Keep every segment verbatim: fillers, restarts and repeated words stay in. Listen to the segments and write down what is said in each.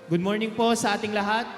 Good morning po sa ating lahat.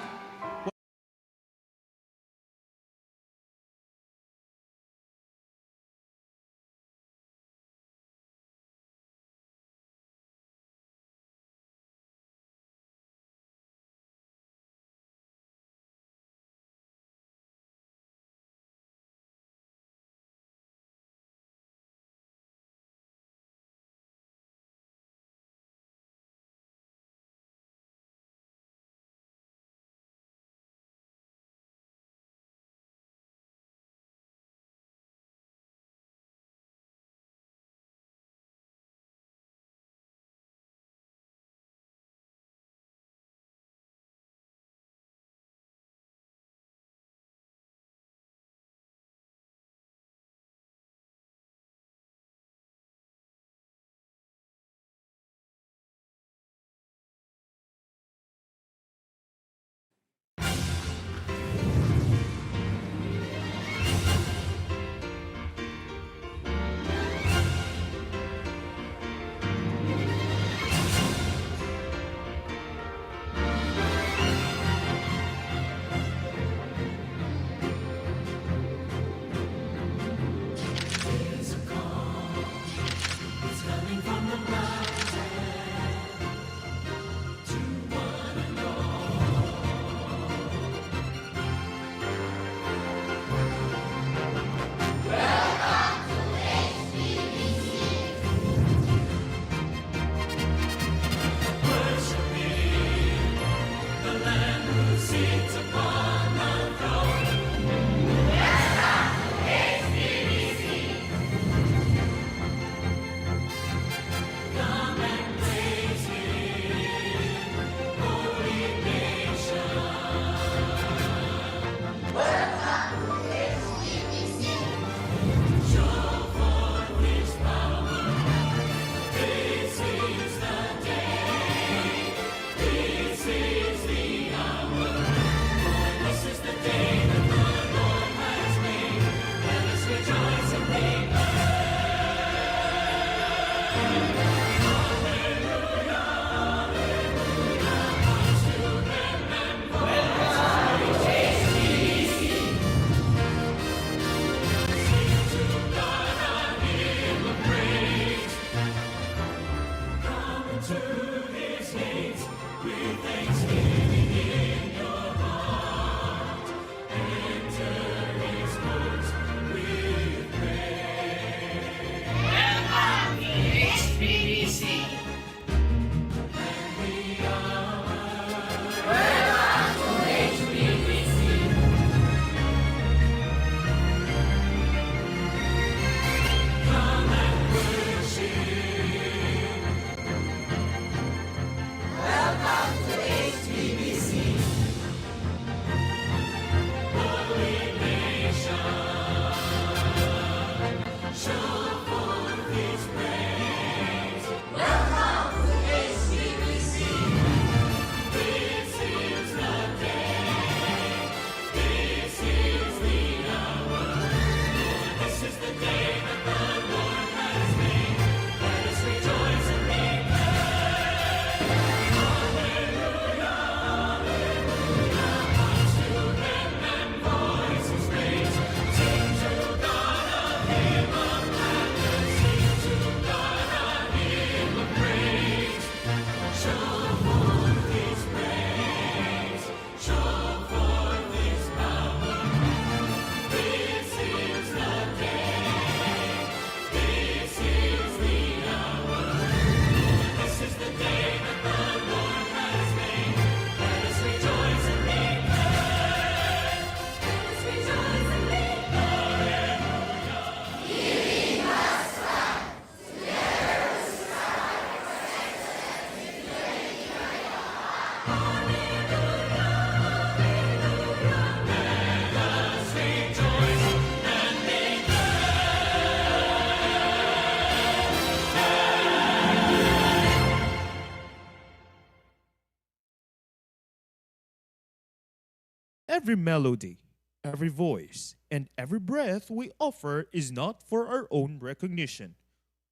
Every melody, every voice, and every breath we offer is not for our own recognition,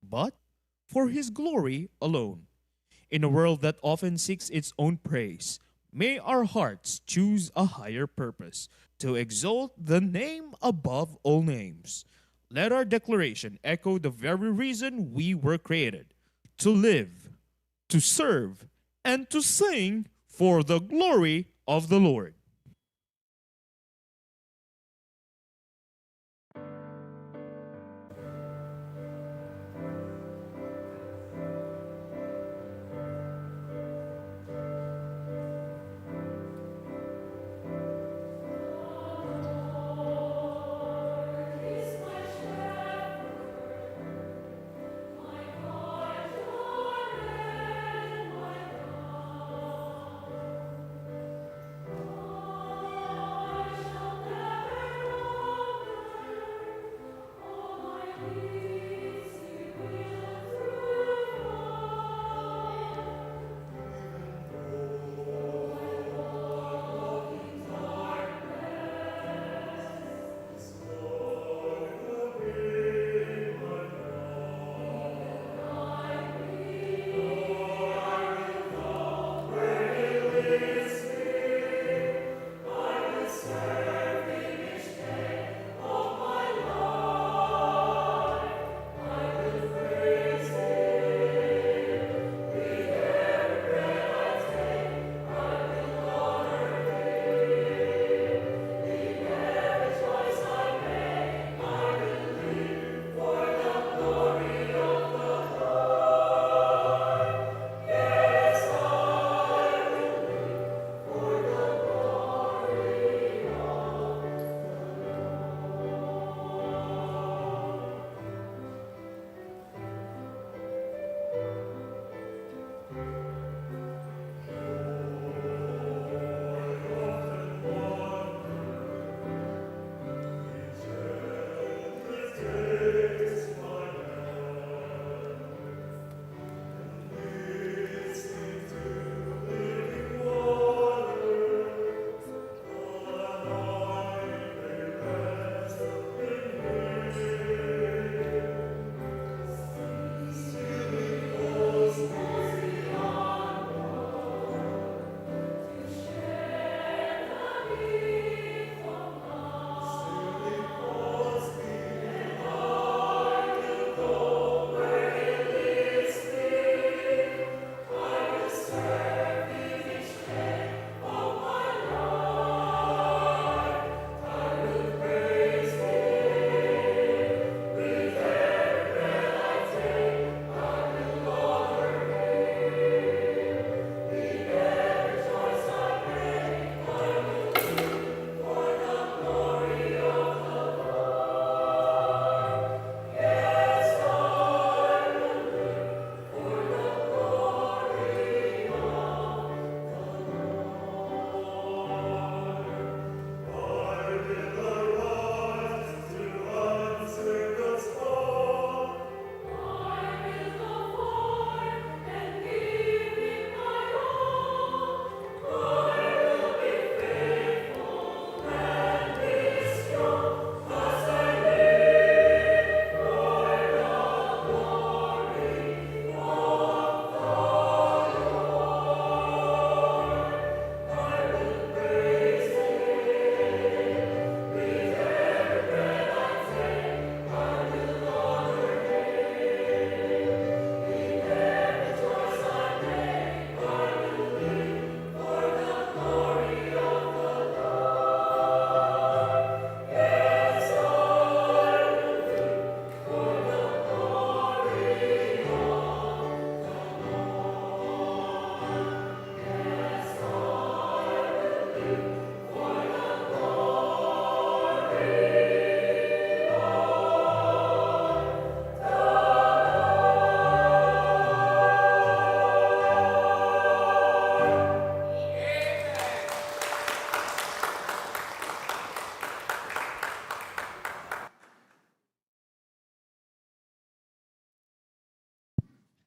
but for His glory alone. In a world that often seeks its own praise, May our hearts choose a higher purpose to exalt the name above all names. Let our declaration echo the very reason we were created: to live, to serve, and to sing for the glory of the Lord.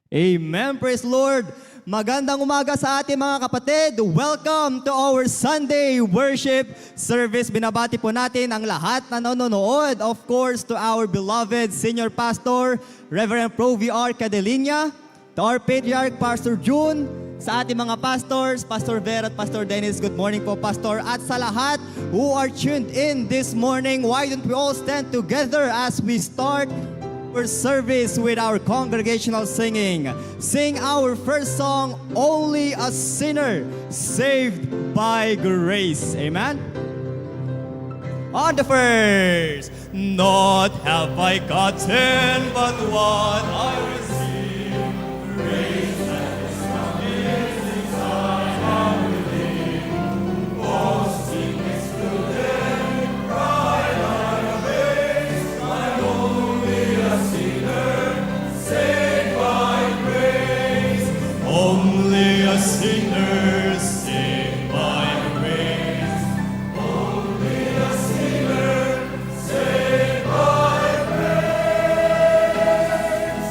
Amen. Praise Lord. Magandang umaga sa ating mga kapatid. Welcome to our Sunday worship service. Binabati po natin ang lahat na nanonood. Of course, to our beloved Senior Pastor, Reverend Pro V R Cadelinia, to our Patriarch, Pastor June, Sa ating mga pastors, Pastor Ver at Pastor Dennis, good morning po, Pastor. At sa lahat who are tuned in this morning, why don't we all stand together as we start our service with our congregational singing? Sing our first song, Only a Sinner Saved by Grace. Amen? On the first. Not have I gotten, but what I receive. Grace that is not easy, I believe. Boasting excluded, pride I abase. I'm only a sinner, saved by grace. Only a sinner, saved by grace. Only a sinner, saved by grace.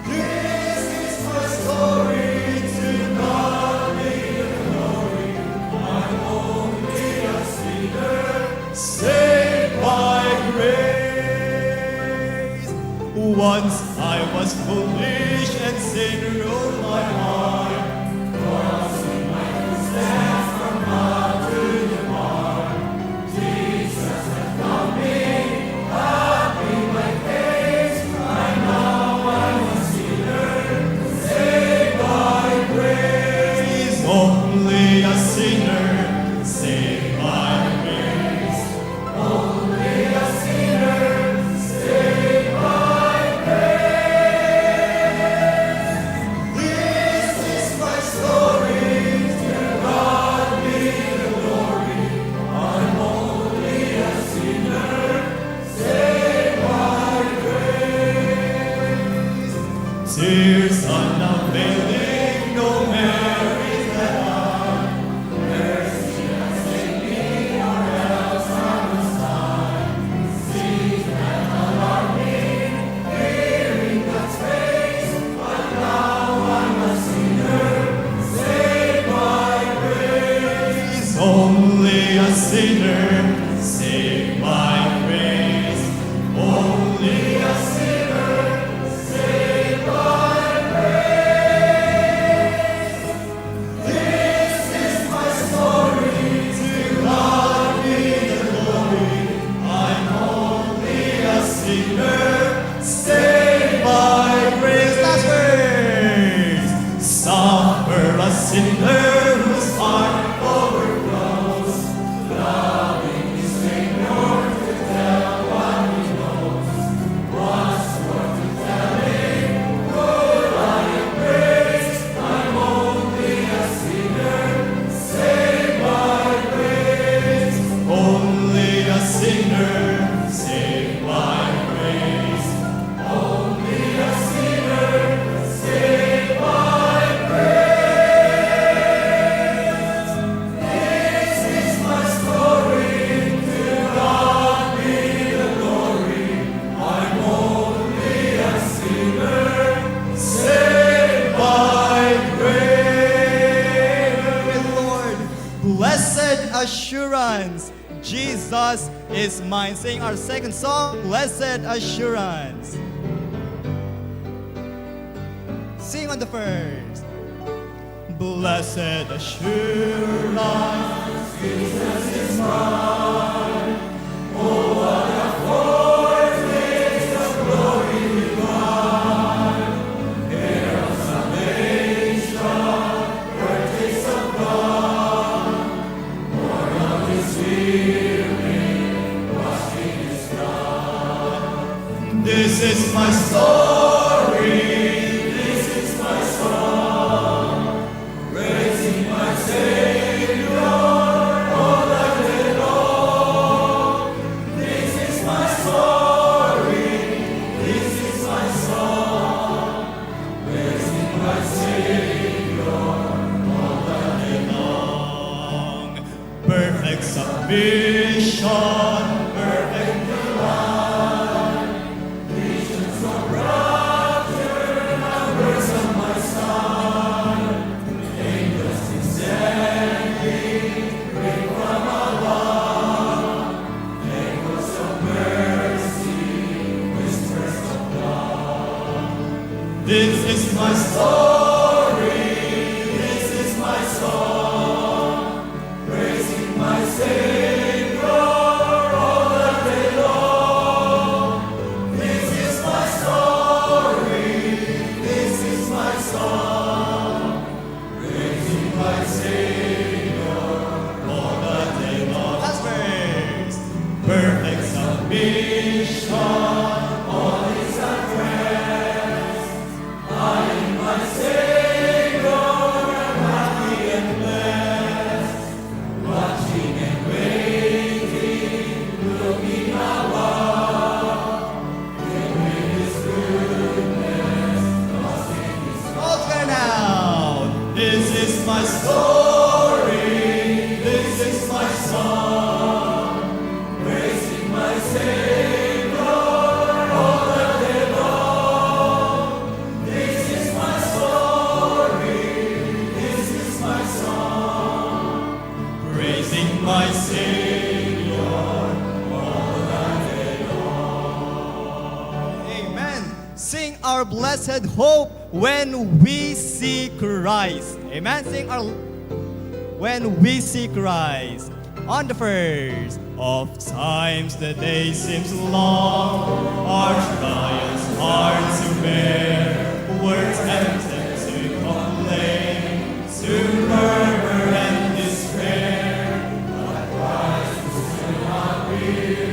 This is my story, to God be the glory. I'm only a sinner, saved by grace. Once I was foolish and sin ruled my heart. Once in my footsteps from God to depart. Jesus hath found me, hath been my case. I know I'm a sinner, saved by grace. Only a sinner, saved by grace. Only a sinner, saved by grace. This is my story, to God be the glory. I'm only a sinner, saved by grace. Tears unavailing, no merit that I, mercy has saved me, or else I must die. Sin had alarmed me, fearing God's face, but now I'm a sinner, saved by grace. Only a sinner, saved by grace. Only a sinner, saved by grace. This is my story, to God be the glory. I'm only a sinner, saved by grace. Last verse. Suffer a sinner whose heart overflows. Loving his Savior to tell what he knows. What's more to tell him? Good I am praised. I'm only a sinner, saved by grace. Only a sinner, saved by grace. Only a sinner, saved by grace. This is my story, to God be the glory. I'm only a sinner, saved by grace. Lord, blessed assurance, Jesus is mine. Sing our second song, Blessed Assurance. Sing on the first. Blessed assurance, Jesus is mine. Oh, what a foretaste of glory divine, heir of salvation, birthplace of God, born of His Spirit, washed in His blood. This is my story, this is my song, praising my Savior all the day long. This is my story, this is my song, praising my Savior all the day long. Perfect submission, perfect delight. Visions of rapture, numbers on my side. Angels descending, ring from above. Echoes of mercy, whispers of love. This is my story, this All together now. This is my story. This is my song. Praising my Savior all the day long. This is my story. This is my song. Praising my Savior all the day long. Amen. Sing our blessed hope when we see Christ. Amen. Sing our when we see Christ. On the first. Oft times the day seems long, our trials hard to bear. We're tempted to complain, to murmur and despair. But Christ will soon appear.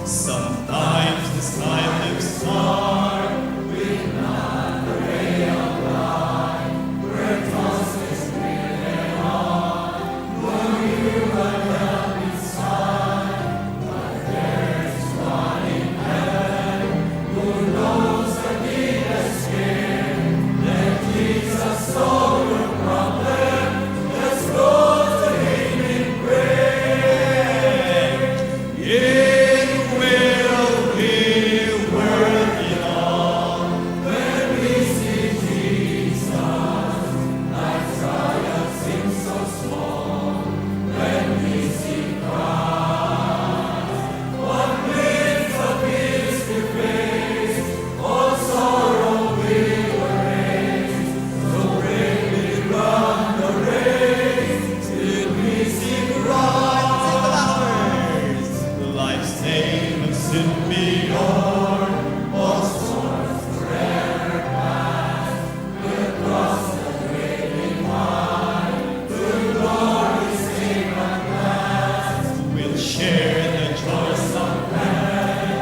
Sometimes the sky looks dark. Life's day will soon be o'er. All storms forever past. We'll share the joys of heaven.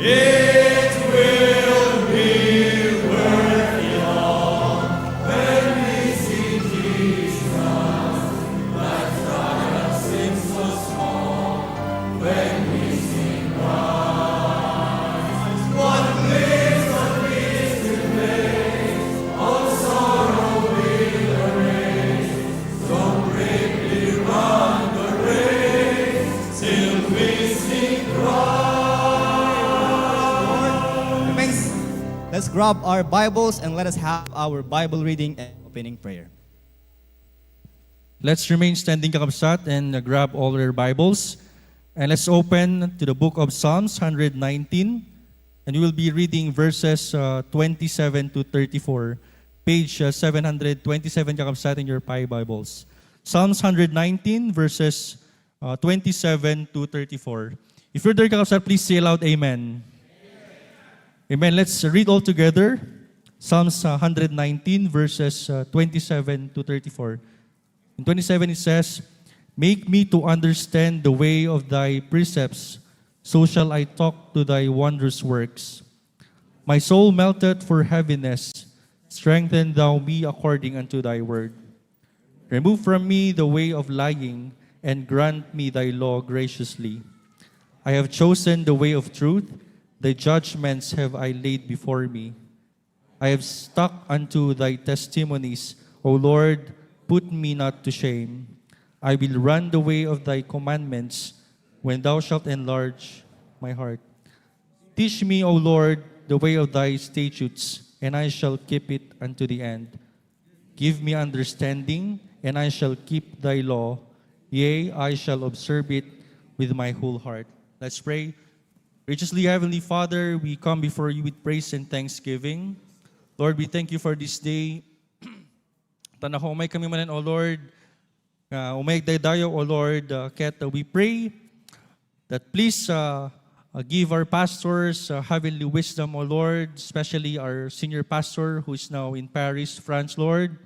It will be worth it all when we see Jesus. Life's trials seem so small when we see Christ. One glimpse of His face, all sorrow will erase. So bravely run the race till we see Christ. Remains, let's grab our Bibles and let us have our Bible reading and opening prayer. Let's remain standing, kakabsat, and, uh, grab all your Bibles. And let's open to the book of Psalms one hundred nineteen. And we will be reading verses, uh, twenty-seven to thirty-four. Page, uh, seven hundred twenty-seven, kakabsat, in your Pi Bibles. Psalms one hundred nineteen, verses, uh, twenty-seven to thirty-four. If you're there, kakabsat, please say aloud, "Amen." Amen. Let's read all together. Psalms, uh, one hundred nineteen, verses, uh, twenty-seven to thirty-four. In twenty-seven, it says, "Make me to understand the way of thy precepts, so shall I talk to thy wondrous works. My soul melteth for heaviness. Strengthen thou me according unto thy word. Remove from me the way of lying, and grant me thy law graciously. I have chosen the way of truth. Thy judgments have I laid before me. I have stuck unto thy testimonies, O Lord, put me not to shame. I will run the way of thy commandments when thou shalt enlarge my heart. Teach me, O Lord, the way of thy statutes, and I shall keep it unto the end. Give me understanding, and I shall keep thy law. Yea, I shall observe it with my whole heart. Let's pray. Graciously, Heavenly Father, we come before you with praise and thanksgiving. Lord, we thank you for this day. Ta naumay kami manen, O Lord, nga umay daydayaw, O Lord, uh, ket, uh, we pray that please, uh, uh, give our pastors, uh, heavenly wisdom, O Lord, especially our senior pastor who is now in Paris, France, Lord.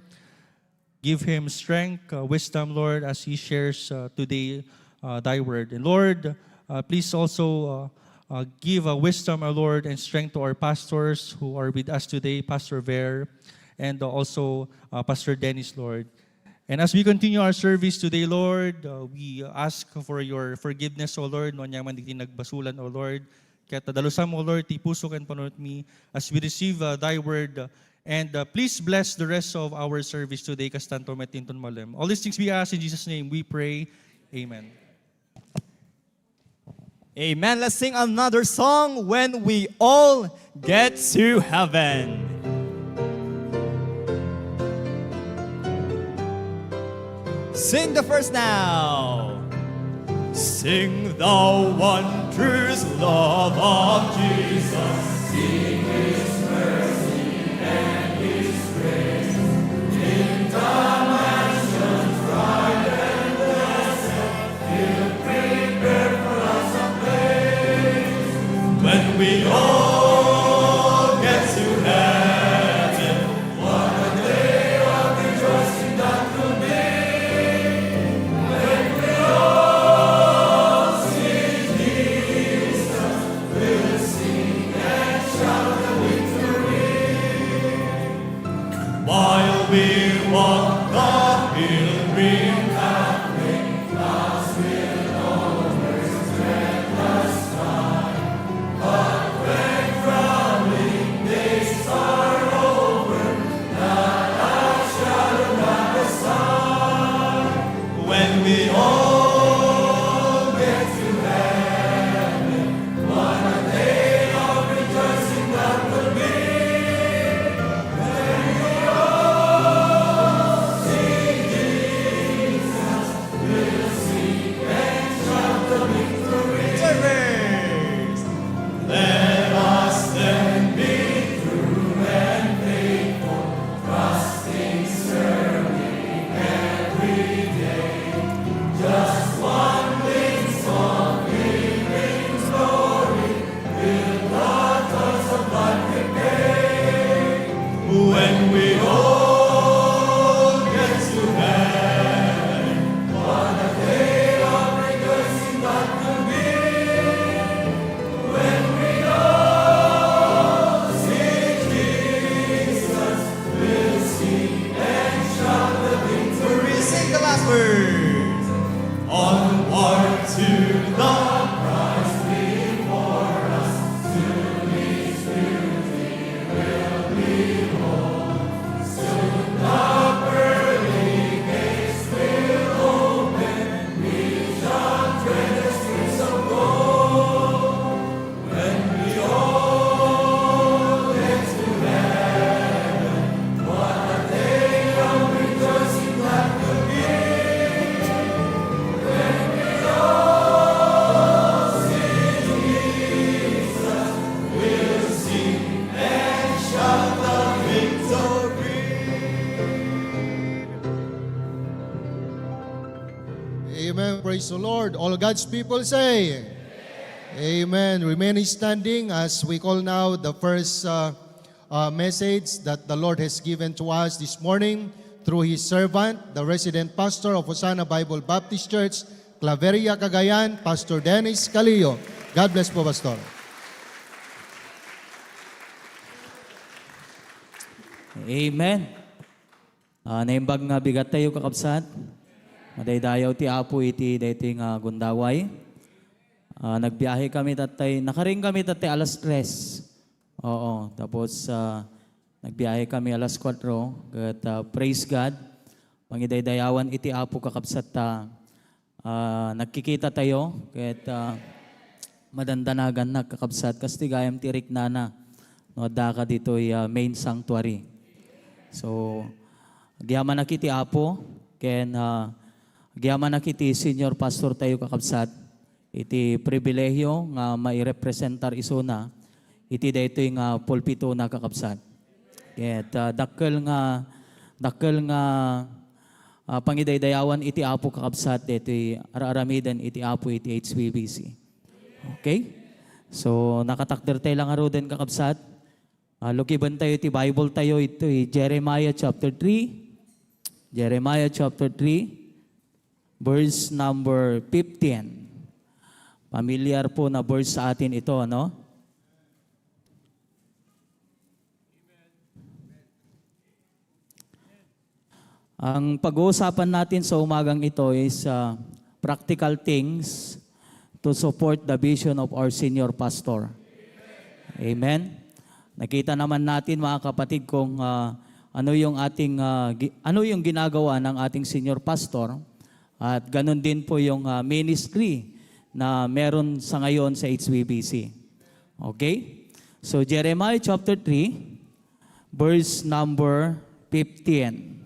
Give him strength, uh, wisdom, Lord, as he shares, uh, today, uh, thy word. And Lord, uh, please also, uh, uh, give a wisdom, O Lord, and strength to our pastors who are with us today, Pastor Ver, and also, uh, Pastor Dennis, Lord. And as we continue our service today, Lord, uh, we ask for your forgiveness, O Lord, no ania man dagiti nagbasulan, O Lord. Ket dalusam, O Lord, ti puso ken panunotmi as we receive, uh, thy word. And, uh, please bless the rest of our service today, kastanto met inton malem. All these things we ask in Jesus' name, we pray. Amen. Amen. Let's sing another song, When We All Get to Heaven. Sing the first now. Sing the wondrous love of Jesus. Sing his mercy and his grace. In the mansions bright and blessed, he'll prepare for us a place. When we all get to heaven, what a day of rejoicing that will be. When we all see Jesus, we'll sing and shout the victory. While we walk the pilgrim pathway, clouds will overspread the sky. But when frowning days are over, not a shadow, not a sign. When we all get to heaven, what a day of rejoicing that will be. When we all see Jesus, we'll sing and shout the victory. Let us then be true and faithful, trusting, serving every day. Just one glimpse of heaven's glory will not us of life repay. When we all get to heaven, what a day of rejoicing that will be. When we all see Jesus, we'll sing and shout the victory. Sing the last verse. Onward to the prize before us, to his beauty we'll behold. Soon the pearly gates will open, we shall tread the streets of gold. When we all get to heaven, what a day of rejoicing that will be. When we all see Jesus, we'll sing and shout the victory. Amen. Praise the Lord. All God's people say, Amen. Remain standing as we call now the first, uh, uh, message that the Lord has given to us this morning through His servant, the resident pastor of Hosanna Bible Baptist Church, Claveria, Cagayan, Pastor Dennis Calillo. God bless po, Pastor. Amen. Ah, naimbag nga bigat tayo, kakabsat. Madaydayaw ti Apo iti daytoy nga gundaway. Ah, nagbiahe kami tattay, nakaring kami tattay alas tres. Oo, tapos, ah, Nagbiyahe kami alas kuwatro, ket, ah, praise God. Pangidaydayawan iti Apo, kakabsat, ta, ah, nagkikita tayo, ket, ah, madandanagan na, kakabsat, kas ti gayam ti riknana no adda ka ditoy, ah, main sanctuary. So, agyamanak iti Apo, ken, ah, agyamanak iti senior pastor tayo, kakabsat, iti pribilehiyo nga mairepresentar isuna iti daytoy nga pulpito na, kakabsat. Ket, ah, dakkel nga, dakkel nga, ah, pangidaydayawan iti Apo, kakabsat, daytoy ar-aramiden iti Apo iti H B B C. Okay? So, nakatakder tayo lang aruden, kakabsat. Ah, lukiben tayo iti Bible tayo, iti Jeremiah chapter three. Jeremiah chapter three, verse number fifteen. Familiar po na verse sa atin ito, no? Ang pag-uusapan natin sa umagang ito is, ah, practical things to support the vision of our senior pastor. Amen. Nakita naman natin, mga kapatid, kung, ah, ano yung ating, ah, gi-, ano yung ginagawa ng ating senior pastor, at ganun din po yung, ah, ministry na meron sa ngayon sa H B B C. Okay? So, Jeremiah chapter three, verse number fifteen.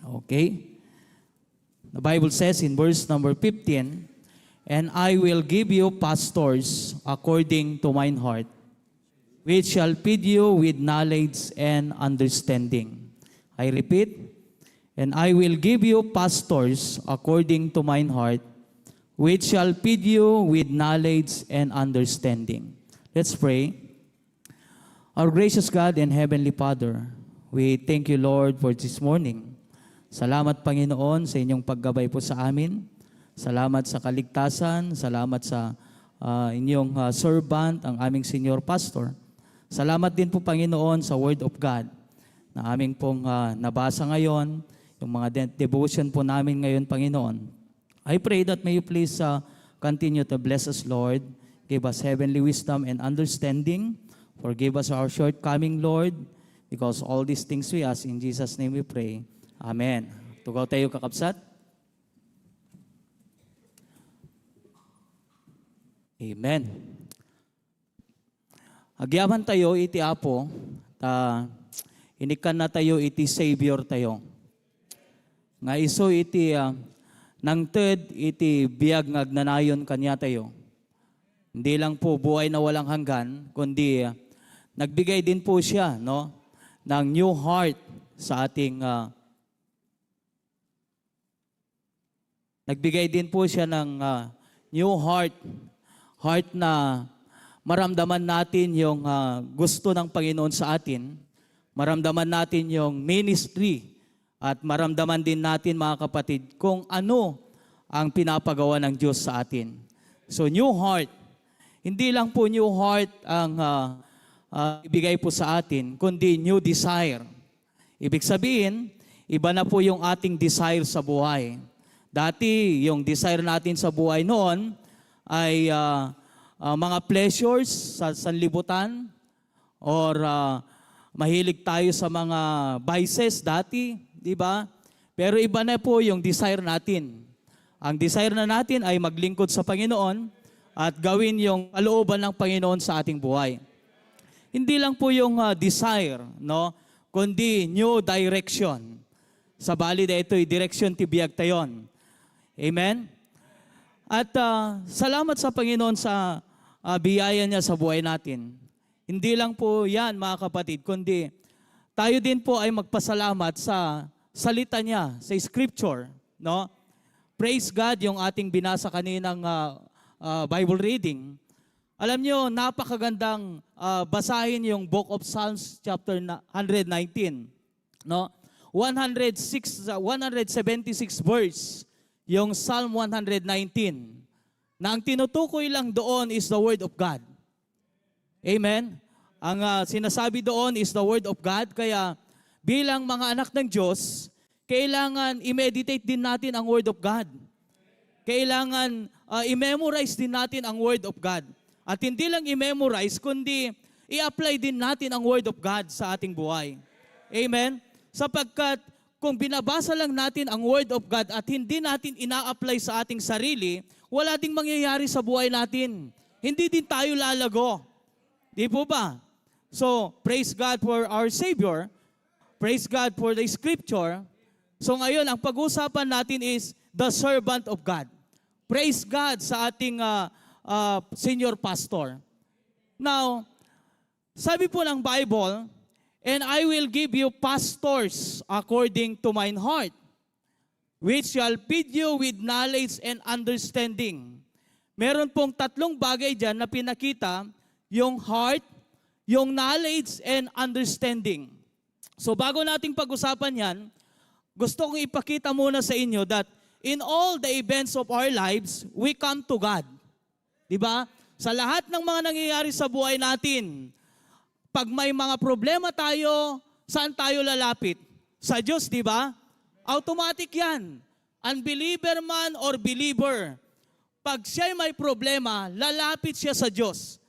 Okay? The Bible says in verse number fifteen, "And I will give you pastors according to mine heart, which shall feed you with knowledge and understanding." I repeat, "And I will give you pastors according to mine heart, which shall feed you with knowledge and understanding." Let's pray. Our gracious God and Heavenly Father, we thank you, Lord, for this morning. Salamat, Panginoon, sa inyong paggabay po sa amin. Salamat sa kaligtasan, salamat sa, ah, inyong, ah, servant, ang aming senior pastor. Salamat din po, Panginoon, sa Word of God na aming pong, ah, nabasa ngayon, yung mga de-, devotion po namin ngayon, Panginoon. I pray that may you please, uh, continue to bless us, Lord. Give us heavenly wisdom and understanding. Forgive us our shortcoming, Lord, because all these things we ask in Jesus' name we pray. Amen. Tugaw tayo, kakabsat. Amen. Agyaman tayo iti Apo, ta inikkan na tayo iti Savior tayo. Nga isu iti, ah, nangted iti biag nga agnanayon kaniatayo. Hindi lang po buhay na walang hanggan, kundi, ah, nagbigay din po siya, no, ng new heart sa ating, ah, Nagbigay din po siya ng, ah, new heart. Heart na maramdaman natin yung, ah, gusto ng Panginoon sa atin. Maramdaman natin yung ministry. At maramdaman din natin, mga kapatid, kung ano ang pinapagawa ng Diyos sa atin. So, new heart. Hindi lang po new heart ang, ah, ah, ibigay po sa atin, kundi new desire. Ibig sabihin, iba na po yung ating desire sa buhay. Dati, yung desire natin sa buhay noon ay, ah, ah, mga pleasures sa sanlibutan, or, ah, mahilig tayo sa mga vices dati, di ba? Pero iba na po yung desire natin. Ang desire na natin ay maglingkod sa Panginoon at gawin yung kalooban ng Panginoon sa ating buhay. Hindi lang po yung, ah, desire, no? Kundi new direction. Sabali, daytoy direksyon ti biag tayon. Amen? At, ah, salamat sa Panginoon sa, ah, biyaya niya sa buhay natin. Hindi lang po yan, mga kapatid, kundi tayo din po ay magpasalamat sa salita niya, sa scripture, no? Praise God, yung ating binasa kaninang, ah, ah, Bible reading. Alam nyo, napakagandang, ah, basahin yung Book of Psalms chapter na, one hundred nineteen, no? One hundred six, ah, one hundred seventy-six verse, yung Psalm one hundred nineteen, na ang tinutukoy lang doon is the Word of God. Amen? Ang, ah, sinasabi doon is the Word of God. Kaya bilang mga anak ng Diyos, kailangan i-meditate din natin ang Word of God. Kailangan, ah, i-memorize din natin ang Word of God. At hindi lang i-memorize, kundi i-apply din natin ang Word of God sa ating buhay. Amen? Sapagkat kung binabasa lang natin ang Word of God at hindi natin ina-apply sa ating sarili, wala ding mangyayari sa buhay natin. Hindi din tayo lalago. Di po ba? So, praise God for our Savior. Praise God for the Scripture. So ngayon, ang pag-uusapan natin is the servant of God. Praise God sa ating ah, ah, senior pastor. Now, sabi po ng Bible, "And I will give you pastors according to mine heart, which shall feed you with knowledge and understanding." Meron pong tatlong bagay dyan na pinakita, yung heart, yung knowledge, and understanding. So bago nating pag-usapan yan, gusto kong ipakita muna sa inyo that in all the events of our lives, we come to God. Di ba? Sa lahat ng mga nangyayari sa buhay natin, pag may mga problema tayo, saan tayo lalapit? Sa Diyos, di ba? Automatic yan. Unbeliever man or believer, pag siya'y may problema, lalapit siya sa Diyos.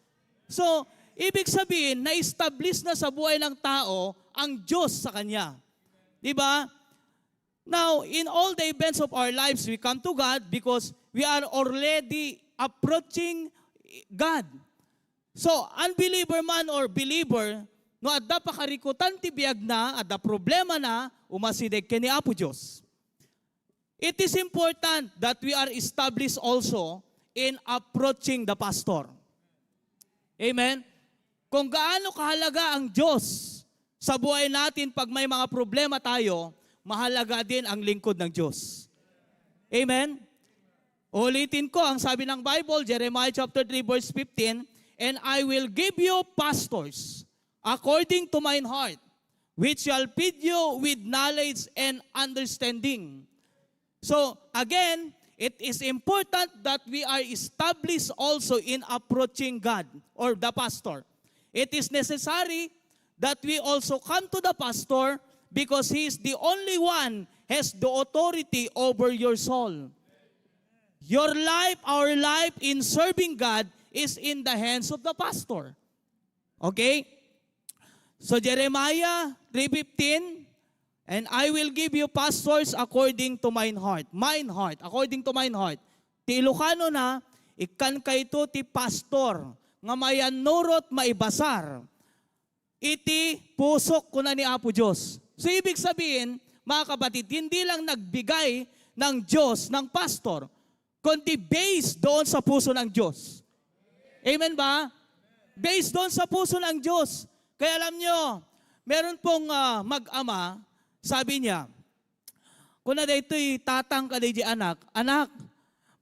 So, ibig sabihin, na-establish na sa buhay ng tao ang Diyos sa kanya. Di ba? Now, in all the events of our lives, we come to God because we are already approaching God. So, unbeliever man or believer, no adda pakarikutan ti biagna, adda problemana, umasideg ken ni Apo Dios. It is important that we are established also in approaching the pastor. Amen? Kung gaano kahalaga ang Diyos sa buhay natin pag may mga problema tayo, mahalaga din ang lingkod ng Diyos. Amen? Ulitin ko ang sabi ng Bible, Jeremiah chapter three verse fifteen, "And I will give you pastors according to mine heart, which shall feed you with knowledge and understanding." So, again, it is important that we are established also in approaching God or the pastor. It is necessary that we also come to the pastor because he is the only one has the authority over your soul. Your life, our life in serving God is in the hands of the pastor. Okay? So Jeremiah three fifteen, "And I will give you pastors according to mine heart." Mine heart, according to mine heart. Ti Ilocano na, ikkan kayto ti pastor nga mayannurot maibasar iti pusok, kuna ni Apo Dios. So, ibig sabihin, mga kapatid, hindi lang nagbigay ng Diyos ng pastor, kundi based doon sa puso ng Diyos. Amen ba? Based doon sa puso ng Diyos. Kaya alam nyo, meron pong ah, mag-ama, sabi niya, kuna daytoy tatang kadaydi anak, "Anak,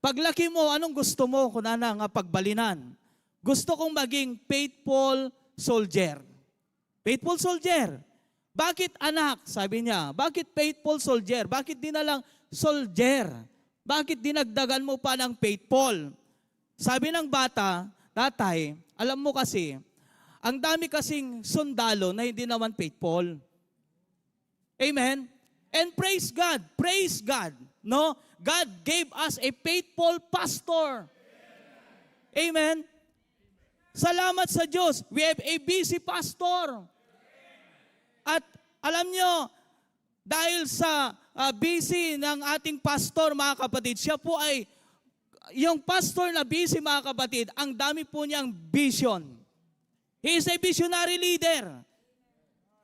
paglaki mo, anong gusto mo?" Kunana nga pagbalinan. "Gusto kong maging faithful soldier." Faithful soldier. "Bakit, anak?" sabi niya. "Bakit faithful soldier? Bakit di na lang soldier? Bakit dinagdagan mo pa ng faithful?" Sabi ng bata, "Tatay, alam mo kasi, ang dami kasing sundalo na hindi naman faithful." Amen? And praise God, praise God, no? God gave us a faithful pastor. Amen? Salamat sa Diyos, we have a busy pastor. At alam nyo, dahil sa ah, busy ng ating pastor, mga kapatid, siya po ay, yung pastor na busy, mga kapatid, ang dami po niyang vision. He is a visionary leader.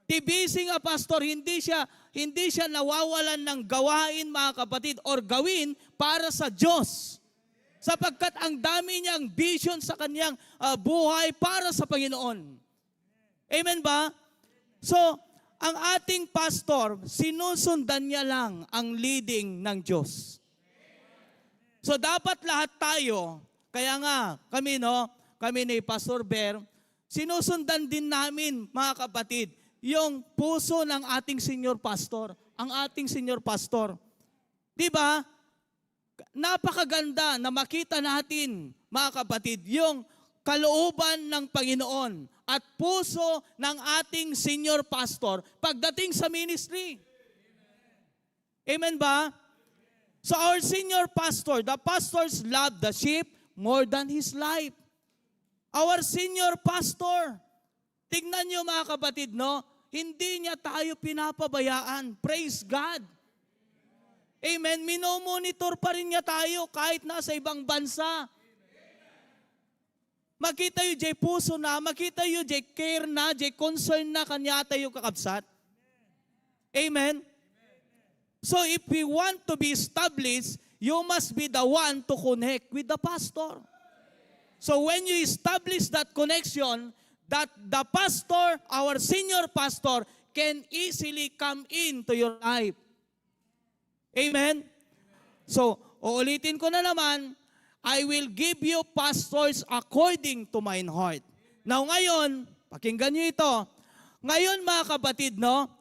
Ti busy nga pastor, hindi siya, hindi siya nawawalan ng gawain, mga kapatid, or gawin para sa Diyos. Sapagkat ang dami niyang vision sa kanyang ah, buhay para sa Panginoon. Amen ba? So, ang ating pastor, sinusundan niya lang ang leading ng Diyos. So, dapat lahat tayo, kaya nga, kami, no, kami ni Pastor Ber, sinusundan din namin, mga kapatid, yung puso ng ating senior pastor, ang ating senior pastor. Di ba? Napakaganda na makita natin, mga kapatid, yung kalooban ng Panginoon at puso ng ating senior pastor pagdating sa ministry. Amen ba? So our senior pastor, the pastors love the sheep more than his life. Our senior pastor, tignan niyo, mga kapatid, no? Hindi niya tayo pinapabayaan. Praise God. Amen. Minomonitor pa rin niya tayo kahit nasa ibang bansa. Makita yu jay puso na, makita yu jay care na, jay concern na kaniatayo, kakabsat. Amen. So if we want to be established, you must be the one to connect with the pastor. So when you establish that connection, that the pastor, our senior pastor, can easily come into your life. Amen? So, uulitin ko na naman, "I will give you pastors according to mine heart." Now ngayon, pakinggan niyo ito. Ngayon, mga kapatid, no,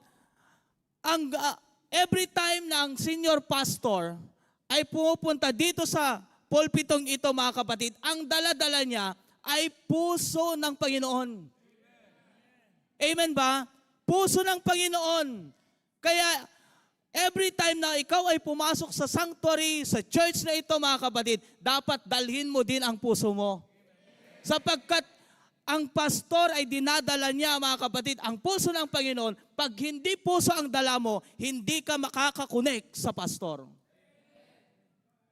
ang, ah, every time na ang senior pastor ay pumupunta dito sa pulpitong ito, mga kapatid, ang dala-dala niya ay puso ng Panginoon. Amen ba? Puso ng Panginoon. Kaya, every time na ikaw ay pumasok sa sanctuary, sa church na ito, mga kapatid, dapat dalhin mo din ang puso mo. Sapagkat ang pastor ay dinadala niya, mga kapatid, ang puso ng Panginoon. Pag hindi puso ang dala mo, hindi ka makakakonek sa pastor.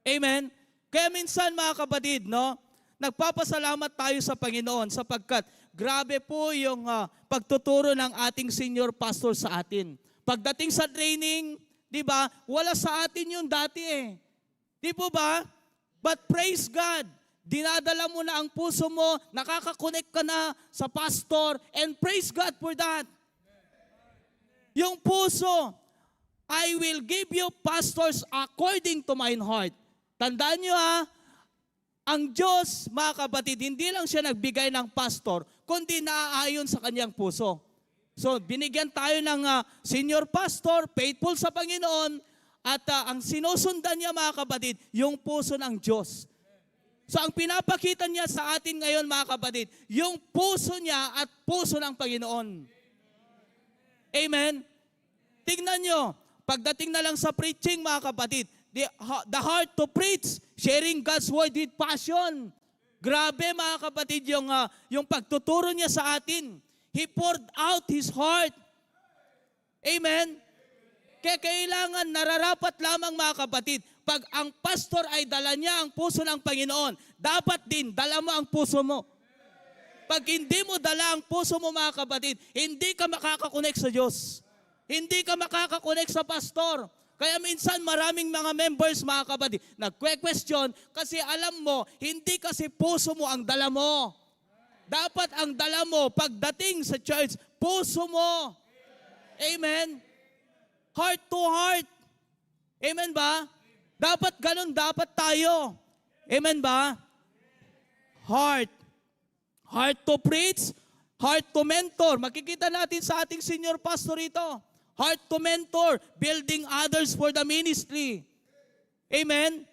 Amen? Kaya minsan, mga kapatid, no, nagpapasalamat tayo sa Panginoon sapagkat grabe po yung, ah, pagtuturo ng ating senior pastor sa atin. Pagdating sa training, di ba, wala sa atin yun dati eh. Di po ba? But praise God, dinadala mo na ang puso mo, nakakakonek ka na sa pastor, and praise God for that. Yung puso, "I will give you pastors according to mine heart." Tandaan nyo ha, ang Diyos, mga kapatid, hindi lang siya nagbigay ng pastor, kundi naaayon sa kanyang puso. So, binigyan tayo ng, ah, senior pastor, faithful sa Panginoon, at, ah, ang sinusundan niya, mga kapatid, yung puso ng Diyos. So, ang pinapakita niya sa atin ngayon, mga kapatid, yung puso niya at puso ng Panginoon. Amen? Tingnan nyo, pagdating na lang sa preaching, mga kapatid, the, the heart to preach, sharing God's word with passion. Grabe, mga kapatid, yung, ah, yung pagtuturo niya sa atin. He poured out his heart. Amen? Kaya kailangan nararapat lamang, mga kapatid, pag ang pastor ay dala niya ang puso ng Panginoon, dapat din dala mo ang puso mo. Pag hindi mo dala ang puso mo, mga kapatid, hindi ka makakakonek sa Diyos. Hindi ka makakakonek sa pastor. Kaya minsan maraming mga members, mga kapatid, nagkwe-question kasi alam mo, hindi kasi puso mo ang dala mo. Dapat ang dala mo pagdating sa church, puso mo. Amen? Heart to heart. Amen ba? Dapat ganun, dapat tayo. Amen ba? Heart. Heart to preach, heart to mentor. Makikita natin sa ating senior pastor ito. Heart to mentor, building others for the ministry. Amen?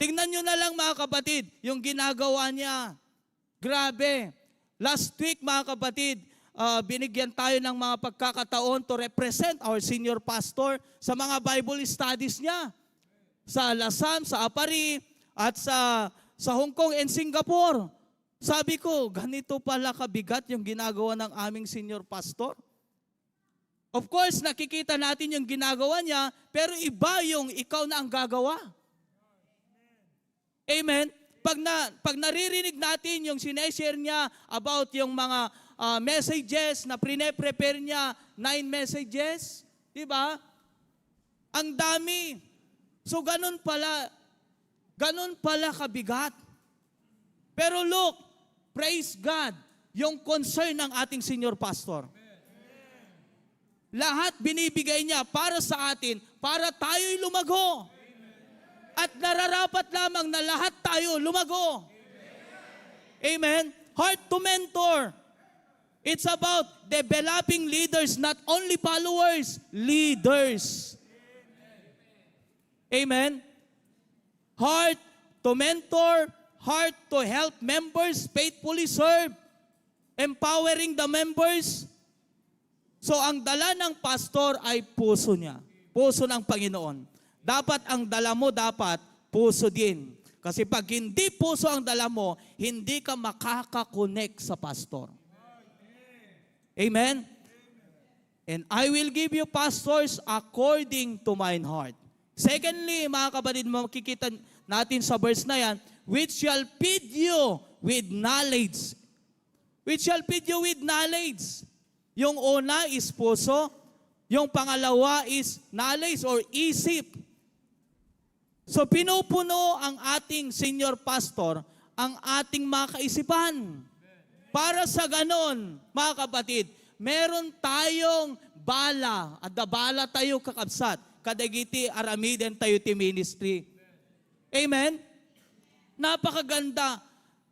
Tingnan nyo na lang, mga kapatid, yung ginagawa niya. Grabe. Last week, mga kapatid, ah, binigyan tayo ng mga pagkakataon to represent our senior pastor sa mga Bible studies niya. Sa Lasam, sa Apari, at sa, sa Hong Kong and Singapore. Sabi ko, "Ganito pala kabigat yung ginagawa ng aming senior pastor." Of course, nakikita natin yung ginagawa niya, pero iba yung ikaw na ang gagawa. Amen? Pag, na, pag naririnig natin yung sineshare niya about yung mga, ah, messages na prine-prepare niya, nine messages, di ba? Ang dami. So, ganun pala, ganun pala kabigat. Pero look, praise God, yung concern ng ating senior pastor. Lahat binibigay niya para sa atin, para tayo'y lumago. At nararapat lamang na lahat tayo lumago. Amen? Heart to mentor. It's about developing leaders, not only followers, leaders. Amen? Heart to mentor, heart to help members faithfully serve, empowering the members. So, ang dala ng pastor ay puso niya. Puso ng Panginoon. Dapat ang dala mo, dapat puso din. Kasi pag hindi puso ang dala mo, hindi ka makakakonek sa pastor. Amen? "And I will give you pastors according to mine heart." Secondly, mga kapatid, makikita natin sa verse na yan, "which shall feed you with knowledge." "Which shall feed you with knowledge." Yung una is puso, yung pangalawa is knowledge or isip. So, pinupuno ang ating senior pastor ang ating mga kaisipan. Para sa ganon, mga kapatid, meron tayong bala, adda bala tayo, kakabsat, kadagiti aramiden tayo ti ministry. Amen? Napakaganda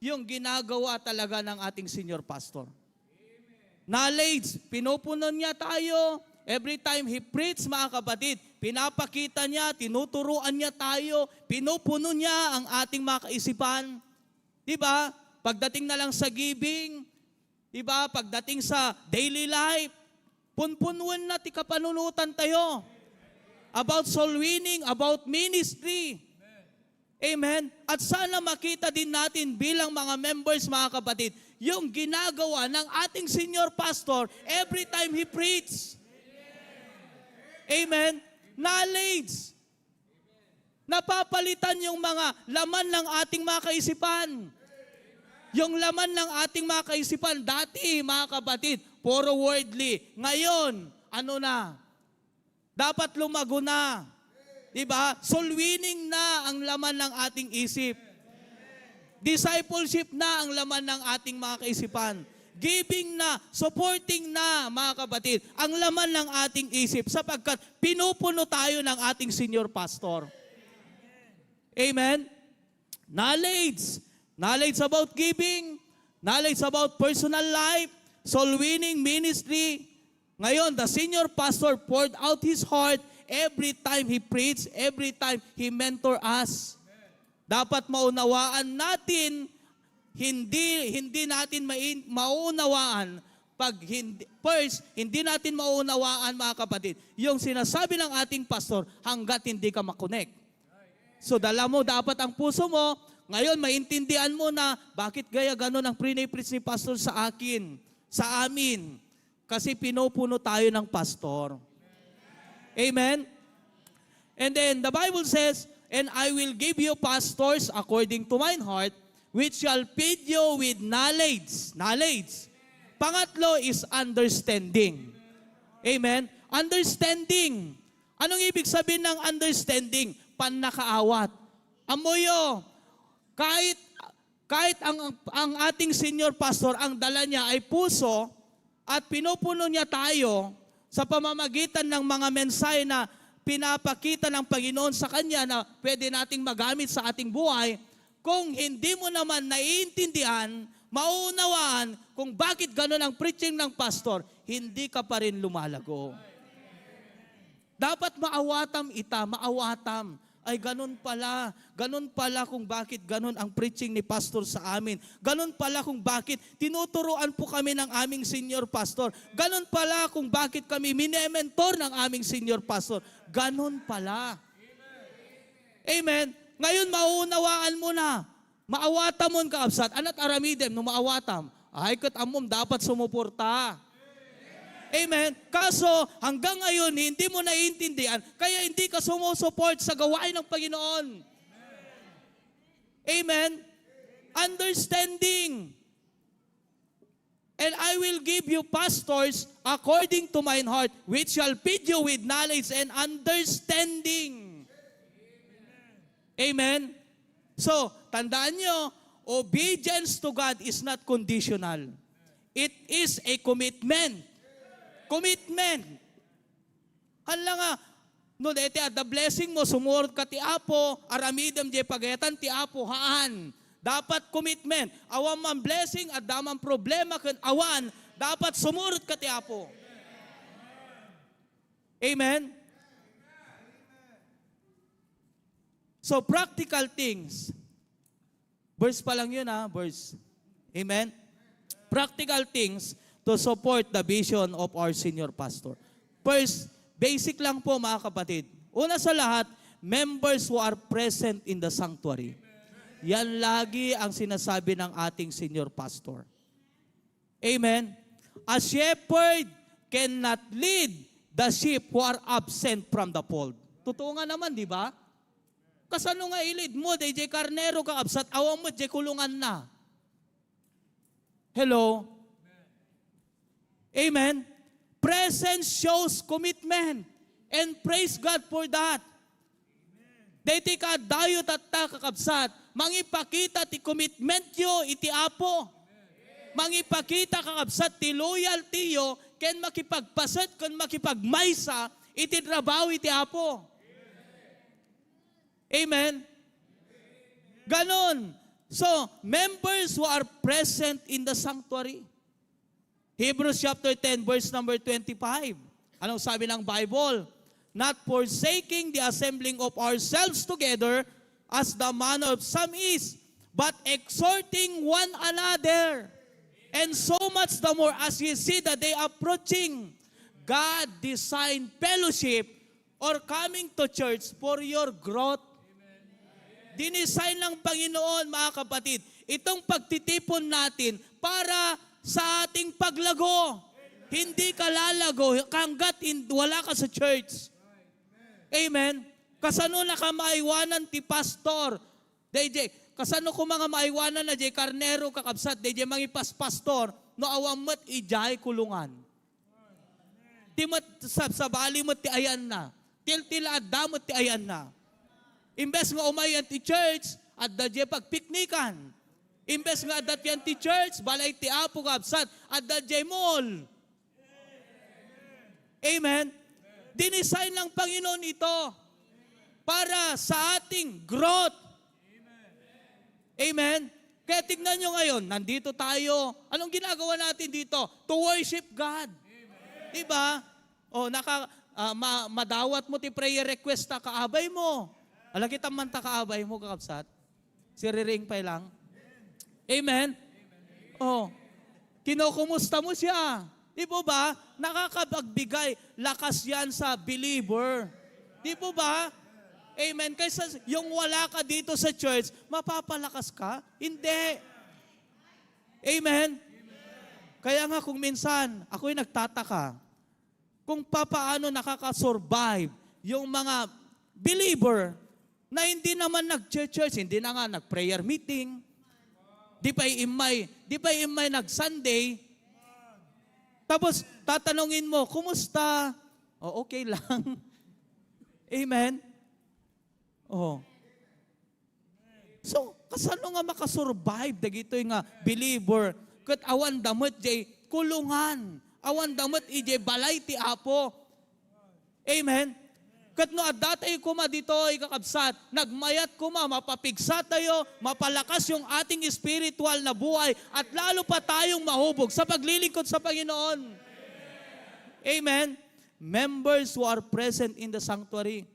yung ginagawa talaga ng ating senior pastor. Knowledge, pinupuno niya tayo. Every time he preach, mga kapatid, pinapakita niya, tinuturuan niya tayo, pinupuno niya ang ating mga kaisipan. Di ba? Pagdating na lang sa giving, di ba? Pagdating sa daily life, punpunwen na ti kapanunotan tayo. About soul winning, about ministry. Amen? At sana makita din natin bilang mga members, mga kapatid, yung ginagawa ng ating senior pastor every time he preach. Amen? Knowledge. Napapalitan yung mga laman ng ating mga kaisipan. Yung laman ng ating mga kaisipan, dati, mga kapatid, puro worldly. Ngayon, ano na? Dapat lumago na. Di ba? Soul winning na ang laman ng ating isip. Discipleship na ang laman ng ating mga kaisipan. Giving na, supporting na, mga kapatid, ang laman ng ating isip sapagkat pinupuno tayo ng ating senior pastor. Amen? Knowledge. Knowledge about giving. Knowledge about personal life. Soul winning ministry. Ngayon, the senior pastor poured out his heart every time he preached, every time he mentor us. Dapat maunawaan natin, hindi, hindi natin main-, maunawaan pag hindi, first, hindi natin maunawaan, mga kapatid, yung sinasabi ng ating pastor hanggat hindi ka makonek. So, dala mo dapat ang puso mo. Ngayon, maintindihan mo na bakit gaya ganon ang pre-preach ni pastor sa akin, sa amin. Kasi pinupuno tayo ng pastor. Amen? And then the Bible says, "And I will give you pastors according to mine heart, which shall feed you with knowledge." Knowledge. Pangatlo is understanding. Amen? Understanding. Anong ibig sabihin ng understanding? Pannakaawat. Amoyo, kahit, kahit ang, ang ating senior pastor, ang dala niya ay puso, at pinupuno niya tayo sa pamamagitan ng mga mensahe na pinapakita ng Panginoon sa kanya na pwede nating magamit sa ating buhay, kung hindi mo naman naiintindihan, mauunawaan kung bakit ganun ang preaching ng pastor, hindi ka pa rin lumalago. Dapat maawatam ita, maawatam. Ay, ganun pala. Ganun pala kung bakit ganun ang preaching ni pastor sa amin. Ganun pala kung bakit tinuturuan po kami ng aming senior pastor. Ganun pala kung bakit kami minementor ng aming senior pastor. Ganun pala. Amen. Ngayon, mauunawaan mo na. Maawatam mon, kaabsat, anat aramidem no maawatam? Ay, ket ammom, dapat sumuporta. Amen. Kaso, hanggang ngayon, hindi mo naiintindihan, kaya hindi ka sumusuport sa gawain ng Panginoon. Amen. Understanding. "And I will give you pastors according to mine heart, which shall feed you with knowledge and understanding." Amen? So, tandaan nyo, obedience to God is not conditional. It is a commitment. Commitment. Hala nga, no, deti adda blessing mo, sumurot ka ti Apo, aramidem di pagayatan ti Apo, haan. Dapat commitment. Awan man blessing, adda man problema, ken awan, dapat sumurot ka ti Apo. Amen? So, practical things. Verse pa lang yun, ha? Verse. Amen? Practical things to support the vision of our senior pastor. First, basic lang po, mga kapatid. Una sa lahat, members who are present in the sanctuary. Yan lagi ang sinasabi ng ating senior pastor. Amen? A shepherd cannot lead the sheep who are absent from the fold. Totoo nga naman, di ba? Kasano nga i-lead mo, dayjay karnero, kakabsat, awan met jay kulunganna? Hello? Amen? Presence shows commitment. And praise God for that. Daytoy kaadayo tatta, kakabsat, mangipakita ti commitmentyo iti Apo. Mangipakita, kakabsat, ti loyaltyyo ken makipagpaset ken makipagmaysa iti trabaho iti Apo. Amen? Ganon. So, members who are present in the sanctuary. Hebrews chapter ten, verse number twenty-five. Anong sabi ng Bible? "Not forsaking the assembling of ourselves together, as the manner of some is, but exhorting one another, and so much the more as ye see the day approaching." God designed fellowship or coming to church for your growth. Dinesign ng Panginoon, mga kapatid, itong pagtitipon natin para sa ating paglago. Hindi ka lalago hanggat in-, wala ka sa church. Amen? Kasano na ka maiwanan ti pastor? Dayjay, kasano ko mga maiwanan na jay karnero, kakabsat, dayjay mangipaspastor, no awan met ijay kulungan? Ti met sab-, sabali met ti ayanna. Tiltila adda met ti ayanna. Imbes nga umayan ti church, adda jay pagpiknikan. Imbes nga adda ti ayan ti church, balay ti Apo, kabsat, adda jay mall. Amen? Dinesign ng Panginoon ito para sa ating growth. Amen? Kaya tignan nyo ngayon, nandito tayo. Anong ginagawa natin dito? To worship God. Di ba? O, naka, ah, ma-, madawat mo ti prayer request ta kaabay mo. Ala, kita man ta kaabay mo, kakabsat. Si Riring pay lang. Amen? O, kinukumusta mo siya. Di po ba? Nakakapagbigay lakas yan sa believer. Di po ba? Amen. Kaysa yung wala ka dito sa church, mapapalakas ka? Hindi. Amen? Kaya nga kung minsan, ako'y nagtataka kung papaano nakakasurvive yung mga believer na hindi naman nag-church, hindi na nga nag-prayer meeting, di pa immay, di pa immay nag-Sunday. Tapos tatanungin mo, "Kumusta?" "O, okay lang." Amen? Oh. So, kasano nga makasurvive dagitoy nga believer ket awan da met jay kulungan, awan da met ijay balay ti Apo? Amen? Ket no adda tayo koma ditoy, kakabsat, nagmayat koma, mapapigsa tayo, mapalakas yung ating spiritual na buhay, at lalo pa tayong mahubog sa paglilingkod sa Panginoon. Amen? Members who are present in the sanctuary.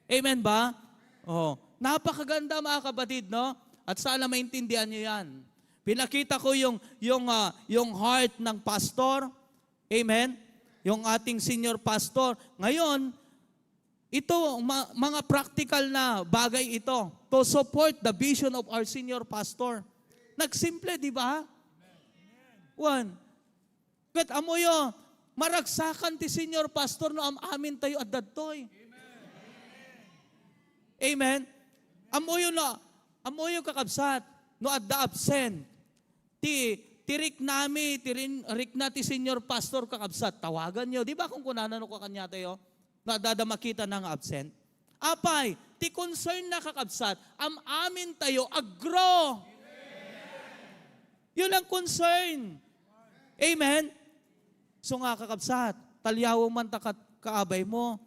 Amen ba? Oh, napakaganda, mga kapatid, no? At sana maintindihan niyo 'yan. Pinakita ko yung yung ah, yung heart ng pastor. Amen. Yung ating senior pastor. Ngayon, ito ma- mga practical na bagay ito to support the vision of our senior pastor. Nagsimple, di ba? One. Ket ammoyo, maragsakan ti senior pastor no am-amin tayo adda ditoy. Amen. Ammoyo no, ammoyo, kakabsat, no adda absent ti, ti riknami, ti rin-, rikna ti senior pastor, kakabsat, tawagan nyo. Di ba kung kunana no kakanya tayo? No adda makita na nga absent? Apay, ti concern na, kakabsat, am-amin tayo agro. Yun ang concern. Amen? So nga, kakabsat, talyaw man ta kat-, kaabay mo.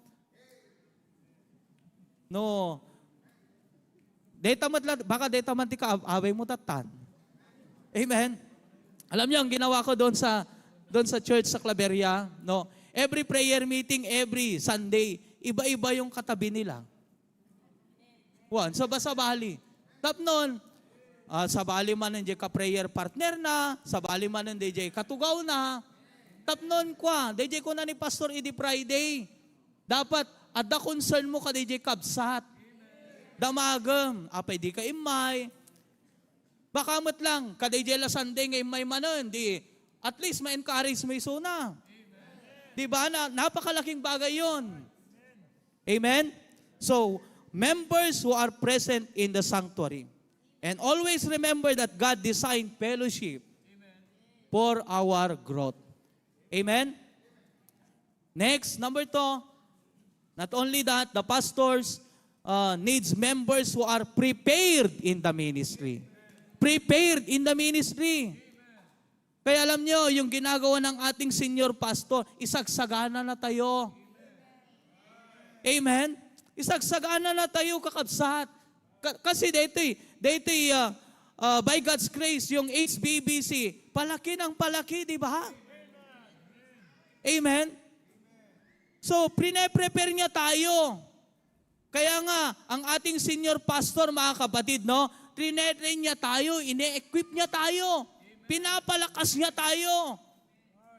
No. Deta met la-, baka deta man ti kaabay mo tattan. Amen? Alam niyo, ang ginawa ko doon sa, doon sa church sa Claveria, no? Every prayer meeting, every Sunday, iba-iba yung katabi nila. Wan, sabasabali. Tapnon, ah, sabali man jay ka-prayer partner na, sabali man jay katugaw na. Tapnon kwa, dayjay kuna ni Pastor idi Friday. Dapat, adda concern mo ka dayjay kabsat. Damagem, apay di ka immay. Baka met lang, kadayjay la Sunday nga immay manen, di, at least ma-encourage mo isuna. Di ba? Na, napakalaking bagay yon. Amen? So, members who are present in the sanctuary. And always remember that God designed fellowship for our growth. Amen? Next, number two, not only that, the pastors uh, needs members who are prepared in the ministry. Prepared in the ministry. Kaya alam nyo, yung ginagawa ng ating senior pastor, isagsagana na tayo. Amen? Isagsagana na tayo, kakabsat. Ka- kasi daytoy, daytoy, ah, ah, by God's grace, yung H B B C, palaki ng palaki, di ba? Amen? So, prine-prepare niya tayo. Kaya nga, ang ating senior pastor, mga kapatid, no, trine-train niya tayo, ine-equip niya tayo, pinapalakas niya tayo.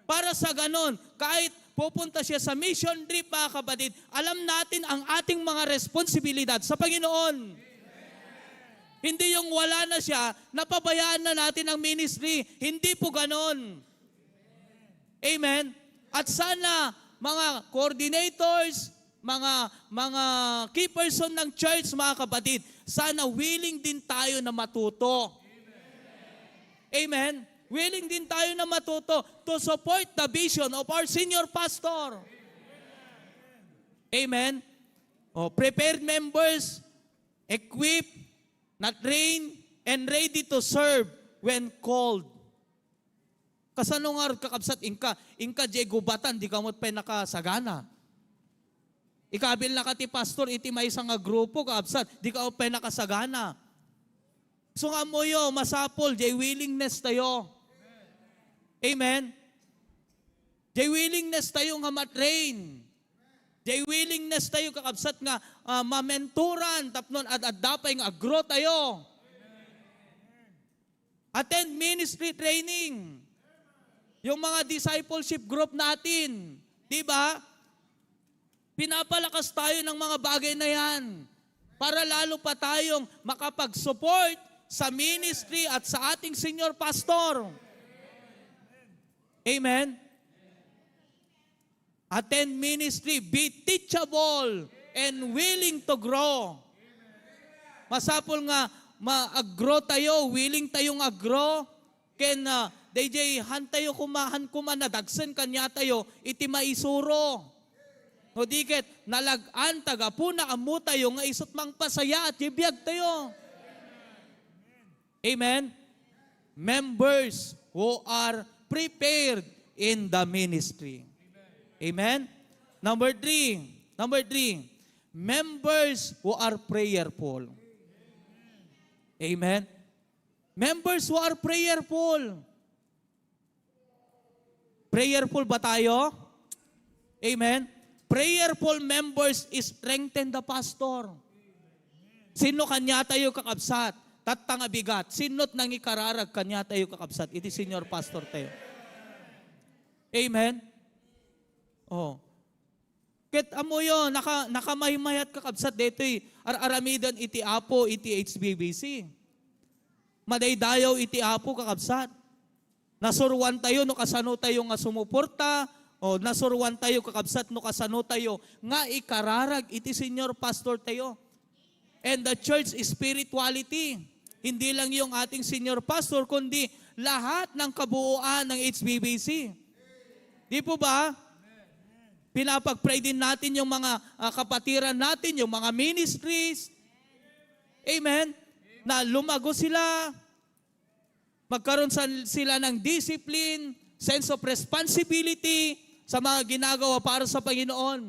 Para sa ganon, kahit pupunta siya sa mission trip, mga kapatid, alam natin ang ating mga responsibilidad sa Panginoon. Hindi yung wala na siya, napabayaan na natin ang ministry. Hindi po ganon. Amen? At sana, mga coordinators, mga, mga key person ng church, mga kapatid, sana willing din tayo na matuto. Amen? Willing din tayo na matuto to support the vision of our senior pastor. Amen? O, prepared members, equipped, na-trained, and ready to serve when called. Kasano nga, kakabsat, inka, inka, diay gubatan, di ka met pay nakasagana. Ikabil na ka ti pastor, iti maysa nga grupo, kakabsat, di ka met pay nakasagana. So nga ammoyo, masapul, diay willingness tayo. Amen? Diay willingness tayo nga ma-train. Diay willingness tayo, kakabsat, nga ah, mamentoran, tapno ad-adda pay nga ag-grow tayo. Attend ministry training. Yung mga discipleship group natin, di ba? Pinapalakas tayo ng mga bagay na yan para lalo pa tayong makapag-support sa ministry at sa ating senior pastor. Amen? Attend ministry, be teachable, and willing to grow. Masapul nga ma-, ag-grow tayo, willing tayong ag-grow. Ken, ah, daydiay, han tayo kumahan kuman, nadagsen kaniatayo iti maisuro. No di ket, nalag-an, tagapuna, ammo tayo nga isut mangpasayaat ti biag tayo. Amen? Members who are prepared in the ministry. Amen? Number three, number three, members who are prayerful. Amen? Members who are prayerful. Prayerful ba tayo? Amen? Prayerful members strengthen the pastor. Sino kaniatayo, kakabsat? Tatta nga bigat. Sino't nangikararag kaniatayo, kakabsat? Iti senior pastor tayo. Amen? Oh. Ket ammoyo, naka-, nakamaymayat, kakabsat, daytoy ar-aramiden iti Apo iti H B B C. Madaydayaw iti Apo, kakabsat. Nasuroan tayo no kasano tayo nga sumuporta, o nasuroan tayo, kakabsat, no kasano tayo nga ikararag iti senior pastor tayo. And the church spirituality. Hindi lang yung ating senior pastor, kundi lahat ng kabuuan ng H B B C. Di po ba? Pinapag-pray din natin yung mga ah, kapatiran natin, yung mga ministries. Amen? Na lumago sila, magkaroon sa, sila ng discipline, sense of responsibility sa mga ginagawa para sa Panginoon.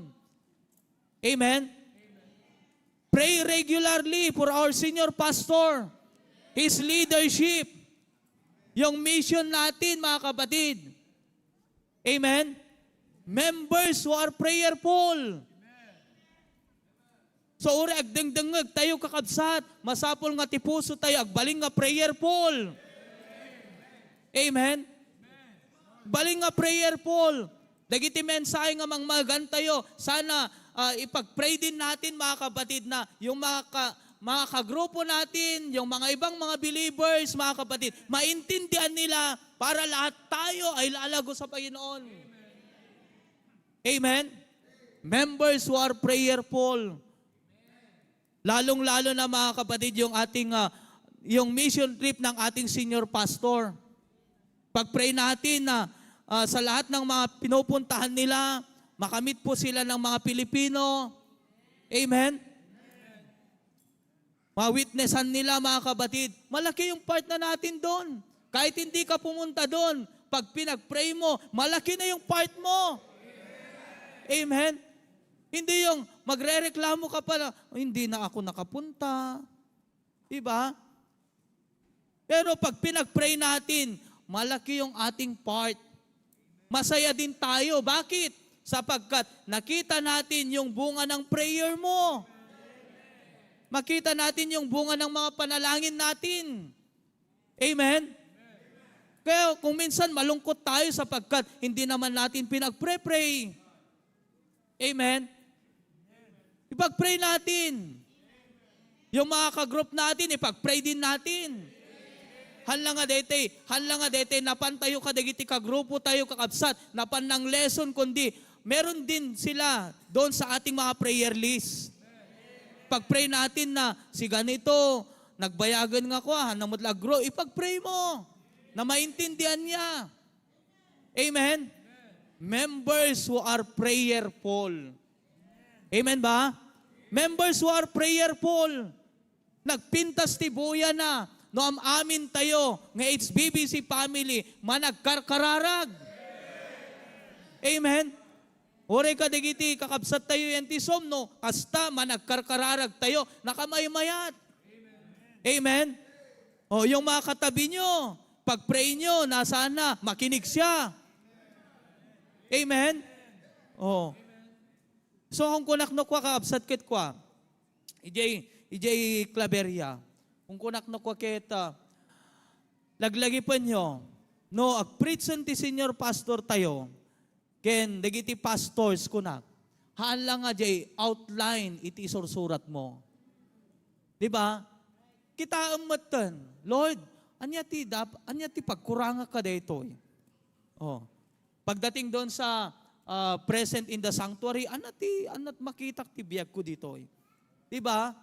Amen? Pray regularly for our senior pastor, his leadership, yung mission natin, mga kapatid. Amen? Members who are prayerful. So, uri agdengdengngeg tayo, kakabsat, masapul nga ti puso tayo agbalin nga prayerful. Amen? Balin nga prayerful. Dagiti mensahe nga mangmagan tayo, sana ah, ipag-pray din natin, mga kapatid, na yung mga ka-, mga kagrupo natin, yung mga ibang mga believers, mga kapatid, maintindihan nila para lahat tayo ay lalago sa Panginoon. Amen? Members who are prayerful. Lalong-lalo na, mga kapatid, yung ating, ah, yung mission trip ng ating senior pastor. Pag-pray natin na, ah, sa lahat ng mga pinupuntahan nila, makamit po sila ng mga Pilipino. Amen? Ma-witnessan nila, mga kapatid. Malaki yung part na natin doon. Kahit hindi ka pumunta doon, pag pinag-pray mo, malaki na yung part mo. Amen? Hindi yung magrereklamo ka pala, "Hindi na ako nakapunta." Di ba? Pero pag pinag-pray natin, malaki yung ating part. Masaya din tayo. Bakit? Sapagkat nakita natin yung bunga ng prayer mo. Makita natin yung bunga ng mga panalangin natin. Amen? Kaya kung minsan malungkot tayo sapagkat hindi naman natin pinag-pray-pray. Amen? Ipag-pray natin. Yung mga ka-group natin, ipag-pray din natin. Hala nga dete, hala nga dete, napan tayo kadagiti kagrupo tayo, kakabsat, napan ng lesson, kundi meron din sila doon sa ating mga prayer list. Pag-pray natin na si ganito, nagbayagan nga ko, ah, namutla grow, ipag-pray mo na maintindihan niya. Amen? Members who are prayerful. Amen ba? Members who are prayerful. Nagpintas ti buya na. No am-amin tayo nga H B B C family, managkarkararag. Amen? Uray kadagiti kakabsat tayo yan ti somno, kasta managkarkararag tayo, nakamaymayat. Amen? O, yung mga katabi nyo, pag-pray nyo, nasaan na? Makinig siya. Amen? O. So, kung kunak no kwa, kaabsat ket kwa, ijay, ijay Claveria, kung kunak no kwa ket, ah, laglagipen nyo, no, agpreach ti senior pastor tayo, ken dagiti pastors kunak, haan lang nga jay outline iti isursurat mo. Di ba? Kitaem metten, "Lord, ania ti dap-, ania ti pagkurangak kadaytoy?" Oh. Pagdating doon sa, ah, present in the sanctuary, "Ania ti, ania ti makitak ti biagko ditoy?" Di ba?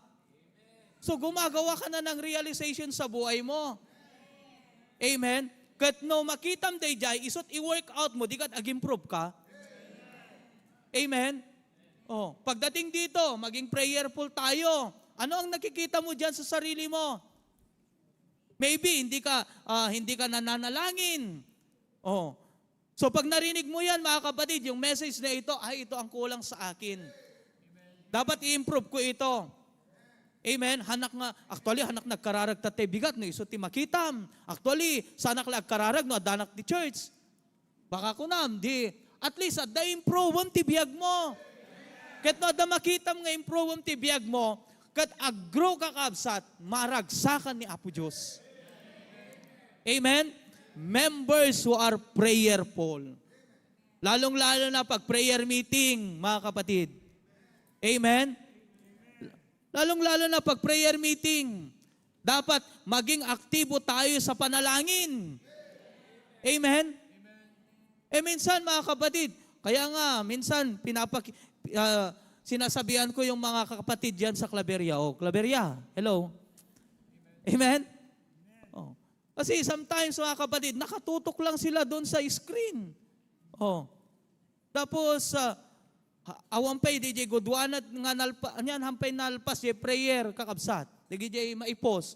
So, gumagawa ka na ng realization sa buhay mo. Amen? Ket no makitam dayjay, isut i-work out mo, di ket ag-improve ka. Amen? Oh, pagdating dito, maging prayerful tayo. Ano ang nakikita mo diyan sa sarili mo? Maybe hindi ka, ah, hindi ka nananalangin. Oh. So, pag narinig mo yan, mga kapatid, yung message na ito, "Ay, ito ang kulang sa akin. Dapat i-improve ko ito." Amen? Hanak nga, actually, hanak nagkararag ta ti bigat no isu ti makitam. Actually, saanak la agkararag no addanak ti church. Baka kunam, di, at least, adda improvem ti biag mo. Ket no adda makitam nga improvem ti biag mo, ket ag-grow ka, kabsat, maragsakan ni Apo Dios. Amen? Members who are prayerful. Lalong-lalo na pag prayer meeting, mga kapatid. Amen? Lalong-lalo na pag prayer meeting, dapat maging aktibo tayo sa panalangin. Amen? Eh, minsan, mga kapatid, kaya nga, minsan, pinapaki-, ah, sinasabihan ko yung mga kapatid yan sa Claveria, "Oh, Claveria, hello." Amen? Oh. Kasi sometimes, mga kapatid, nakatutok lang sila doon sa screen. Oh. Tapos, ah, ha-, awan pay, di jay gudwanat nga nalpa-, anian, hampay nalpas, jay prayer, kakabsat. Di jay maipos.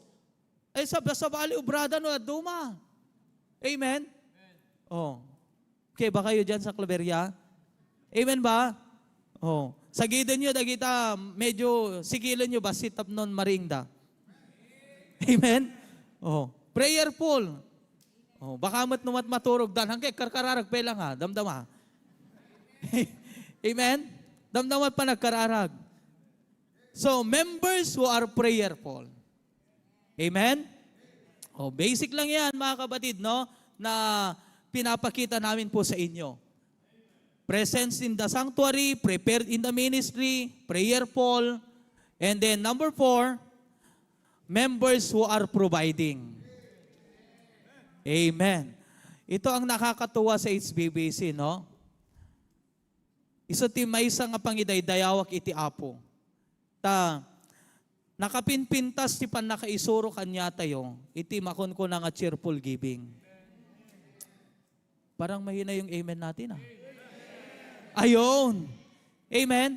Ay, sab-, sabali, obrada no, aduma. Amen? Oh. Okay ba kayo dyan sa Claveria? Amen ba? Oh. Sagiden nyo, dagita, medyo sigilen nyo, basi tapnon maringda. Amen? Oh. Prayerful. Oh, baka met no mat maturog dan, hangke karkararag pay lang ha, damdama. Amen? Damdama pa nagkararag. So, members who are prayerful. Amen? Oh, basic lang yan, mga kapatid, no? Na pinapakita namin po sa inyo. Presence in the sanctuary, prepared in the ministry, prayerful. And then number four, members who are providing. Amen. Ito ang nakakatuwa sa H B B C, no? Isu ti maysa nga pangidaydayawak iti Apo. Ta, nakapinpintas ti pannakaisuro kaniatayo iti makunkuna nga cheerful giving. Parang mahina yung amen natin, ah. Ayun. Amen?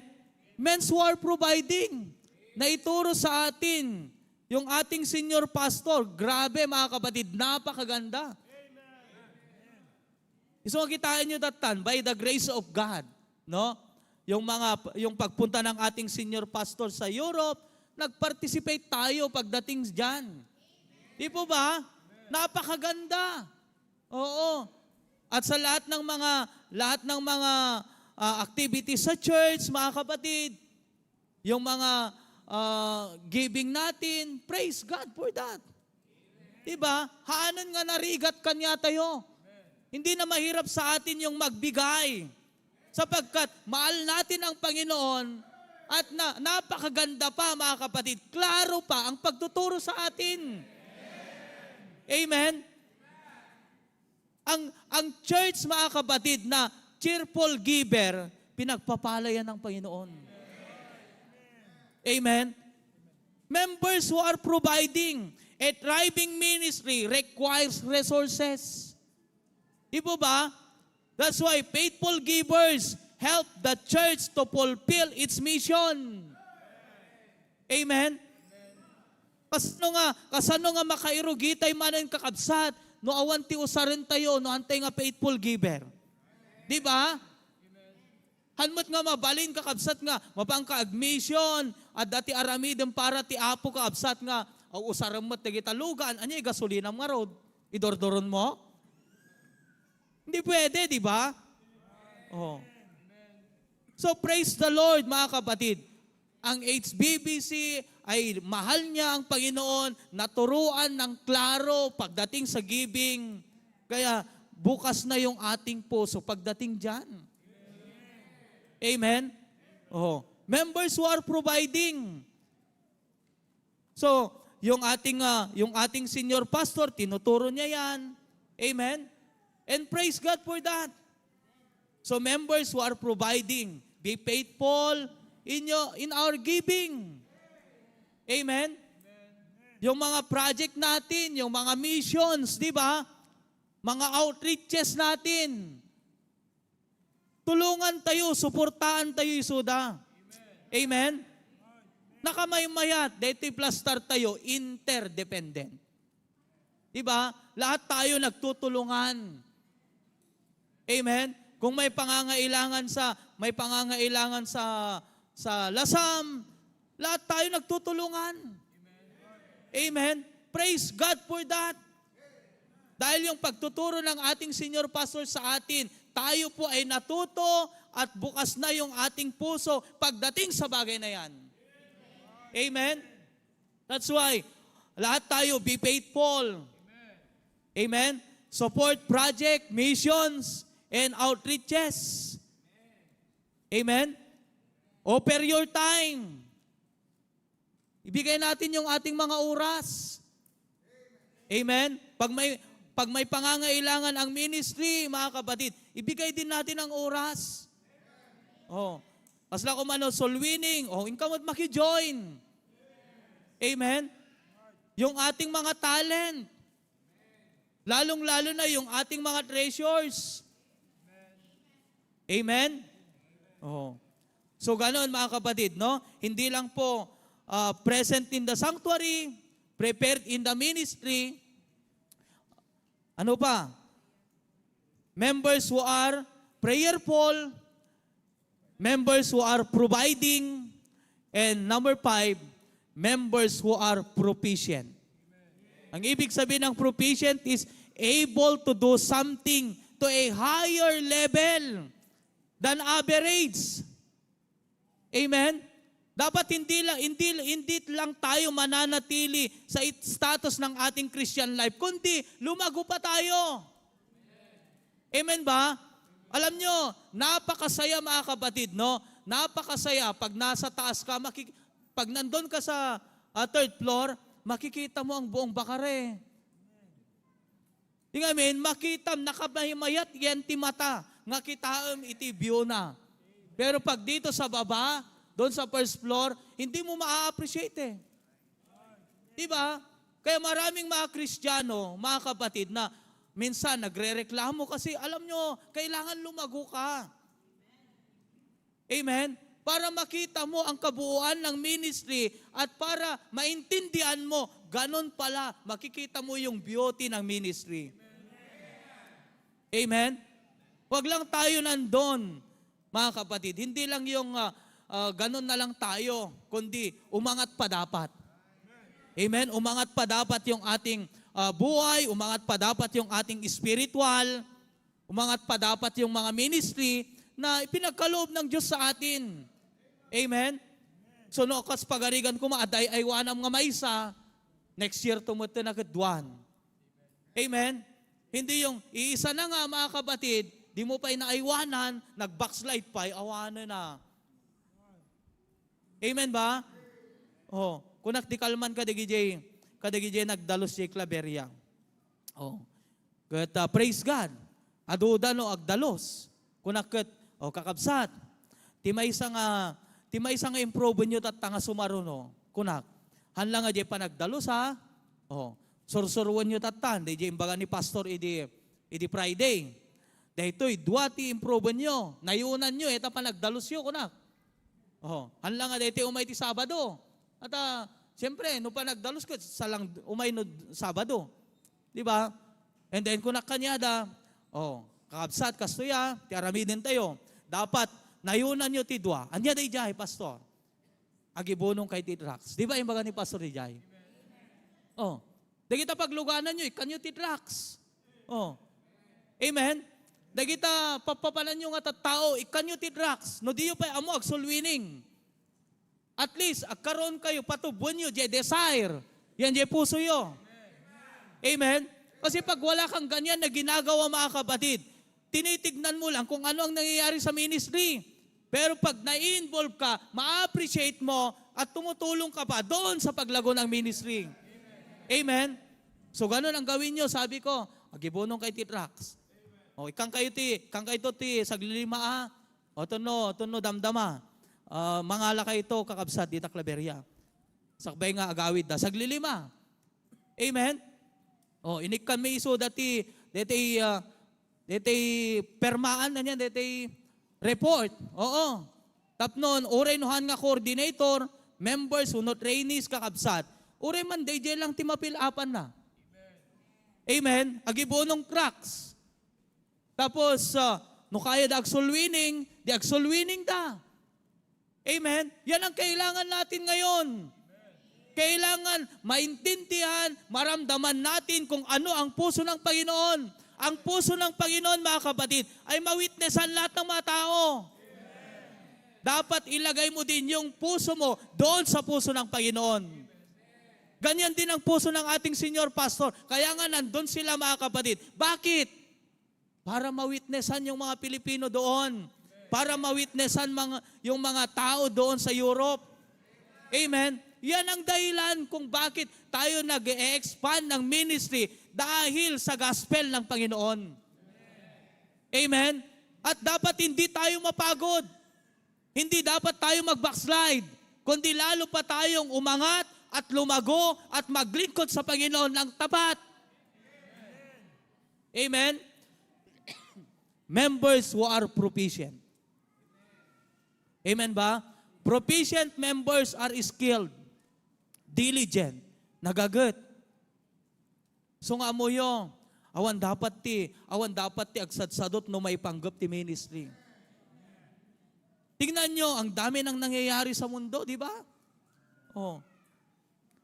Men's War Providing. Naituro sa atin yung ating senior pastor. Grabe, mga kapatid, napakaganda. Isu nga kitaan nyo dattan, by the grace of God, no? Yung mga, yung pagpunta ng ating senior pastor sa Europe, nag-participate tayo pagdating diyan. Di po ba? Napakaganda. Oo. At sa lahat ng mga, lahat ng mga, ah, activities sa church, mga kapatid, yung mga, ah, giving natin, praise God for that. Di ba? Haanen nga narigat kaniatayo. Hindi na mahirap sa atin yung magbigay. Sapagkat mahal natin ang Panginoon at na, napakaganda pa, mga kapatid, klaro pa ang pagtuturo sa atin. Amen? Ang, ang church, mga kapatid, na cheerful giver, pinagpapala yan ng Panginoon. Amen? Members who are providing a thriving ministry requires resources. Di po ba? That's why faithful givers help the church to fulfill its mission. Amen? Kasano nga, kasano nga makairugi tay manen, kakabsat, no awan ti usaren tayo, no antay nga faithful giver? Di ba? Hanmet nga mabalin, kakabsat, nga mapangka ag-mission, adda ti aramiden para ti Apo, kakabsat, nga, aw, usaren met dagita lugan, ania igasolinam ngarud? Idordoron mo? Hindi pwede, di ba? Oh. So, praise the Lord, mga kapatid. Ang H B B C ay mahal niya ang Panginoon, naturuan ng klaro pagdating sa giving. Kaya bukas na yung ating puso pagdating diyan. Amen? Oh. Members who are providing. So, yung ating, ah, yung ating senior pastor, tinuturo niya yan. Amen? And praise God for that. So, members who are providing, be faithful in, your, in our giving. Amen? Yung mga project natin, yung mga missions, di ba? Mga outreaches natin. Tulungan tayo, suportaan tayo isuda. Amen? Nakamaymayat, daytoy plastar tayo, interdependent. Di ba? Lahat tayo nagtutulungan. Amen? Kung may pangangailangan sa, may pangangailangan sa, sa lasam, lahat tayo nagtutulungan. Amen? Praise God for that. Dahil yung pagtuturo ng ating senior pastor sa atin, tayo po ay natuto at bukas na yung ating puso pagdating sa bagay na yan. Amen? That's why, lahat tayo, be faithful. Amen? Support project, missions, and outreaches. Amen? Offer your time. Ibigay natin yung ating mga oras. Amen? Pag may, pag may pangangailangan ang ministry, mga kapatid, ibigay din natin ang oras. Oh. Kasla ko man, oh, soul winning, oh, inka met maki-join. Amen? Yung ating mga talent, lalong-lalo na yung ating mga treasures. Amen? Oh. So, ganon, mga kapatid, no? Hindi lang po, ah, present in the sanctuary, prepared in the ministry. Ano pa? Members who are prayerful, members who are providing, and number five, members who are proficient. Ang ibig sabihin ng proficient is able to do something to a higher level than average. Amen? Dapat hindi lang, hindi, hindi lang tayo mananatili sa it-, status ng ating Christian life, kundi lumago pa tayo. Amen ba? Alam nyo, napakasaya, mga kapatid, no? Napakasaya pag nasa taas ka, maki-, pag nandun ka sa, ah, third floor, makikita mo ang buong Bacarre. Di ngamin, makitam, nakamaymayat yan ti mata, nga kitaem iti view na. Pero pag dito sa baba, doon sa first floor, hindi mo ma-appreciate eh. Di ba? Kaya maraming mga Kristiyano, mga kapatid, na minsan nagrereklamo kasi alam nyo, kailangan lumago ka. Amen? Para makita mo ang kabuuan ng ministry at para maintindihan mo, ganun pala, makikita mo yung beauty ng ministry. Amen? Huwag lang tayo nandun, mga kapatid. Hindi lang yung ah, ah, ganun na lang tayo, kundi umangat pa dapat. Amen? Umangat pa dapat yung ating ah, buhay, umangat pa dapat yung ating spiritual, umangat pa dapat yung mga ministry na ipinagkaloob ng Diyos sa atin. Amen? So, no, kas pagarigan ko, maad ay aywanam nga maysa, next year tumuto na kadwan. Amen? Hindi yung iisa na nga, mga kapatid, di mo pa inaaywanan, nag-backslide pa, ay awanan na. Amen ba? Oh, kunak di kalman ka dagijay, kadagijay nagdalus jay Claveria. Oh. Ket ah, praise God. Aduda no agdalus. Kunak ket, oh, kakabsat. Ti maysa nga ti maysa nga improbenyo tatta nga sumaruno. Kunak. Hanla nga jay panagdalus ha. Oh, sursuruenyo tatta, dayjay imbaga ni pastor idi idi Friday. Daytoy dua ti improbenyo. Nayunanyo ita panagdalusyo kunak. Oh, hanla nga daytoy umay ti Sabado. At ah, siyempre, no panagdalus ket salang umay no Sabado. Di ba? And then kunak kaniada, oh, kakabsat, kastoy a, ti aramiden tayo. Dapat nayunanyo ti dua. Ania dayjay, pastor? Agibunong kay ti drugs. Di ba imbaga ni Pastor Rijay? Oh. Dagita paglugananyo, ikkanyo ti drugs. Oh. Amen? Dagita papapananyo nga tattao, ikkanyo ti drugs. No diyo pay ammo, agsulwining. At least, agkaroon kayo, patubuenyo, jay desire. Yan, jay pusoyo. Amen? Kasi pag wala kang ganyan na ginagawa, mga kapatid, tinitignan mo lang kung ano ang nangyayari sa ministry. Pero pag nai-involve ka, ma-appreciate mo at tumutulong ka pa doon sa paglago ng ministry. Amen? So, ganun ang gawin nyo, sabi ko, agibunong kay ti drugs. O, ikang kayo ti, ikang kayo ti, saglilima ah. O, tunno, tunno, damdama. Ah, mangala kayo to, kakabsat, dita Claveria. Sakbay nga agawid da, saglilima. Amen? O, inikkan mi isu dati, dati, ah, Detay permaan na niyan, detay report. Oo. Tapnon, uray no han nga coordinator, members, wenno trainees, kakabsat. Uray man, dayjay lang ti mapilapan na. Amen? Agibunong cracks. Tapos, ah, no kaya da agsulwining, di agsulwining da. Amen? Yan ang kailangan natin ngayon. Kailangan maintindihan, maramdaman natin kung ano ang puso ng Panginoon. Ang puso ng Panginoon, mga kapatid, ay mawitnessan lahat ng mga tao. Dapat ilagay mo din yung puso mo doon sa puso ng Panginoon. Ganyan din ang puso ng ating senior pastor. Kaya nga nandun sila, mga kapatid. Bakit? Para mawitnessan yung mga Pilipino doon. Para mawitnessan mga, yung mga tao doon sa Europe. Amen? Yan ang dahilan kung bakit tayo nag-e-expand ng ministry dahil sa gospel ng Panginoon. Amen? At dapat hindi tayo mapagod. Hindi dapat tayo mag-backslide, kundi lalo pa tayong umangat at lumago at maglingkod sa Panginoon ng tapat. Amen? Members who are proficient. Amen ba? Proficient members are skilled, diligent, nagaget. So nga ammoyo, awan dapat ti, awan dapat ti agsadsadot no maipanggep ti ministry. Tingnan nyo, ang dami nang nangyayari sa mundo, di ba? Oh.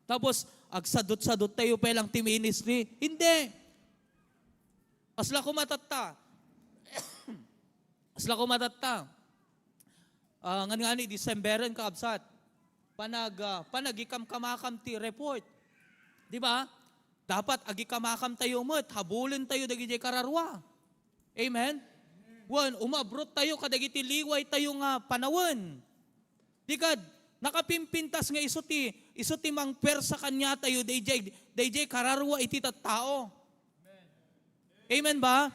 Tapos, agsadot-sadot tayo pa lang ti ministry. Hindi. Asla ko matatta. Asla ko matatta. Ah, ngan nga ni Decemberen, kaabsat. Panag, ah, panagikamkamakam ti report. Di ba? Dapat agikamakam tayo met, habulen tayo dagiti kararua. Amen? Wen, umabrot tayo kadagiti liway tayo nga panawen. Di kad, nakapimpintas nga isu ti, isu ti mangpersa kaniatayo dayjay, dayjay kararua iti tattao. Amen ba?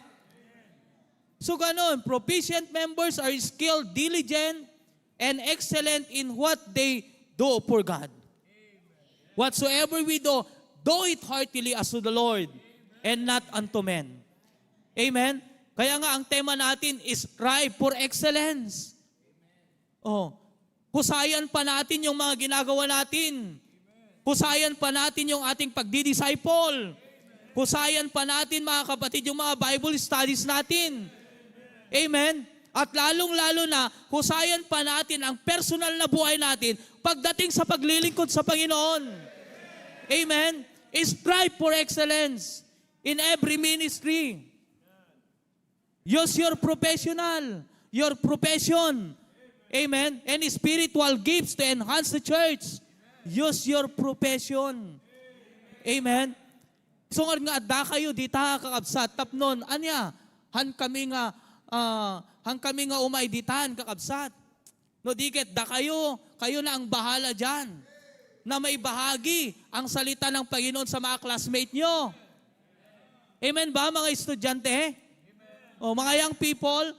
So ganon, proficient members are skilled, diligent, and excellent in what they do for God. Whatsoever we do, do it heartily as to the Lord and not unto men. Amen? Kaya nga ang tema natin is strive for excellence. Oh, kusayan pa natin yung mga ginagawa natin. Kusayan pa natin yung ating pagdi-disciple. Kusayan pa natin, mga kapatid, yung mga Bible studies natin. Amen? At lalong-lalo na, kusayan pa natin ang personal na buhay natin pagdating sa paglilingkod sa Panginoon. Amen? Strive for excellence in every ministry. Use your professional, your profession. Amen? And spiritual gifts to enhance the church. Use your profession. Amen? So nga adda kayo dita, kakabsat, tapnon, ania, han kami nga, ah, han kami nga umay ditan, kakabsat. No di ket, dakayo, kayo na ang bahala diyan na maibahagi ang salita ng Panginoon sa mga classmate nyo. Amen ba, mga estudyante? O, mga young people,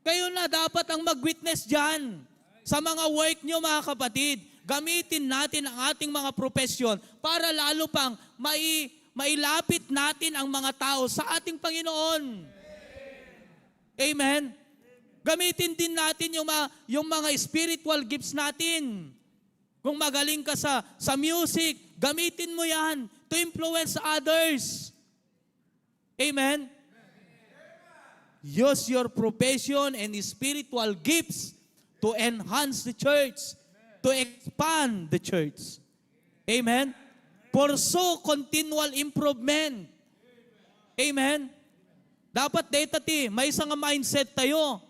kayo na dapat ang mag-witness diyan sa mga work nyo, mga kapatid. Gamitin natin ang ating mga profesyon para lalo pang mai-, mailapit natin ang mga tao sa ating Panginoon. Amen? Gamitin din natin yung mga, yung mga spiritual gifts natin. Kung magaling ka sa, sa music, gamitin mo yan to influence others. Amen? Use your profession and spiritual gifts to enhance the church, to expand the church. Amen? Pursue continual improvement. Amen? Dapat dayta ti maysa nga mindset tayo.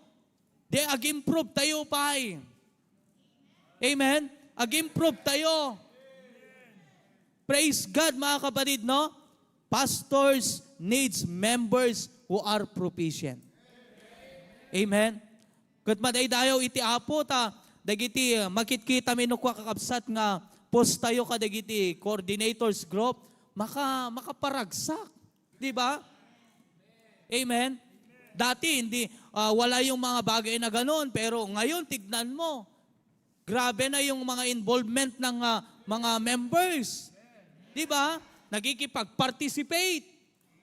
Di ag-improve tayo pay. Amen? Ag-improve tayo. Praise God, mga kapatid, no? Pastors needs members who are proficient. Amen? Ket madaydayaw iti Apo ta dagiti, uh, makitkita mi no kua, kakabsat, nga postayo kadagiti coordinators group, maka-, makaparagsak. Di ba? Amen? Dati, hindi, ah, wala yung mga bagay na ganon, pero ngayon, tignan mo, grabe na yung mga involvement ng, ah, mga members. Di ba? Nagkikipag-participate.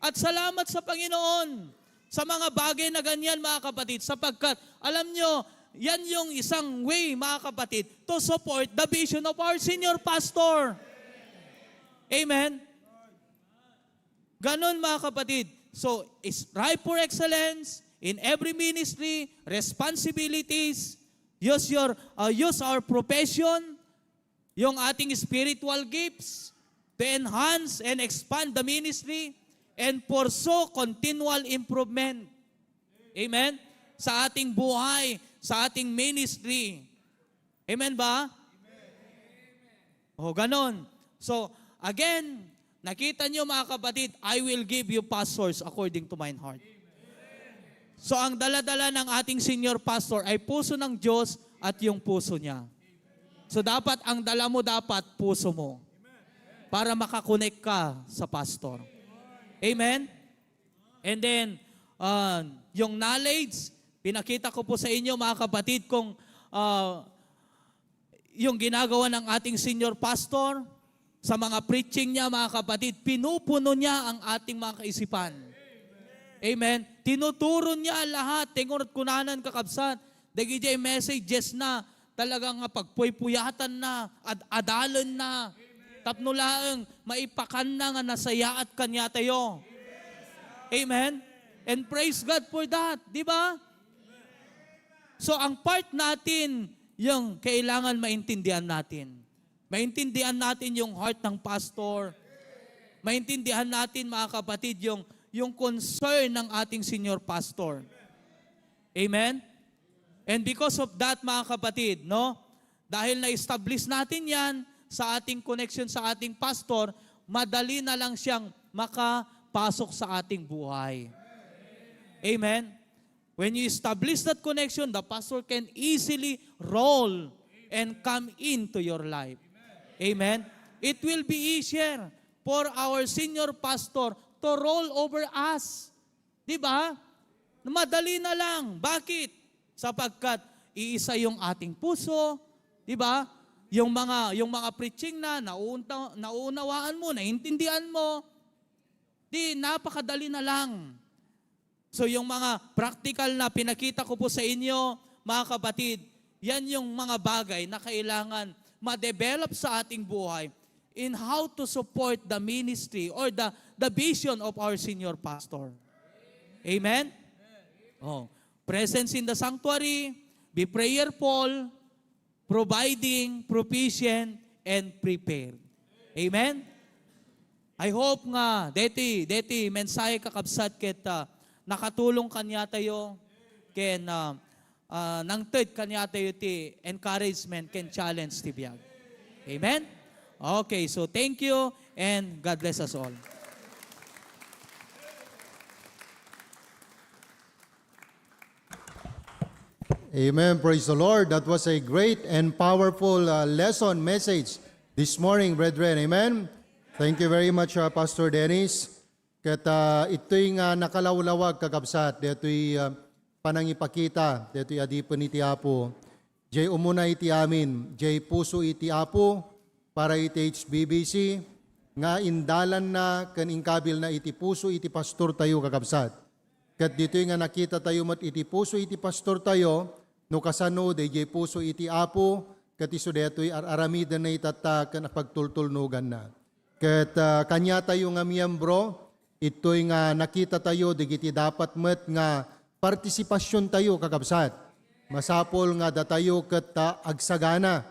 At salamat sa Panginoon sa mga bagay na ganyan, mga kapatid, sapagkat, alam nyo, yan yung isang way, mga kapatid, to support the vision of our senior pastor. Amen? Ganon, mga kapatid. So, strive for excellence in every ministry, responsibilities, use your, uh, use our profession, yung ating spiritual gifts to enhance and expand the ministry, and pursue continual improvement. Amen? Sa ating buhay, sa ating ministry. Amen ba? O, ganon. So, again, nakita nyo, mga kapatid, "I will give you pastors according to mine heart." So, ang daladala ng ating senior pastor ay puso ng Diyos at yung puso niya. So, dapat ang dala mo, dapat puso mo para makakonek ka sa pastor. Amen? And then, ah, yung knowledge, pinakita ko po sa inyo, mga kapatid, kung, ah, yung ginagawa ng ating senior pastor sa mga preaching niya, mga kapatid, pinupuno niya ang ating mga kaisipan. Amen? Tinuturo niya lahat. Tingurat kunanan, kakabsat, dagiti messages na talaga nga pagpuypuyatan na, ad-adalen na. Tapno laeng maipakan na nga nasayaat kaniatayo. Amen? And praise God for that, di ba? So, ang part natin, yung kailangan maintindihan natin. Maintindihan natin yung heart ng pastor. Maintindihan natin, mga kapatid, yung, yung concern ng ating senior pastor. Amen? And because of that, mga kapatid, no? Dahil na-establish natin yan sa ating connection sa ating pastor, madali na lang siyang makapasok sa ating buhay. Amen? When you establish that connection, the pastor can easily roll and come into your life. Amen? It will be easier for our senior pastor to roll over us. Di ba? madali na lang. Bakit? Sapagkat iisa yung ating puso, di ba? Yung mga, yung mga preaching na naunta-, nauunawaan mo, naintindihan mo, di napakadali na lang. So, yung mga practical na pinakita ko po sa inyo, mga kapatid, yan yung mga bagay na kailangan ma-develop sa ating buhay in how to support the ministry or the, the vision of our senior pastor. Amen? Oh. Presence in the sanctuary, be prayerful, providing, proficient, and prepared. Amen? I hope nga, deti, deti, mensahe kakabsat ket, ah, nakatulong kaniatayo, ken, ah, ah, nangted kaniatayo ti encouragement ken challenge ti biag. Amen? Okay, so thank you and God bless us all. Amen. Praise the Lord. That was a great and powerful, uh, lesson, message this morning, brethren. Amen. Thank you very much, uh, Pastor Dennis. Ket, uh, itoy nga nakalawlawag, kakabsat, daytoy, uh, panangipakita, daytoy adipen iti Apo. Jay umuna iti amin, jay puso iti Apo, para iti H B B C, nga indalanna ken inkabilna iti puso iti pastortayo, kakabsat. Ket ditoy nga nakitatayo met iti puso iti pastortayo, no kasano daydiay puso iti Apo, ket isu daytoy ar-aramidenna itatta ken apagtultulnoganna. Ket, ah, kaniatayo nga miyembro, itoy nga nakitatayo dagiti dapat met nga partisipasiontayo, kakabsat. Masapul nga datayo ket ta agsagana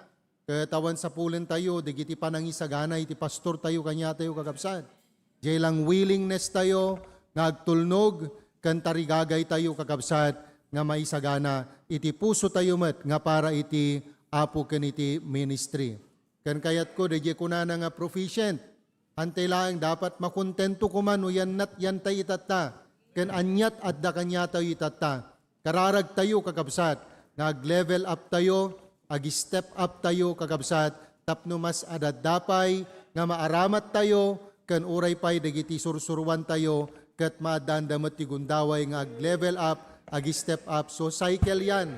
Ket awan sapulentayo dagiti panangisagana iti pastortayo kaniatayo, kakabsat. Diay lang willingness tayo nga agtulnog ken tarigagaytayo, kakabsat, nga maisagana iti pusotayo met nga para iti Apo ken iti ministry. Ken kayatko, daydiay kunana nga proficient, Antay laeng, dapat makontento koma no yannat yantay itatta, ken aniat adda kaniatayo itatta. Kararagtayo, kakabsat, nga ag-level up tayo, ag-step up tayo, kakabsat, tapno mas adadda pay nga maaramat tayo, ken uray pay dagiti sursuruan tayo, ket maaddaanda met ti gundaway nga ag-level up, ag-step up. So, cycle yan.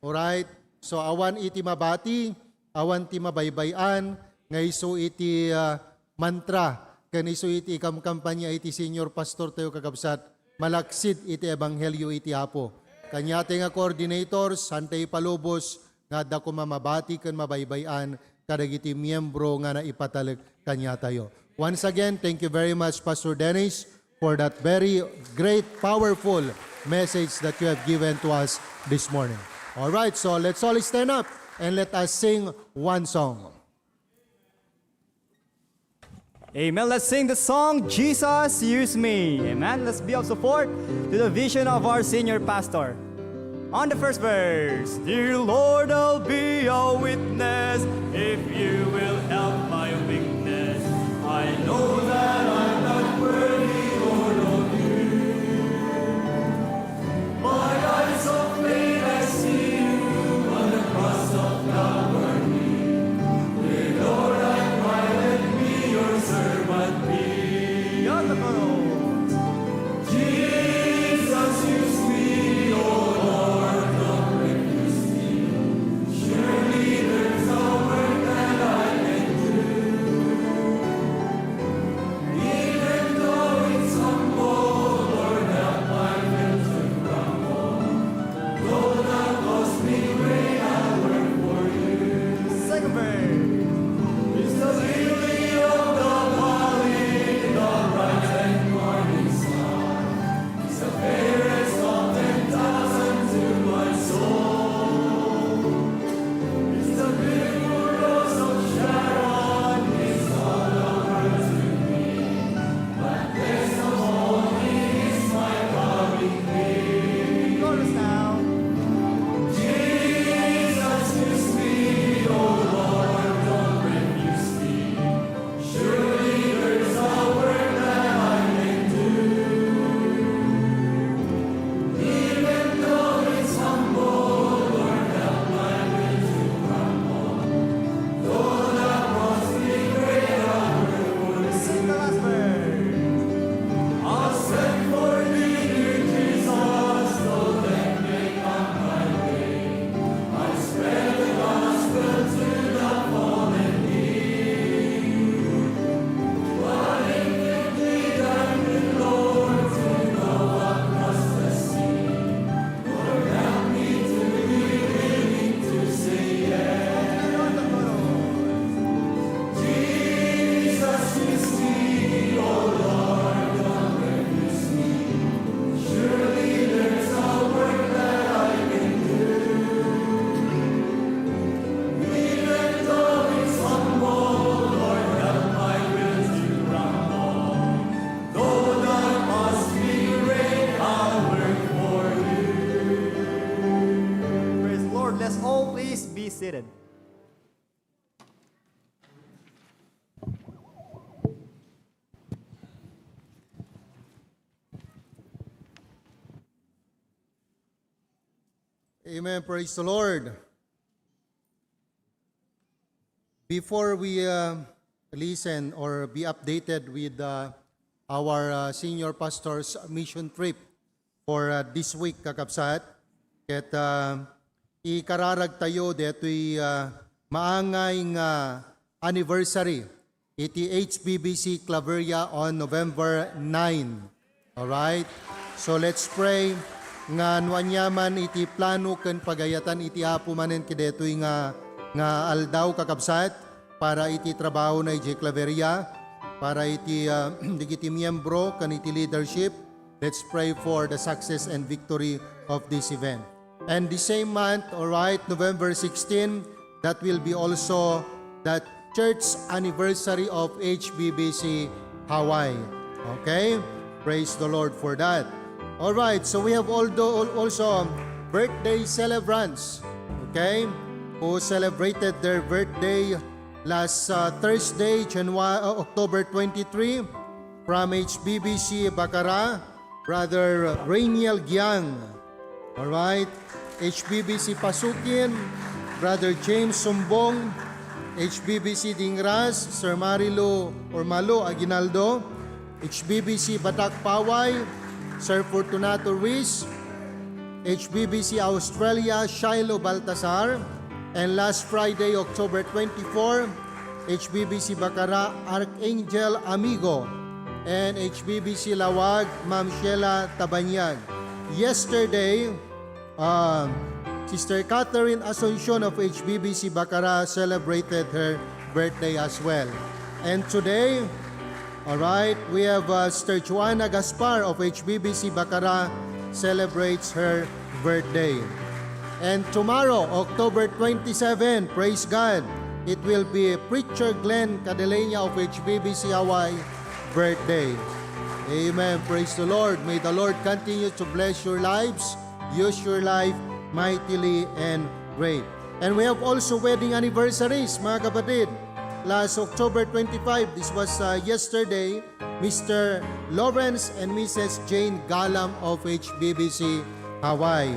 Alright? So, awan iti mabati, awan ti mabaybay-an, nga isu iti, ah, mantra, ken isu iti ikamkampanya iti senior pastor tayo, kakabsat, malaksid iti ebanghelio iti Apo. Kaniatay nga coordinators, saan tayo ipalubos nga adda koma mabati ken mabaybay-an kadagiti miyembro nga naipatalek kaniatayo. Once again, thank you very much, Pastor Dennis, for that very great, powerful message that you have given to us this morning. All right, so let's all stand up and let us sing one song. Amen. Let's sing the song, "Jesus, Use Me." Amen. Let's be of support to the vision of our senior pastor. On the first verse, "Dear Lord, I'll be a witness if you will help my weakness. I know that I'm not worthy, Lord, of you." My eyes of faith I see you on the cross of Calvary. Dear Lord, I cry, let me your servant be. Yan na, Lord. Jesus, use me, O Lord, don't refuse me. Surely there's a work that I can do. seated. Amen. Praise the Lord. Before we uh, listen or be updated with uh, our uh, senior pastor's mission trip for uh, this week, kakabsat, ket uh, ikararag tayo detoy uh, maangay nga anniversary iti H B B C Claveria on November nine. Alright? So let's pray nga no aniaman iti plano ken pagayatan iti Apo manen kadetoy nga, nga aldaw, kakabsat, para iti trabaho na idiay Claveria, para iti ah, dagiti miyembro ken iti leadership. Let's pray for the success and victory of this event. And the same month, all right, November sixteen, that will be also the church anniversary of H B B C Hawaii. Okay? Praise the Lord for that. All right, so we have all the, al- also birthday celebrants, okay, who celebrated their birthday last uh, Thursday, January, uh, October twenty-three, from H B B C Bacara, Brother Rainiel Giang. All right. H B B C Pasukin, Brother James Sumbong. H B B C Dingras, Sir Marilo or Malo Aguinaldo. H B B C Batak Paway, Sir Fortunato Ruiz. H B B C Australia, Shiloh Baltasar. And last Friday, October twenty-four, H B B C Bacara, Archangel Amigo. And H B B C Lawag, Ma'am Sheila Tabanyag. Yesterday, um, Sister Catherine Asuncion of H B B C Bacara celebrated her birthday as well. And today, all right, we have uh, Sister Joanna Gaspar of H B B C Bacara celebrates her birthday. And tomorrow, October twenty-seven, praise God, it will be Preacher Glenn Cadeleña of H B B C Hawaii birthday. Amen. Praise the Lord. May the Lord continue to bless your lives, use your life mightily and great. And we have also wedding anniversaries, mga kapatid. Last October twenty-five, this was uh, yesterday, Mister Lawrence and Missus Jane Galam of H B B C Hawaii.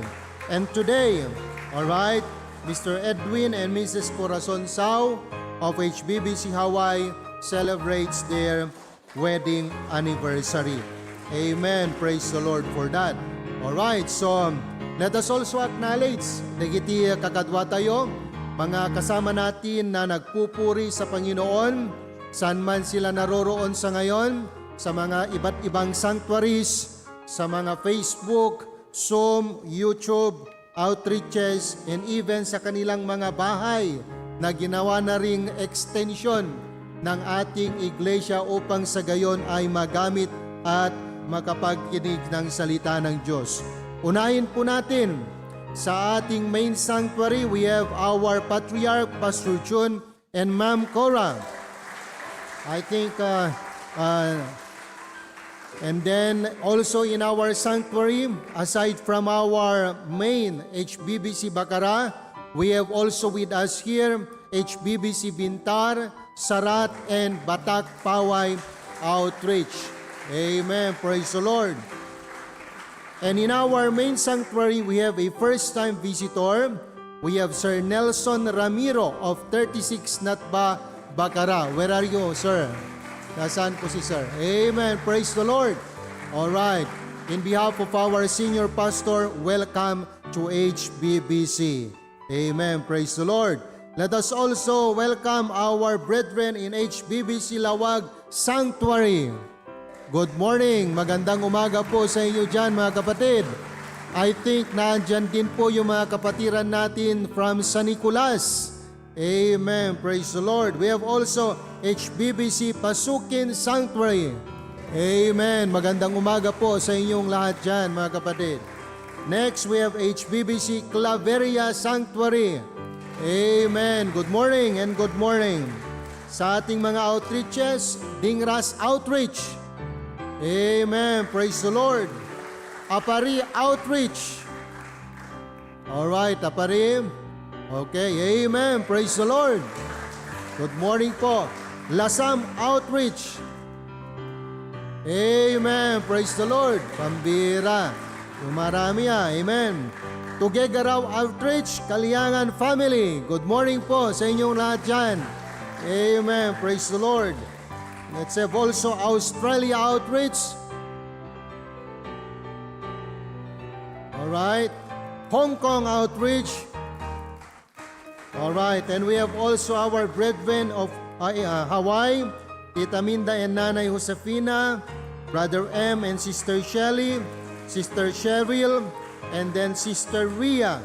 And today, all right, Mister Edwin and Missus Corazon Sao of H B B C Hawaii celebrates their wedding anniversary. Amen. Praise the Lord for that. All right, so let us also acknowledge dagiti kakadua tayo, mga kasama natin na nagpupuri sa Panginoon, saan man sila naroroon sa ngayon, sa mga iba't ibang sanctuaries, sa mga Facebook, Zoom, YouTube, outreaches, and even sa kanilang mga bahay na ginawa na ring extension ng ating iglesia upang sa gayon ay magamit at makapagkinig ng salita ng Diyos. Unahin po natin, sa ating main sanctuary, we have our Patriarch, Pastor Jun, and Ma'am Cora. I think, uh, uh, and then also in our sanctuary, aside from our main H B B C Bacara, we have also with us here H B B C Bintar, Sarat, and Batak Paway Outreach. Amen. Praise the Lord. And in our main sanctuary, we have a first-time visitor. We have Sir Nelson Ramiro of thirty-six Natba, Bacara. Where are you, sir? Nasaan po si sir? Amen. Praise the Lord. All right. In behalf of our senior pastor, welcome to H B B C. Amen. Praise the Lord. Let us also welcome our brethren in H B B C Lawag Sanctuary. Good morning. Magandang umaga po sa inyo dyan, mga kapatid. I think nandyan din po yung mga kapatiran natin from San Nicolas. Amen. Praise the Lord. We have also H B B C Pasukin Sanctuary. Amen. Magandang umaga po sa inyong lahat dyan, mga kapatid. Next, we have H B B C Claveria Sanctuary. Amen. Good morning and good morning. Sa ating mga outreaches, Dingras Outreach. Amen. Praise the Lord. Apari Outreach. All right, Apari. Okay, amen. Praise the Lord. Good morning po. Lasam Outreach. Amen. Praise the Lord. Pambira. Dumarami, ah. Amen. Tuguegarao Outreach, Kaliangan family. Good morning po sa inyong lahat dyan. Amen. Praise the Lord. Let's have also Australia Outreach. All right. Hong Kong Outreach. All right. And we have also our brethren of, uh, uh, Hawaii, Tita Minda and Nanay Josefina, Brother M and Sister Shelly, Sister Cheryl, and then Sister Ria.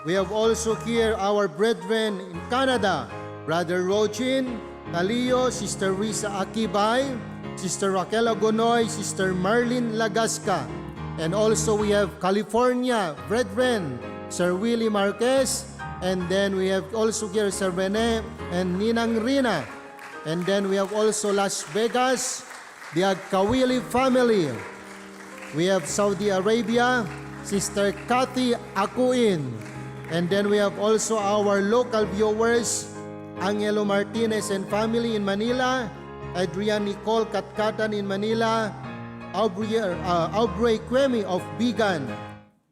We have also here our brethren in Canada, Brother Rojin Calio, Sister Risa Akibay, Sister Raquel Agonoy, Sister Marlene Lagasca. And also we have California brethren, Sir Willie Marquez, and then we have also here Sir Rene and Ninang Rina. And then we have also Las Vegas, the Agkawili family. We have Saudi Arabia, Sister Kathy Akuin. And then we have also our local viewers, Angelo Martinez and family in Manila, Adrian Nicole Katcatan in Manila, Aubrey, uh, Aubrey Cuemi of Bigan,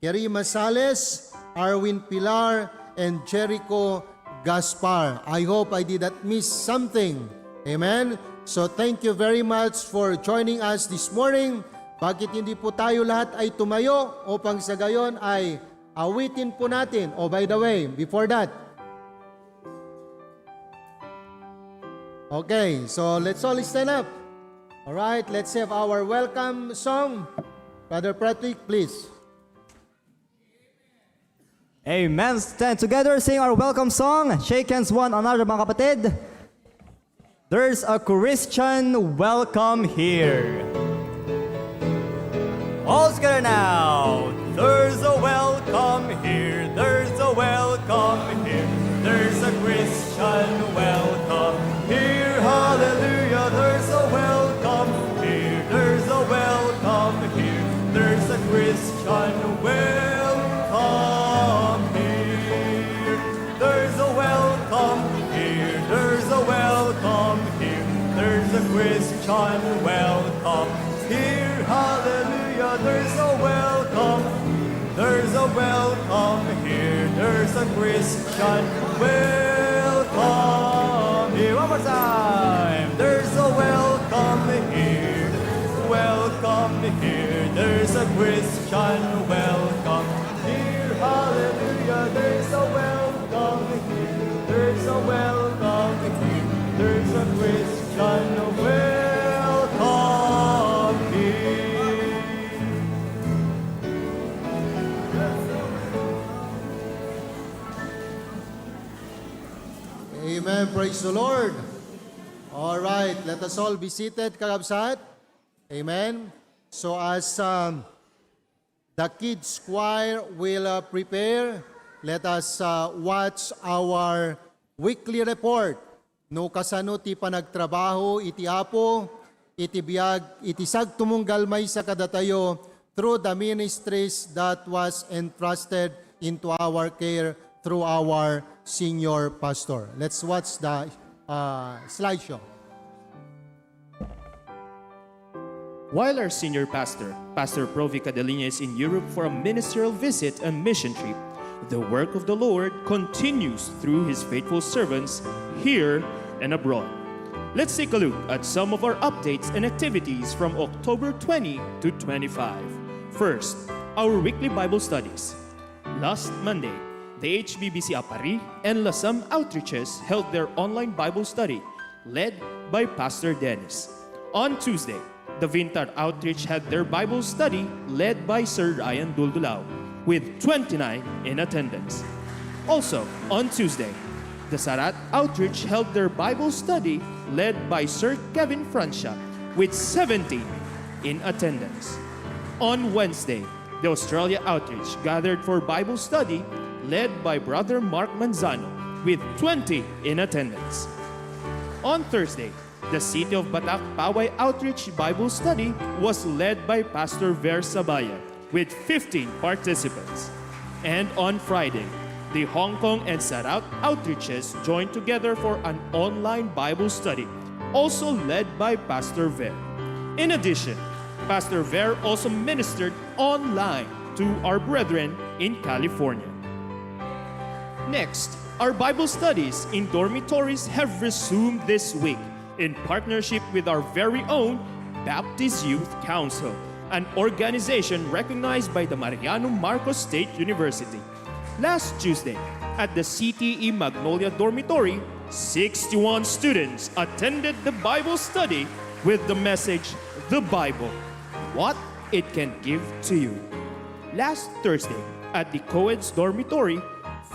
Kerry Masales, Arwin Pilar, and Jericho Gaspar. I hope I did not miss something. Amen? So thank you very much for joining us this morning. Bakit hindi po tayo lahat ay tumayo upang sa gayon ay awitin po natin? Oh, by the way, before that, okay, so let's all stand up. All right, let's have our welcome song. Brother Patrick, please. Amen. Stand together, sing our welcome song. Shake hands one another, mga kapatid. There's a Christian welcome here. All together now. There's a welcome here. There's a welcome here. There's a Christian welcome here. Hallelujah. There's a welcome here. There's a welcome here. There's a Christian welcome here. There's a welcome here. There's a welcome here. There's a Christian welcome here. Hallelujah. There's a welcome. There's a welcome here. There's a Christian welcome here. One more time. There's a welcome here. Welcome here. There's a Christian welcome here. Hallelujah. There's a welcome here. There's a welcome here. There's a Christian welcome here. Amen. Praise the Lord. All right. Let us all be seated, kakabsat. Amen. So as, um, the kids choir will, uh, prepare, let us, uh, watch our weekly report. No kasano ti panagtrabaho iti Apo, iti biag, iti sagtumunggal maysa kadatayo through the ministries that was entrusted into our care through our senior pastor. Let's watch the, uh, slideshow. While our senior pastor, Pastor Provi Cadalina, is in Europe for a ministerial visit and mission trip, the work of the Lord continues through his faithful servants here and abroad. Let's take a look at some of our updates and activities from October twenty to twenty-five. First, our weekly Bible studies. Last Monday, the H B B C Aparri and Lasam outreaches held their online Bible study, led by Pastor Dennis. On Tuesday, the Vintar outreach had their Bible study, led by Sir Ryan Duldulao, with twenty-nine in attendance. Also, on Tuesday, the Sarat outreach held their Bible study, led by Sir Kevin Francia, with seventeen in attendance. On Wednesday, the Australia outreach gathered for Bible study, led by Brother Mark Manzano, with twenty in attendance. On Thursday, the City of Batac Paway Outreach Bible Study was led by Pastor Ver Sabaya, with fifteen participants. And on Friday, The Hong Kong and Saraut outreaches joined together for an online Bible study, also led by Pastor Ver. In addition, Pastor Ver also ministered online to our brethren in California. Next, our Bible studies in dormitories have resumed this week in partnership with our very own Baptist Youth Council, an organization recognized by the Mariano Marcos State University. Last Tuesday, at the C T E Magnolia Dormitory, sixty-one students attended the Bible study with the message, "The Bible, What It Can Give to You." Last Thursday, at the co-ed's dormitory,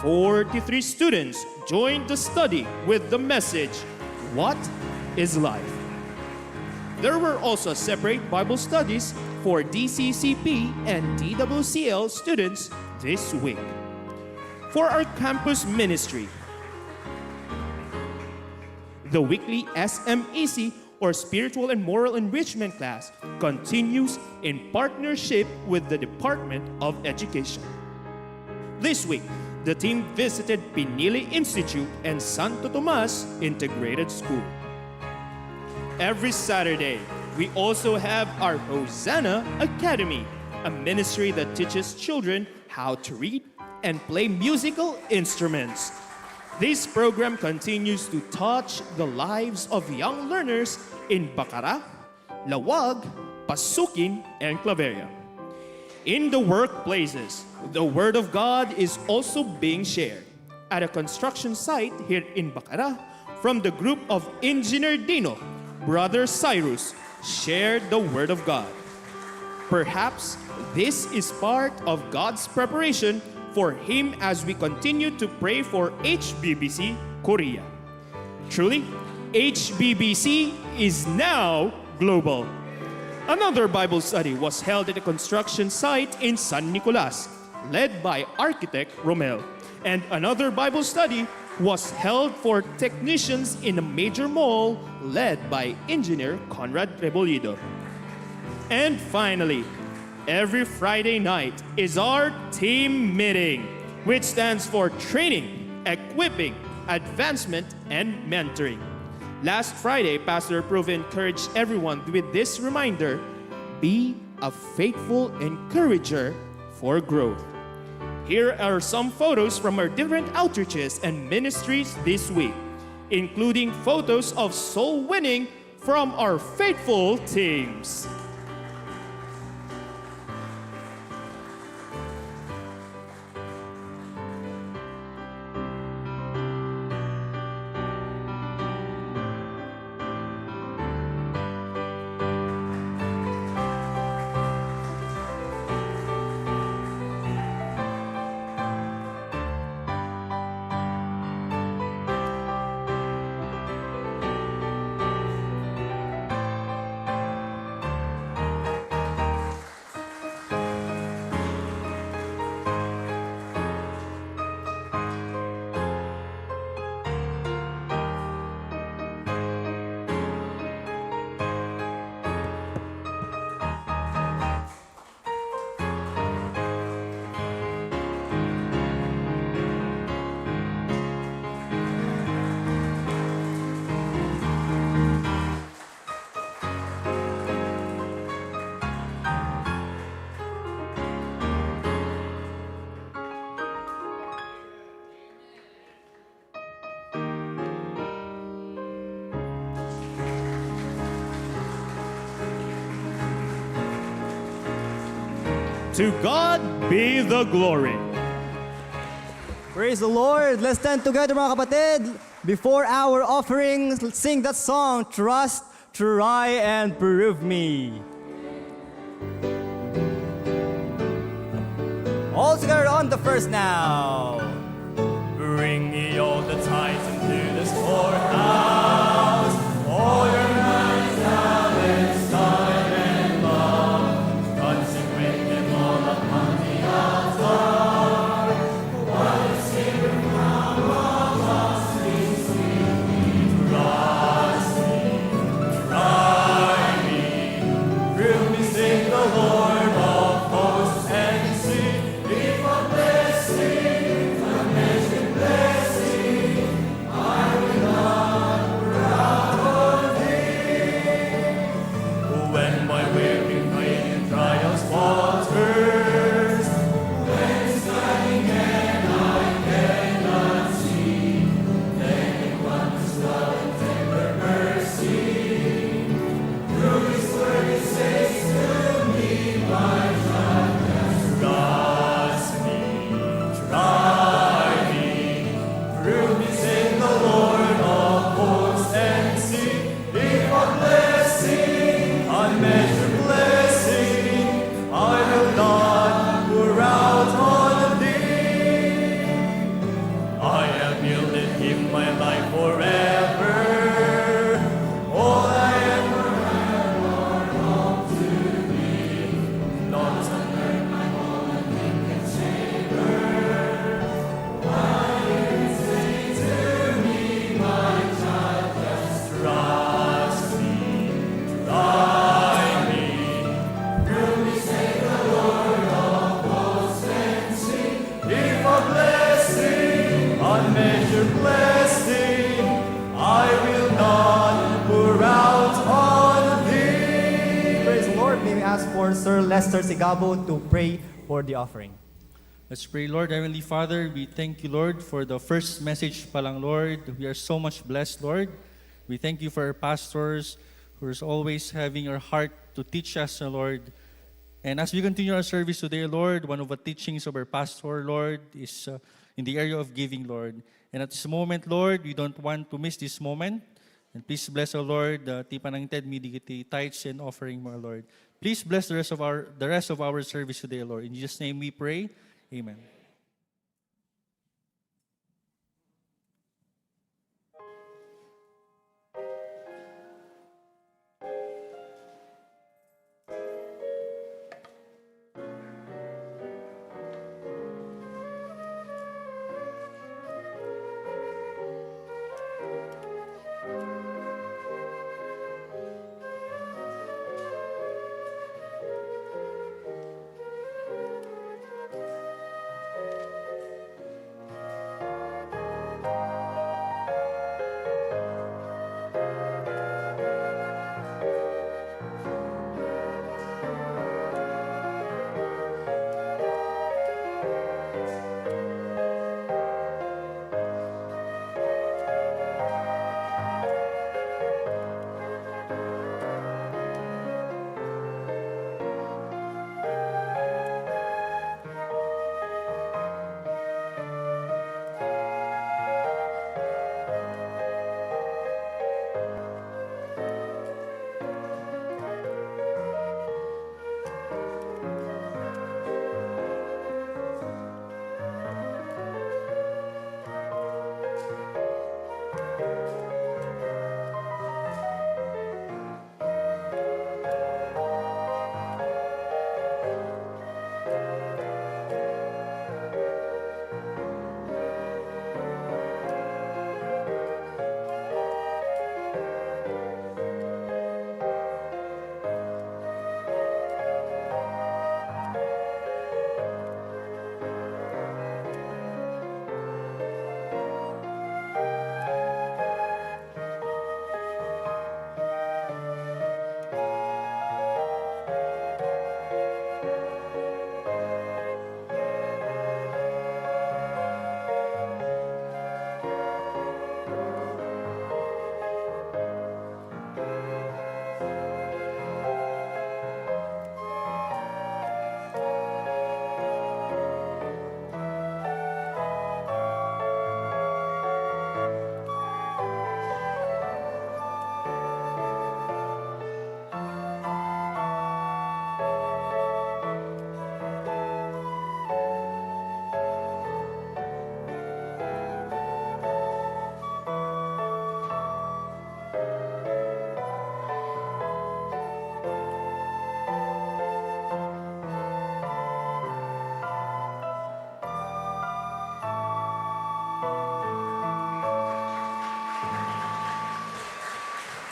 forty-three students joined the study with the message, "What is Life?" There were also separate Bible studies for D C C P and D W C L students this week. For our campus ministry, the weekly S M E C, or Spiritual and Moral Enrichment class, continues in partnership with the Department of Education. This week, the team visited Pinili Institute and Santo Tomas Integrated School. Every Saturday, we also have our Hosanna Academy, a ministry that teaches children how to read and play musical instruments. This program continues to touch the lives of young learners in Bacara, Laoag, Pasukin, and Claveria. In the workplaces, the Word of God is also being shared. At a construction site here in Bacara, from the group of Engineer Dino, Brother Cyrus shared the Word of God. Perhaps this is part of God's preparation for him as we continue to pray for H B B C Korea. Truly, H B B C is now global. Another Bible study was held at a construction site in San Nicolas, led by architect Romel. And another Bible study was held for technicians in a major mall, led by engineer Conrad Rebollido. And finally, every Friday night is our team meeting, which stands for training, equipping, advancement, and mentoring. Last Friday, Pastor Proven encouraged everyone with this reminder: "Be a faithful encourager for growth." Here are some photos from our different outreaches and ministries this week, including photos of soul winning from our faithful teams. To God be the glory. Praise the Lord. Let's stand together, mga kapatid. Before our offering, sing that song, "Trust, Try, and Prove Me." All together on the first now. Bring ye all the tithes into the storehouse, all your mines, talents, time, and love. Consecrate them all upon the altar. While the Savior now draws us, we sing, "Try me, try me, prove me," sing the Lord of hosts, and see if a blessing, a ask for Sir Lester Sigabo to pray for the offering. Let's pray. Lord, Heavenly Father, we thank you, Lord, for the first message pa lang, Lord. We are so much blessed, Lord. We thank you for our pastors who is always having our heart to teach us, uh, Lord. And as we continue our service today, Lord, one of the teachings of our pastor, Lord, is, uh, in the area of giving, Lord. And at this moment, Lord, we don't want to miss this moment. And please bless, O Lord, uh, ti panangted mi dagiti tithes and offering mo, Lord. Please bless the rest of our, the rest of our service today, Lord. In Jesus' name we pray. Amen.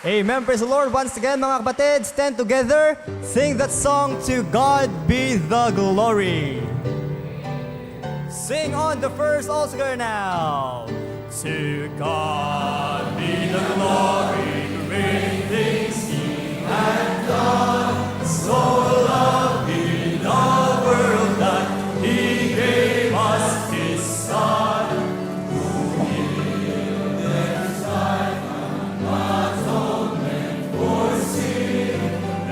Amen. Praise the Lord. Once again, mga kapatid, stand together. Sing that song, "To God Be the Glory." Sing on the first all together now. To God be the glory, great things he hath done. So loved he the world that he gave us his Son, who yielded his life an atonement for sin,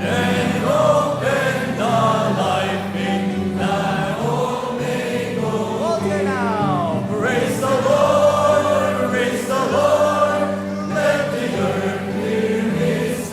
and opened the life in that holy goal. All together now. Praise the Lord, praise the Lord, let the earth hear his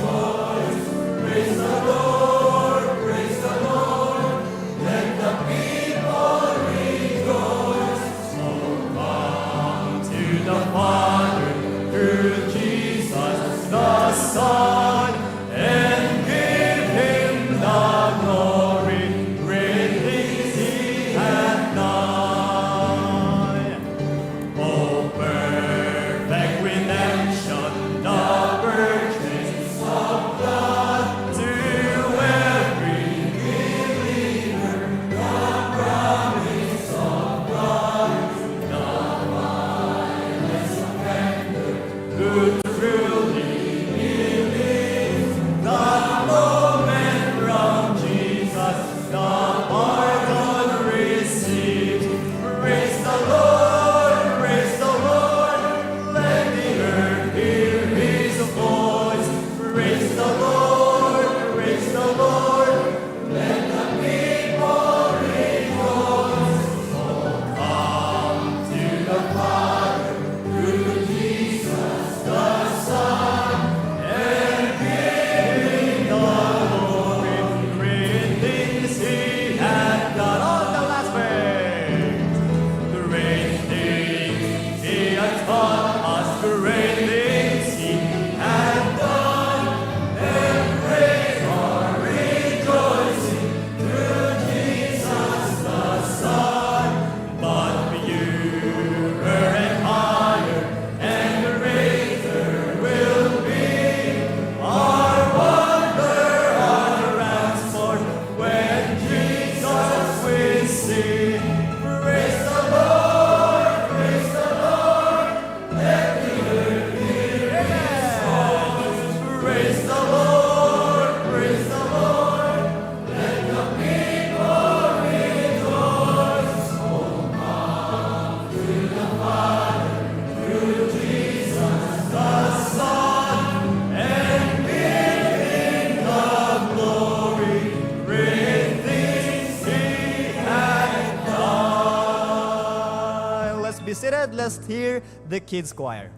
Let's hear the kids choir.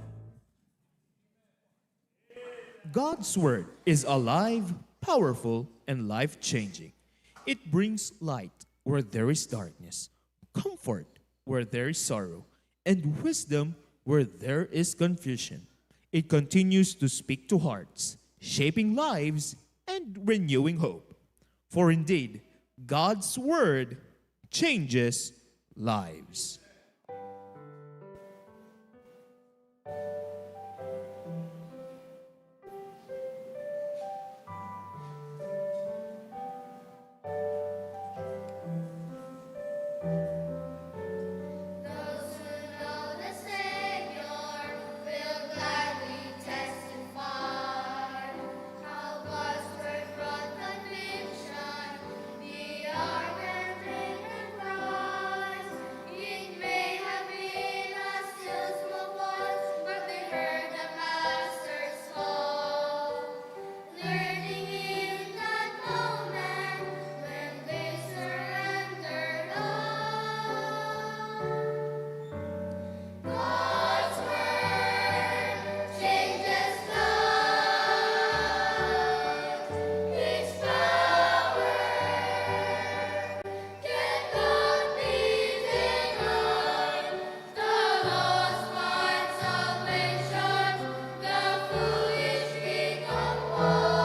God's word is alive, powerful, and life-changing. It brings light where there is darkness, comfort where there is sorrow, and wisdom where there is confusion. It continues to speak to hearts, shaping lives, and renewing hope. For indeed, God's word changes lives. Those who know the Savior will gladly testify how God's word brought conviction. They are well trained and wise. It may have been a still small voice, but they heard the Master's call. Learning in that moment when they surrender all. God's word changes lives. Its power cannot be denied. The lost find salvation, the foolish become wise.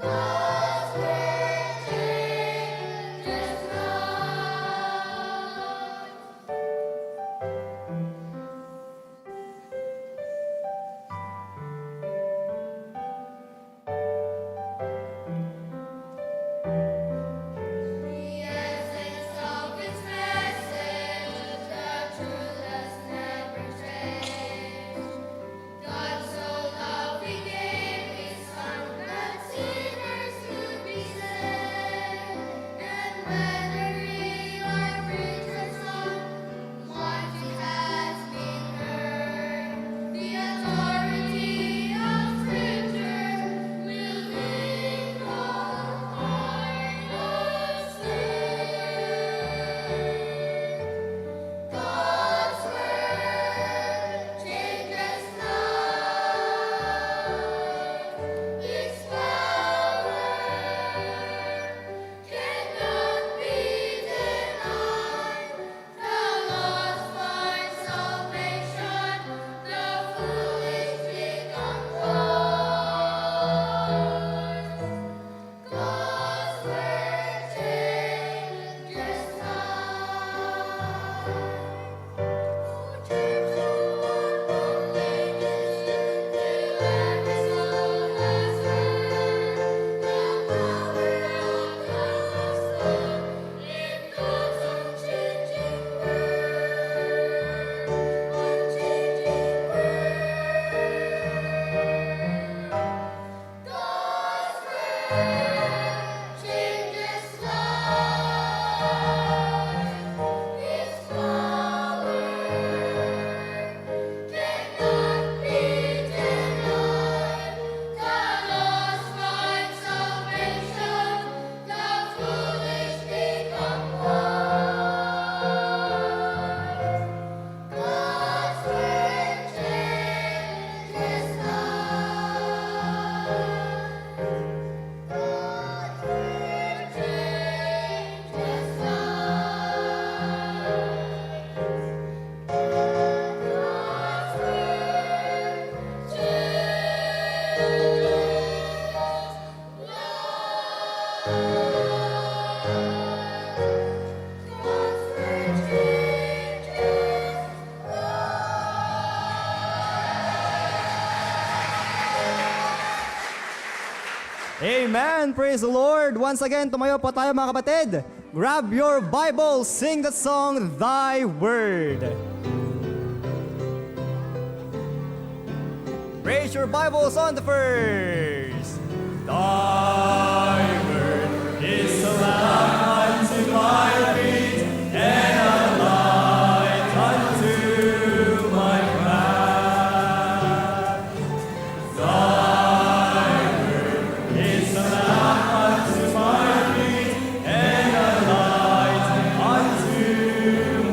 God's word changes lives. The essence of its message, the truth has never changed. God so loved he gave his son that sinners could be saved. And whether we are rich or poor, once it has been heard, the authority of Scripture will lead all hearts astray. God's word changes lives. Its power cannot be denied. The lost find salvation, the foolish become wise. God's word changes lives. God's word changes lives. Its power cannot be denied. The lost find salvation, the foolish become wise. God's word changes lives. God's word changes lives. God's word changes Amen! Praise the Lord! Once again, tumayo po tayo, mga kapatid. Grab your Bible, sing that song, Thy Word. Raise your Bibles on the first. Thy word is a lamp unto my feet and a light unto my path. Thy word is a lamp unto my feet and a light unto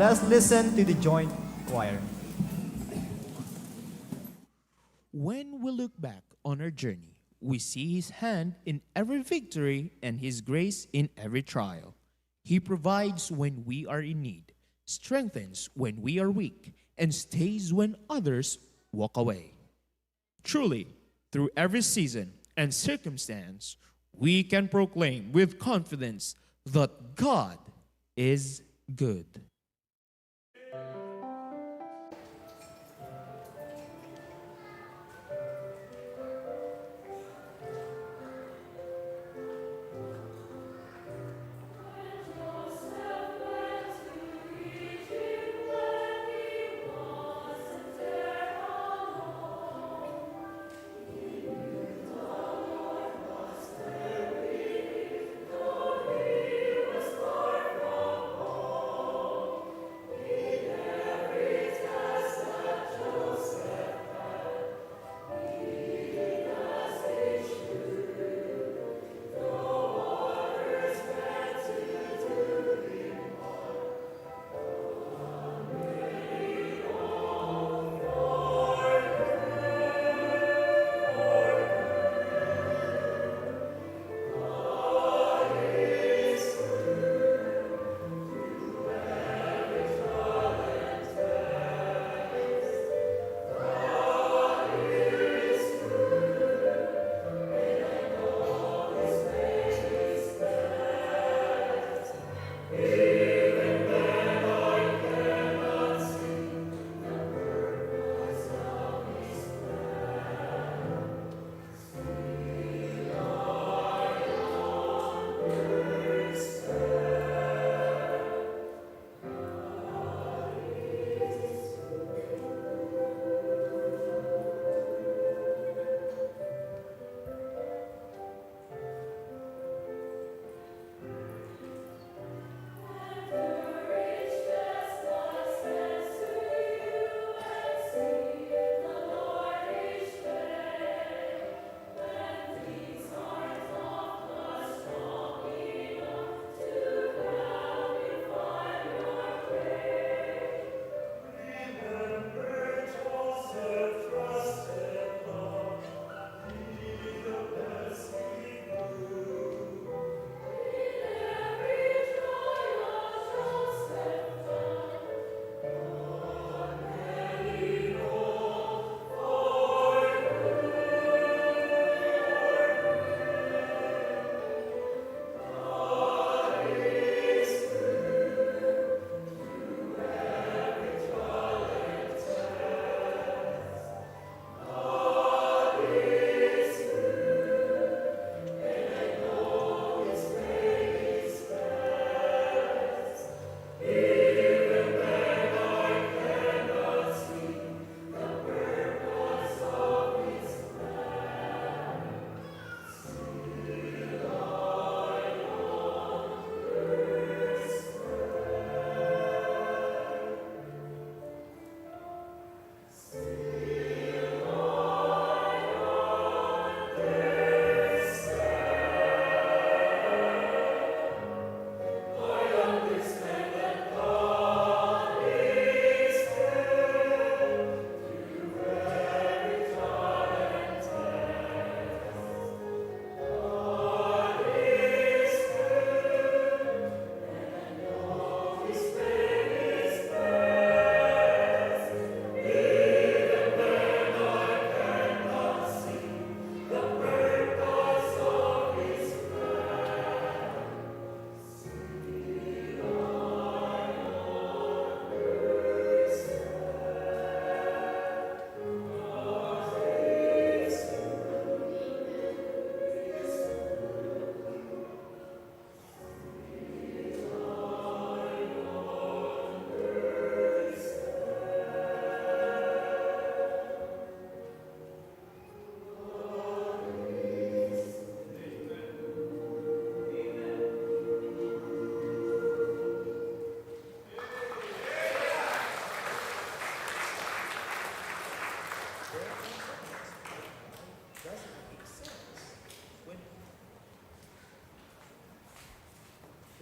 Let's listen to the joint choir. When we look back on our journey, we see His hand in every victory and His grace in every trial. He provides when we are in need, strengthens when we are weak, and stays when others walk away. Truly, through every season and circumstance, we can proclaim with confidence that God is good.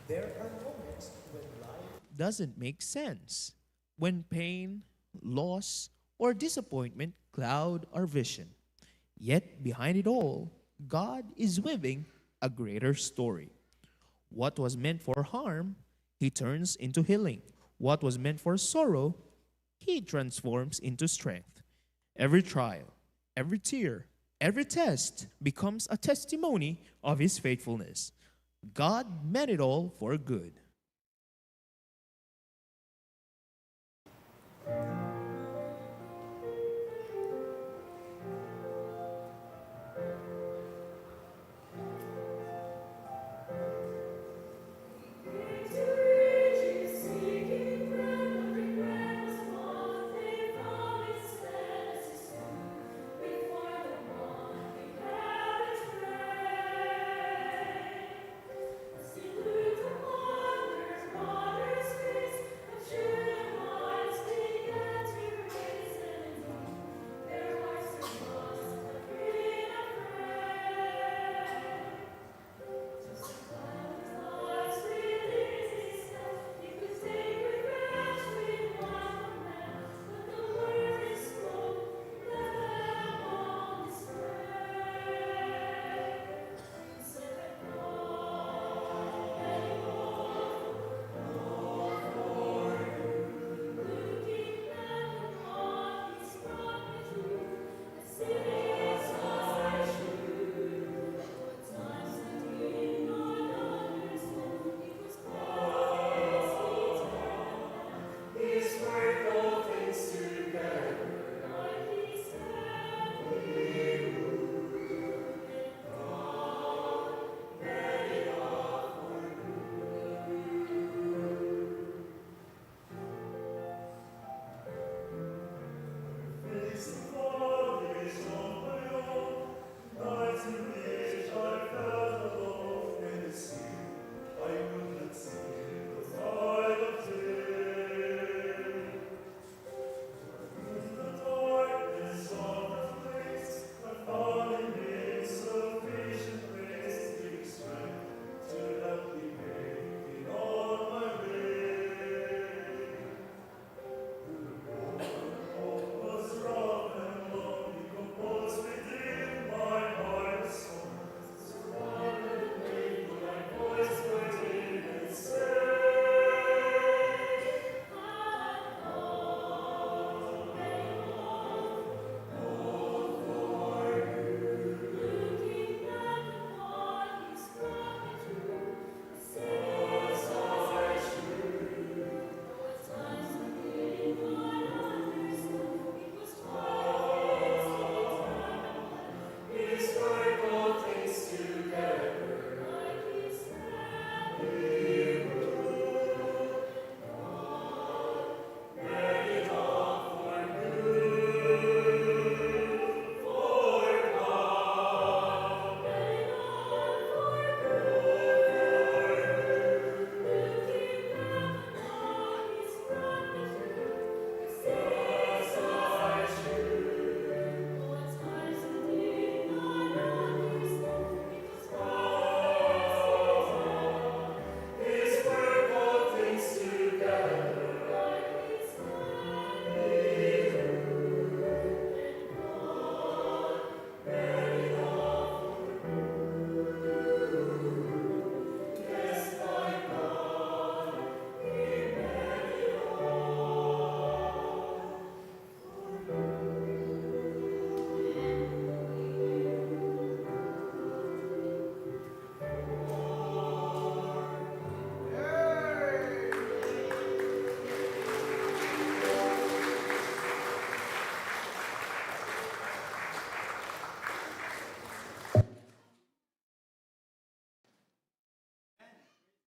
There are moments when life doesn't make sense when pain, loss, or disappointment cloud our vision. Yet behind it all, God is weaving a greater story. What was meant for harm, He turns into healing. What was meant for sorrow, He transforms into strength. Every trial, every tear, every test becomes a testimony of His faithfulness. God meant it all for good.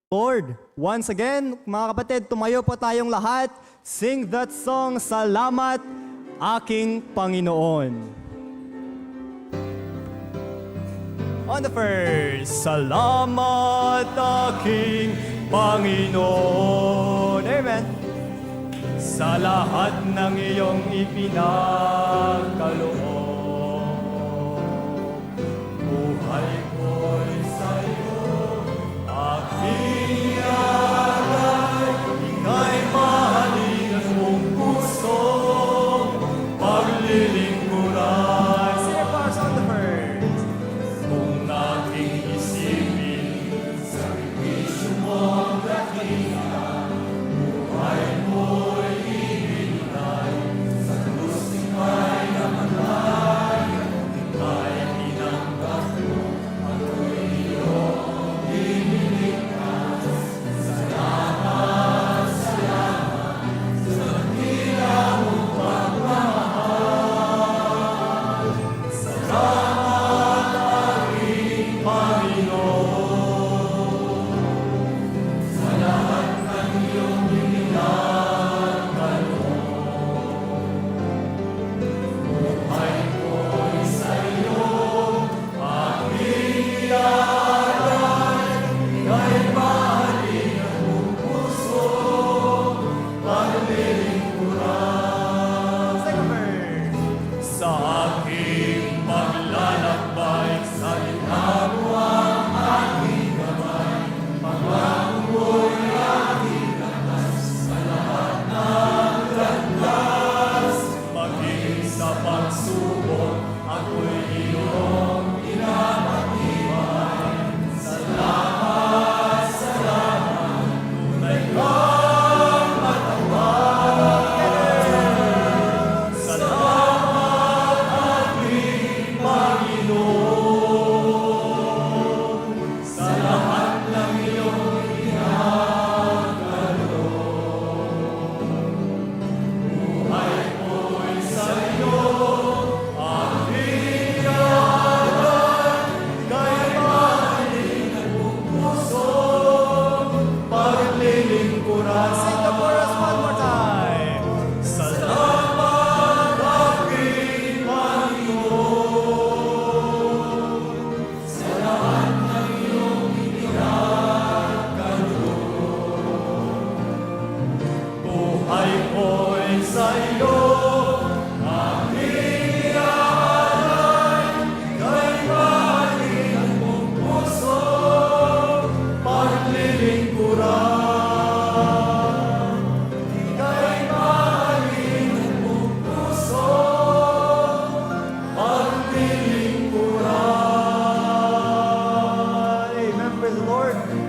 Lord. Once again, mga kapatid, tumayo po tayong lahat. Sing that song, Salamat, Aking Panginoon. On the first, Salamat, aking Panginoon. Amen. Sa lahat ng iyong ipinagkaloob, buhay ko'y sa'yo, aking alay, ikaw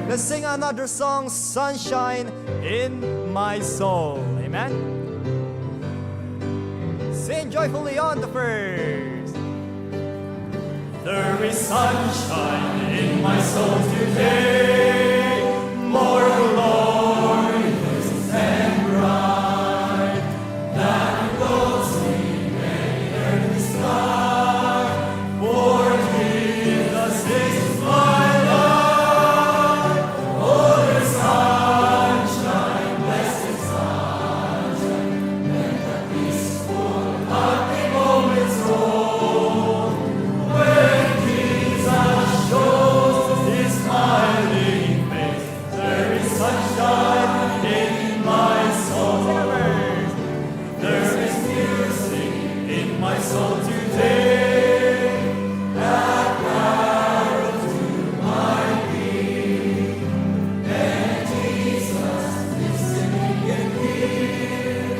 Let's sing another song, Sunshine in My Soul. Amen. Sing joyfully on the first. There is sunshine in my soul today, more glorious and bright than gods in any earthly sky. For Jesus is my light. Oh, the sunshine, blessed sunshine, and the peaceful, happy moments roll. When Jesus shows his smiling face, there is sunshine in my soul. There is music in my soul today that carols to my King. And Jesus listening in here,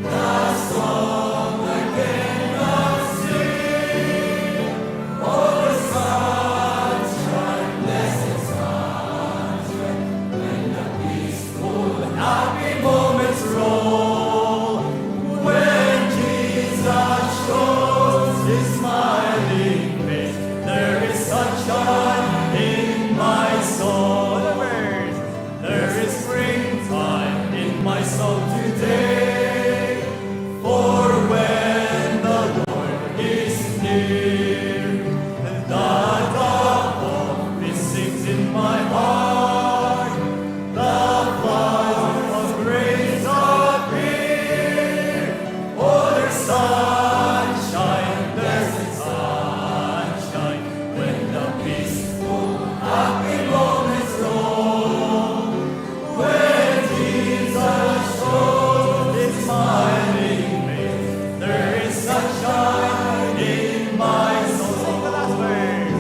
the song I cannot sing. Oh, the sunshine, blessed sunshine, when the peaceful, happy moments roll. When Jesus shows his smiling face, there is sunshine in my soul. There is springtime in my soul today. For when the Lord is near, the dove of peace sings in my heart, the flowers of grace appear. Oh, there's sunshine, blessed sunshine, when the peaceful, happy moments roll. When Jesus shows his smiling face, there is sunshine in my soul. Sing the last verse.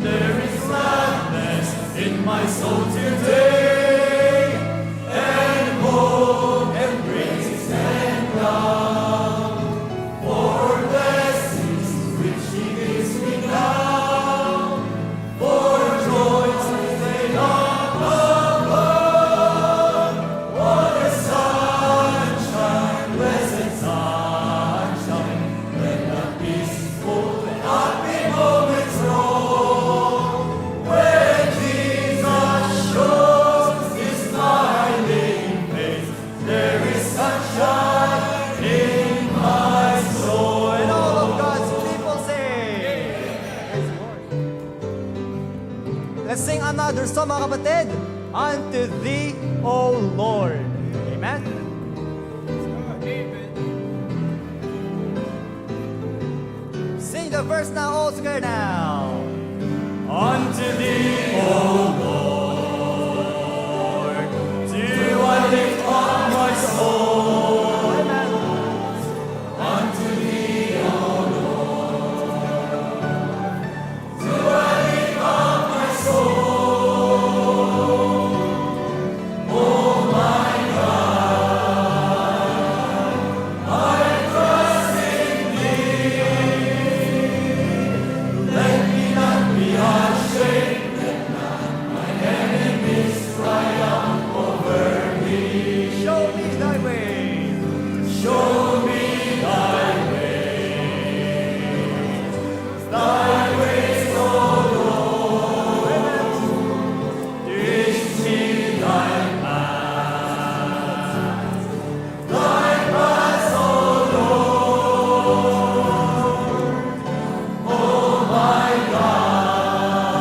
There is gladness in my soul today, and hope and praise and love for blessings which he gives me now. For joy is laid up above. Oh, the sunshine, blessed sunshine, when the peaceful, happy moments roll. When Jesus shows his smiling face, there is sunshine in my soul. And all of God's people say, Praise the Lord. Let's sing another song, mga kapatid. Unto thee, O Lord. Amen. Sing the verse now, all together now. Unto thee, O Lord, do I lift up my soul. Amen. Unto thee, O Lord, do I lift up my soul. O my God, I trust in thee. Let me not be ashamed, let not my enemies triumph over me. Show me thy way. Show me thy way. Thy ways, O Lord, teach me thy path. Thy paths, O Lord, O my God,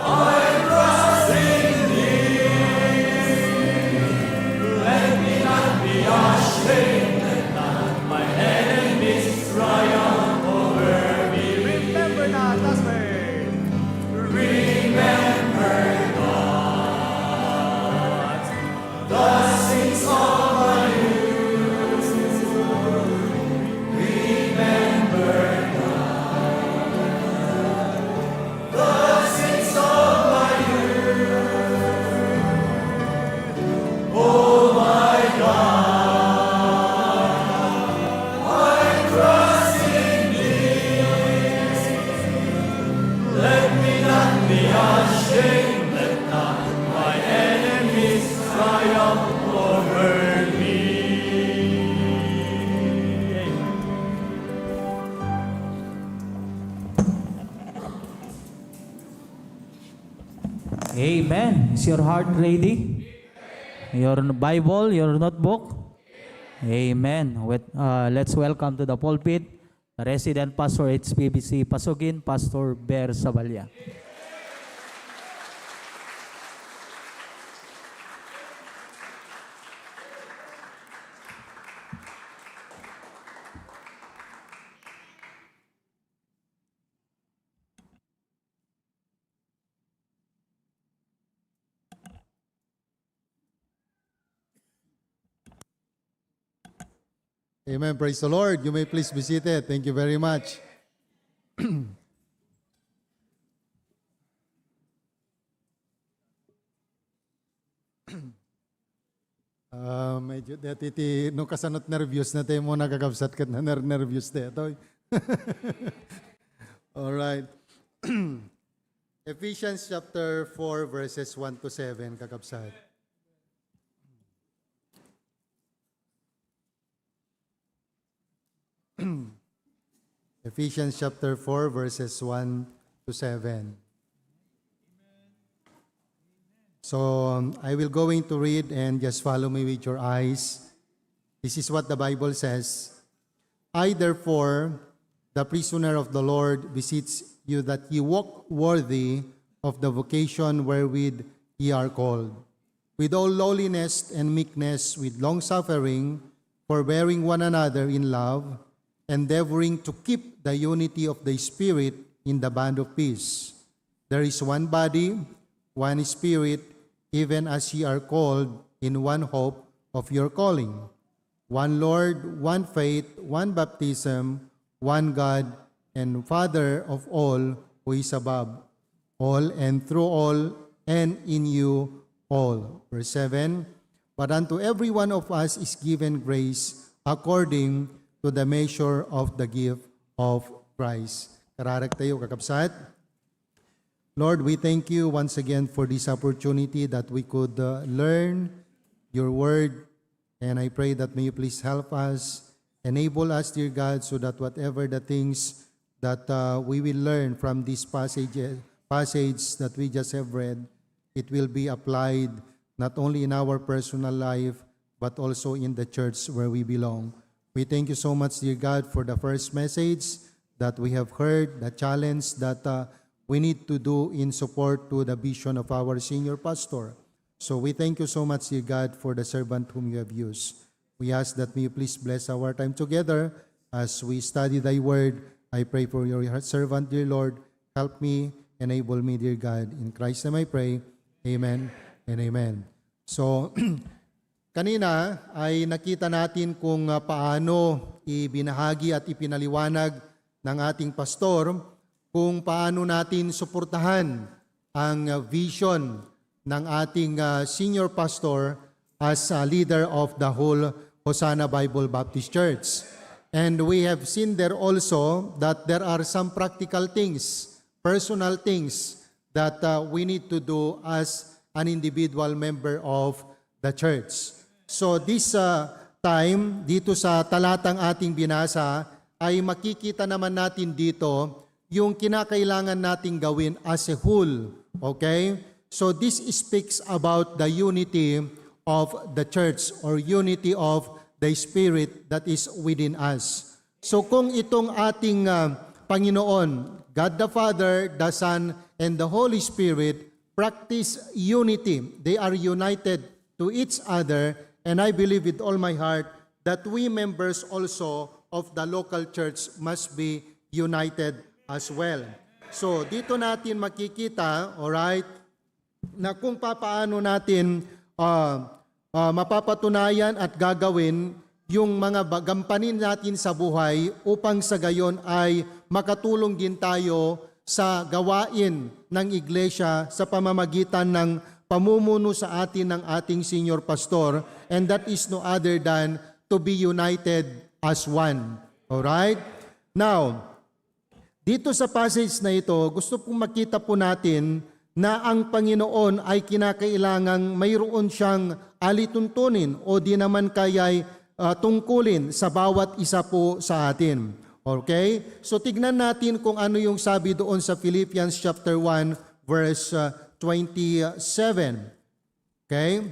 I trust in thee. Let me not be ashamed, let not my enemies triumph over me. Remember not, last verse. Remember not the sins of my youth. Remember not the sins of my youth. Oh my God, I trust in thee. Let me not be ashamed. Amen. Is your heart ready? Your Bible, your notebook? Amen. With, uh, let's welcome to the pulpit, Resident Pastor H P B C Pasugin, Pastor Ber Sabalian. Amen. Praise the Lord. You may please be seated. Thank you very much. Ah, medyo dati ti, no, kasanot nervyos na tayo muna, kakabsat, ket naner-, nervyos tayo, toy. All right. Ephesians chapter four, verses one to seven, kakabsat. Ephesians chapter four, verses one to seven. So, um, I will going to read and just follow me with your eyes. This is what the Bible says. "I, therefore, the prisoner of the Lord, beseech you that ye walk worthy of the vocation wherewith ye are called, with all lowliness and meekness, with long suffering, forbearing one another in love, endeavoring to keep the unity of the Spirit in the bond of peace. There is one body, one Spirit, even as ye are called in one hope of your calling. One Lord, one faith, one baptism, one God and Father of all, who is above all and through all and in you all." Verse seven, "But unto every one of us is given grace according to the measure of the gift of Christ." Kararag tayo, kakabsat. Lord, we thank you once again for this opportunity that we could, uh, learn your word. And I pray that may you please help us, enable us, dear God, so that whatever the things that, uh, we will learn from this passage, passage that we just have read, it will be applied not only in our personal life, but also in the church where we belong. We thank you so much, dear God, for the first message that we have heard, the challenge that, uh, we need to do in support to the vision of our senior pastor. So we thank you so much, dear God, for the servant whom you have used. We ask that may you please bless our time together as we study thy word. I pray for your servant, dear Lord. Help me, enable me, dear God. In Christ's name I pray. Amen and amen. So, kanina ay nakita natin kung, ah, paano ibinahagi at ipinaliwanag ng ating pastor kung paano natin suportahan ang, ah, vision ng ating, ah, senior pastor as a leader of the whole Hosanna Bible Baptist Church. And we have seen there also that there are some practical things, personal things that, uh, we need to do as an individual member of the church. So this, uh, time, dito sa talatang ating binasa, ay makikita naman natin dito yung kinakailangan nating gawin as a whole. Okay? So this speaks about the unity of the church or unity of the Spirit that is within us. So kung itong ating, ah, Panginoon, God the Father, the Son, and the Holy Spirit practice unity, they are united to each other, and I believe with all my heart that we members also of the local church must be united as well. So, dito natin makikita, alright, na kung papaano natin, ah, ah, mapapatunayan at gagawin yung mga ba-, gampanin natin sa buhay upang sa gayon ay makatulong din tayo sa gawain ng iglesia sa pamamagitan ng pamumuno sa atin ng ating senior pastor, and that is no other than to be united as one. Alright? Now, dito sa passage na ito, gusto pong makita po natin na ang Panginoon ay kinakailangang mayroon siyang alituntunin o di naman kaya'y, ah, tungkulin sa bawat isa po sa atin. Okay? So, tignan natin kung ano yung sabi doon sa Philippians chapter one, verse, ah, twenty-seven. Okay?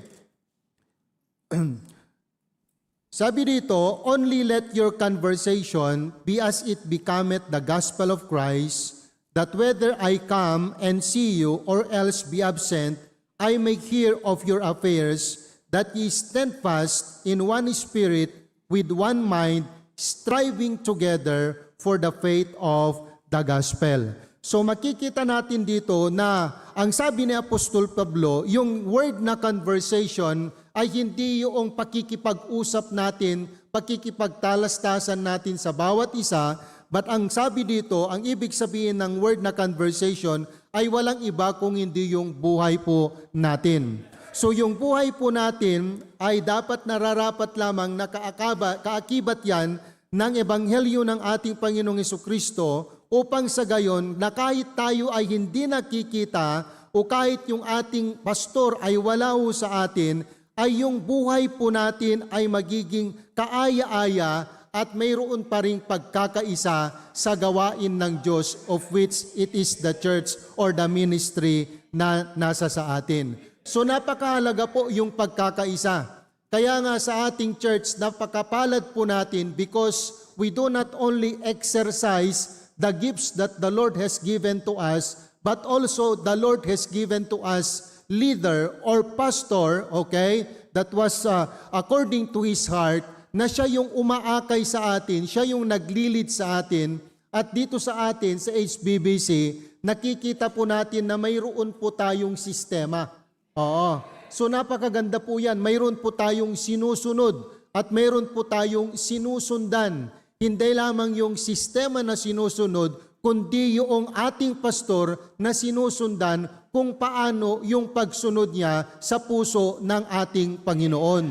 Sabi dito, "Only let your conversation be as it becometh the gospel of Christ, that whether I come and see you or else be absent, I may hear of your affairs, that ye stand fast in one spirit, with one mind, striving together for the faith of the gospel." So makikita natin dito na ang sabi ni Apostol Pablo, yung word na conversation ay hindi yung pakikipag-usap natin, pakikipagtalastasan natin sa bawat isa, but ang sabi dito, ang ibig sabihin ng word na conversation ay walang iba kung hindi yung buhay po natin. So yung buhay po natin ay dapat nararapat lamang na kaakaba, kaakibat yan ng ebanghelyo ng ating Panginoong Hesukristo, upang sa gayon na kahit tayo ay hindi nakikita o kahit yung ating pastor ay wala ho sa atin, ay yung buhay po natin ay magiging kaaya-aya at mayroon pa ring pagkakaisa sa gawain ng Diyos, of which it is the church or the ministry na nasa sa atin. So napakahalaga po yung pagkakaisa. Kaya nga sa ating church, napakapalad po natin because we do not only exercise the gifts that the Lord has given to us, but also the Lord has given to us leader or pastor, okay, that was, uh, according to His heart, na siya yung umaakay sa atin, siya yung naglilid sa atin. At dito sa atin, sa H B B C, nakikita po natin na mayroon po tayong sistema. Oo. So napakaganda po yan. Mayroon po tayong sinusunod at mayroon po tayong sinusundan. Hindi lamang yung sistema na sinusunod, kundi yung ating pastor na sinusundan kung paano yung pagsunod niya sa puso ng ating Panginoon.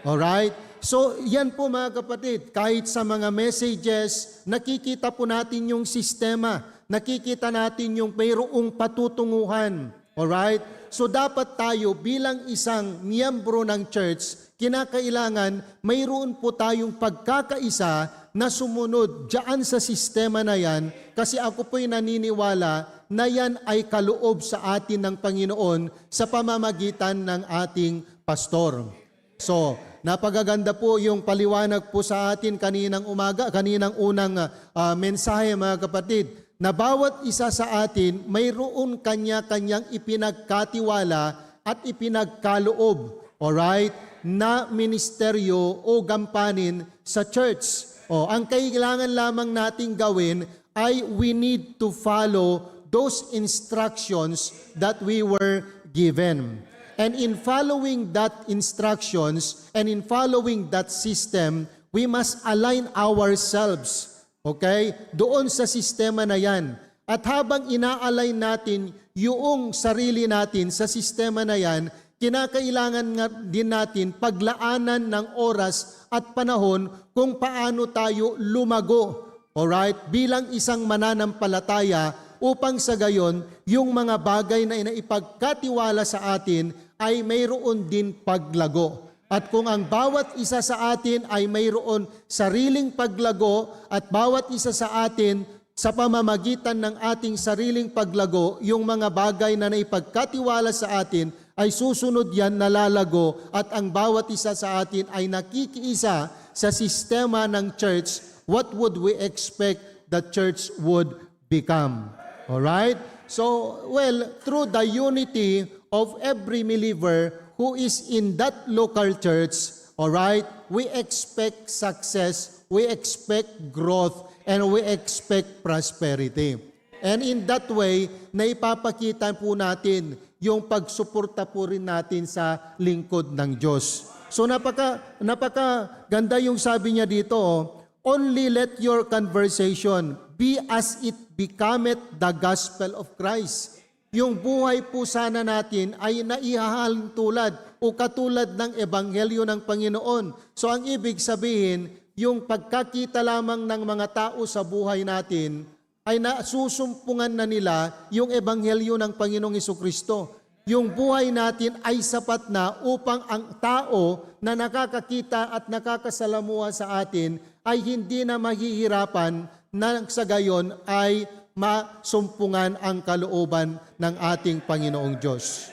Alright? So, yan po mga kapatid, kahit sa mga messages, nakikita po natin yung sistema, nakikita natin yung mayroong patutunguhan. Alright? So, dapat tayo bilang isang miyembro ng church, kinakailangan mayroon po tayong pagkakaisa na sumunod dyan sa sistema na yan, kasi ako po'y naniniwala na yan ay kaloob sa atin ng Panginoon sa pamamagitan ng ating pastor. So, napagaganda po yung paliwanag po sa atin kaninang umaga, kaninang unang, ah, mensahe, mga kapatid, na bawat isa sa atin mayroon kanya-kanyang ipinagkatiwala at ipinagkaloob, alright, na ministeryo o gampanin sa church. O, ang kailangan lamang nating gawin ay we need to follow those instructions that we were given. And in following that instructions and in following that system, we must align ourselves, okay, doon sa sistema na yan. At habang ina-align natin yung sarili natin sa sistema na yan, kinakailangan nga din natin paglaanan ng oras at panahon kung paano tayo lumago, alright, bilang isang mananampalataya, upang sa gayon, yung mga bagay na inaipagkatiwala sa atin ay mayroon din paglago. At kung ang bawat isa sa atin ay mayroon sariling paglago at bawat isa sa atin sa pamamagitan ng ating sariling paglago, yung mga bagay na naipagkatiwala sa atin ay susunod yan, nalalago, at ang bawat isa sa atin ay nakikiisa sa sistema ng church, what would we expect the church would become? Alright? So, well, through the unity of every believer who is in that local church, alright, we expect success, we expect growth, and we expect prosperity. And in that way, naipapakita po natin yung pagsuporta po rin natin sa lingkod ng Diyos. So napaka napaka ganda yung sabi niya dito, oh, "Only let your conversation be as it becometh the gospel of Christ." Yung buhay po sana natin ay naihahalin tulad o katulad ng ebanghelyo ng Panginoon. So ang ibig sabihin, yung pagkakita lamang ng mga tao sa buhay natin ay nasusumpungan na nila yung ebanghelyo ng Panginoong Hesukristo. Yung buhay natin ay sapat na upang ang tao na nakakakita at nakakasalamuha sa atin ay hindi na mahihirapan na sa gayon ay masumpungan ang kalooban ng ating Panginoong Diyos.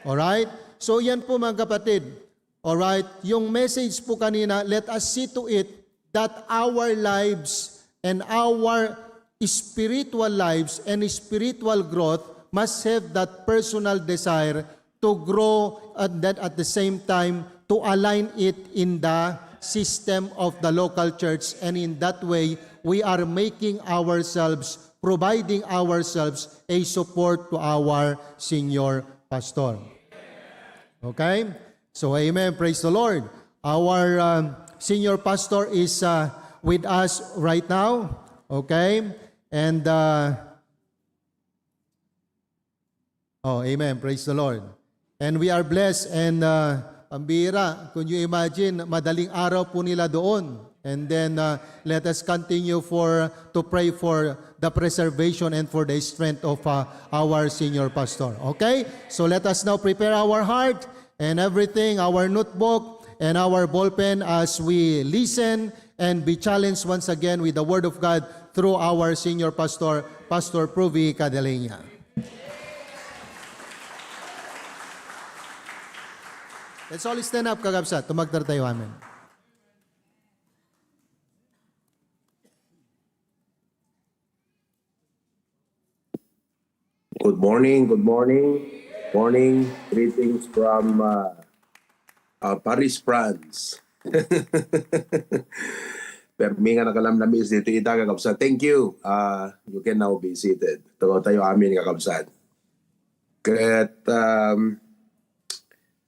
Alright? So yan po, mga kapatid. Alright? Yung message po kanina, let us see to it that our lives and our spiritual lives and spiritual growth must have that personal desire to grow, and then at the same time to align it in the system of the local church, and in that way we are making ourselves, providing ourselves a support to our senior pastor. Okay? So, amen. Praise the Lord. Our um, senior pastor is uh, with us right now. Okay? And uh, oh, amen. Praise the Lord. And we are blessed. And uh, pambira, could you imagine, madaling araw po nila doon. And then uh, let us continue for to pray for the preservation and for the strength of uh, our senior pastor. Okay? So let us now prepare our heart and everything, our notebook and our ballpen, as we listen and be challenged once again with the Word of God through our senior pastor, Pastor Pruvi Cadaleña. Let's all stand up, kakabsat. Tumagtad tayo. Amen. Good morning, good morning. Morning, greetings from uh, uh, Paris, France. Permi nga nakalamlamis dito ita, kakabsat. Thank you. Uh, you can now be seated. Tugaw tayo amin, kakabsat. Ket um,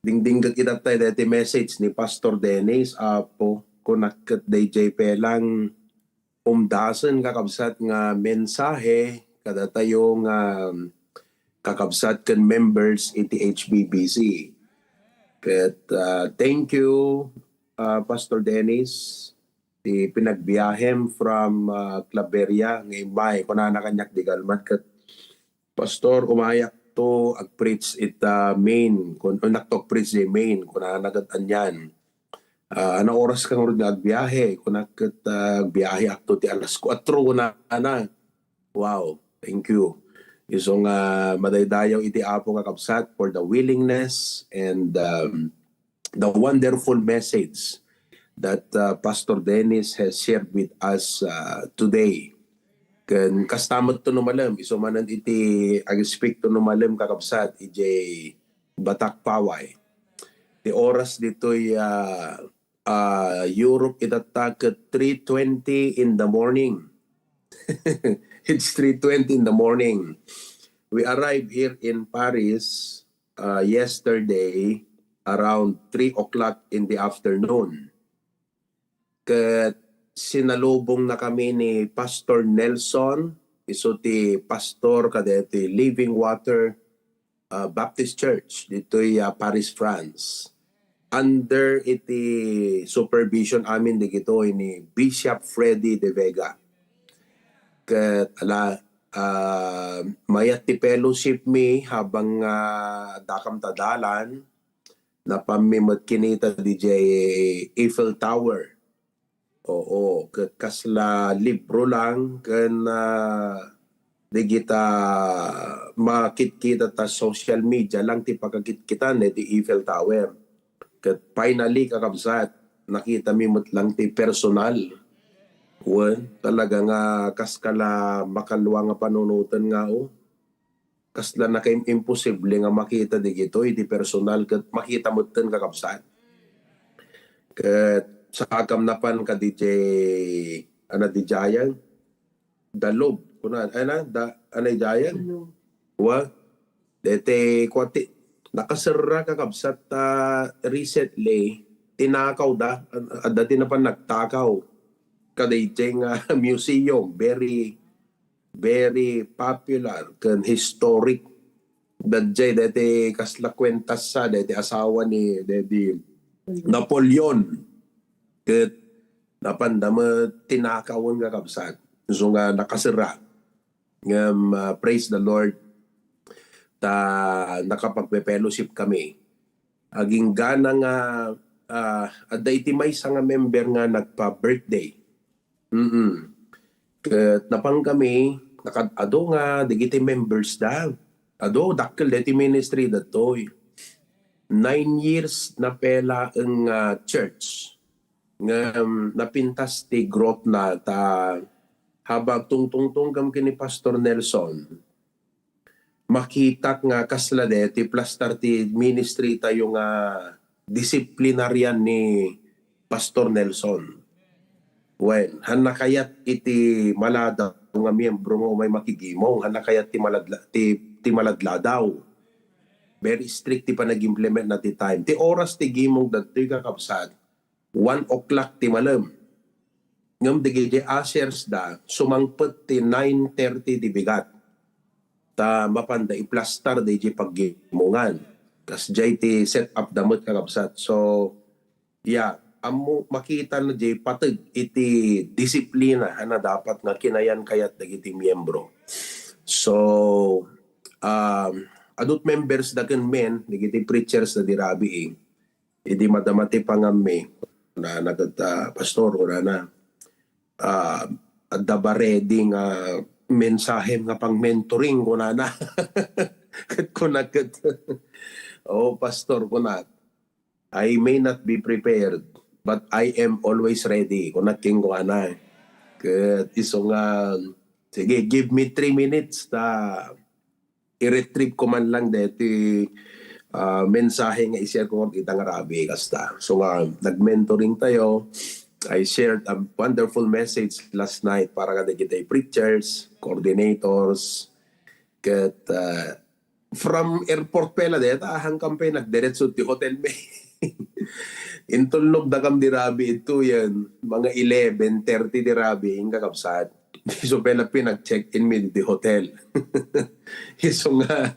dingdingget ita tayo deti message ni Pastor Dennis, Apo, kunak ket dayjay pelang umdasen, kakabsat, nga mensahe kadatayo nga kakabsat ken members iti H B B C. Ket uh, thank you, uh, Pastor Dennis, ti pinagbiahem from uh, Claveria nga immay, kunana kaniak di kalman ket, "Pastor, umayakto ag-preach ita Maine, kun unakto ag-preach di Maine," kunana ket, "Anian? Ah, ano oras ka ngarud nga agbiahe?" Kunak ket, ah, "Agbiahe akto ti alas kuatro," kunana. Wow, thank you. Isu nga madaydayaw iti Apo, kakabsat, for the willingness and um, the wonderful message that uh, Pastor Dennis has shared with us uh, today. Ken kasta met to no malem, isu manen iti ag-speak to no malem, kakabsat, idiay Batak Paway. Ti oras ditoy uh, uh, Europe itatta ket three twenty in the morning. It's three twenty in the morning. We arrived here in Paris uh, yesterday around three o'clock in the afternoon. Ket sinalubong na kami ni Pastor Nelson, isu ti pastor kadeti Living Water uh, Baptist Church ditoy uh, Paris, France. Under iti supervision amin digitoy ni Bishop Freddy De Vega. Ket ala, uh, mayat ti fellowship mi habang uh, dakam ta dalan, napanmi met kinita didiay Eiffel Tower. Oo, ket kasla libro lang ken ah, digita makitkita ta social media lang ti pakakitkitan iti Eiffel Tower. Ket finally, kakabsat, nakitami met lang ti personal. Wen, talaga nga kas kala makalua nga panunoten nga, oh. Kasla nakaim-, imposible nga makita digitoy iti personal ket makita metten, kakabsat. Ket saakam napan kadi jay, ana, di jayag, dalog, kuna, ana, da, ana, jayag? Dalog. Wa, dete, kuati, nakaserra, kakabsat, ta recently, tinakaw da, an-, adda ti napan nagtakaw. Kadayjay nga museum, very very popular ken historic. Dadjay daytoy kasla kuenta sa daytoy asawa ni daytoy Napoleon. Ket napanda met tinakawen, kakabsat. Isu nga nakaserra. Ngem, ah, praise the Lord, ta nakapagpe-fellowship kami. Aginggana nga, ah, adda iti maysa nga member nga nagpa-birthday. Mm. Ket napan kami, nakad-adu nga dagiti members da. Adu, dakkel deti ministry datoy. Nine years na pay laeng nga church. Ngem napintas ti growth na ta habang agtungtungtong kam ken ni Pastor Nelson, makitak nga kasla deti plastar ti ministry tayo nga disciplinarian ni Pastor Nelson. Wen, han nakayat iti maladaw nga miyembro nga umay makigimong, han nakayat ti maladla-, ti, ti maladladaw. Very strict ti panag-implement na ti time. Ti oras ti gimong dagtoy, kakabsat, one o'clock ti malem. Ngem dagiti ushers da, sumangpet ti nine thirty ti bigat. Ta mapanda iplastar daydi paggimongan. Kasdiay ti set up da met, kakabsat. So, yeah, ammo makita na di pateg iti disiplina a nadapat nga kinayan kayat dagiti miyembro. So, um, adut members da ken men, dagiti preachers da di rabii, idi madama ti pangammi, na, na ket, ah, "Pastor," kunana, ah, "adda ba ready nga mensahem nga pang-mentoring?" kunana. Ket kuna ket, "Oh, Pastor," kunak, "I may not be prepared, but I am always ready," kunak kenkuana. Ket isu nga, "Sige, give me three minutes ta i-retrieve ko man lang deti, ah, mensahe nga i-share ko ita nga rabii," kasta. So nga, nag-mentoring tayo. I shared a wonderful message last night para kadagiti preachers, coordinators, ket, ah, from airport pay la deta, hangkan pay nagdiretso ti hotel mi. Intulnog da kam di rabii ito yan, mga eleven thirty di rabii, kakabsat. Isu pay la pinag-check-in mi di hotel. Isu nga,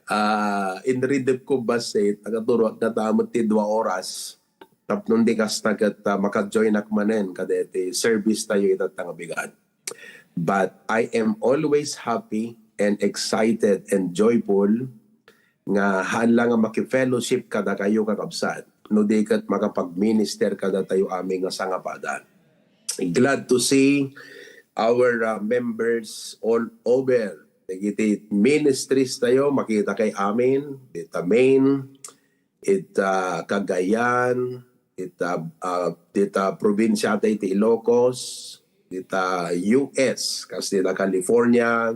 ah, inridep ko basit, agaturuak na tamot ti dua oras. Tapno di kasta ket, ah, maka-join ak manen kadeti service tayo ita nga bigat. But I am always happy and excited and joyful nga haan la nga maki-fellowship kadakayo, kakabsat, no di ket makapag-minister kadatayo amin nga sangapada. Glad to see our, uh, members all over dagiti ministries tayo. Makita kay amin, dita Maine, ita Cagayan, ita, uh, dita probinsya ta iti Ilocos, dita U S, kas dita California,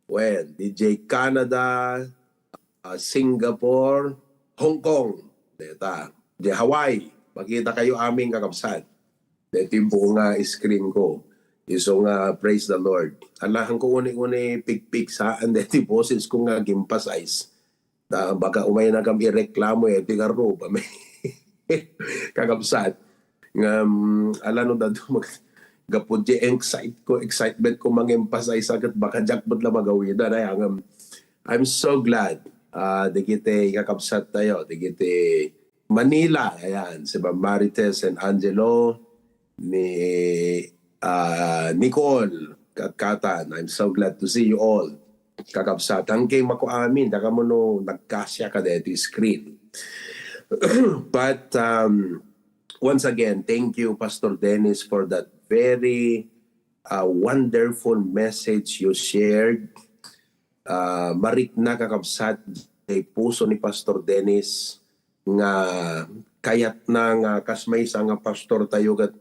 well, D J Canada, ah, Singapore, Hong Kong, deta, di Hawaii. Makita kayo amin, kakabsat. Deti buo nga screen ko. Isu nga, praise the Lord. Alahan ko uni-uni pigpig saan deti boses ko nga gimpasize. Ta baka umay na kam ireklamo, eh, ti garruba. Kakabsat. Ngem, ala no dadu mag-, gapu di excite ko, excitement ko, mang-emphasize ket baka diak met la magawidan. Ay, ngem, I'm so glad, ah, dagiti kakabsat tayo, dagiti Manila, ayan, si Ma'am Marites and Angelo, ni, ah, Nicole, Katkatan. I'm so glad to see you all. Kakabsat, angke mako amin, dakamono nagkasya kadeti screen. But, um, once again, thank you, Pastor Dennis, for that very, uh, wonderful message you shared. Ah, marikna, kakabsat, ti puso ni Pastor Dennis nga kayatna nga kas maysa nga pastor tayo ket,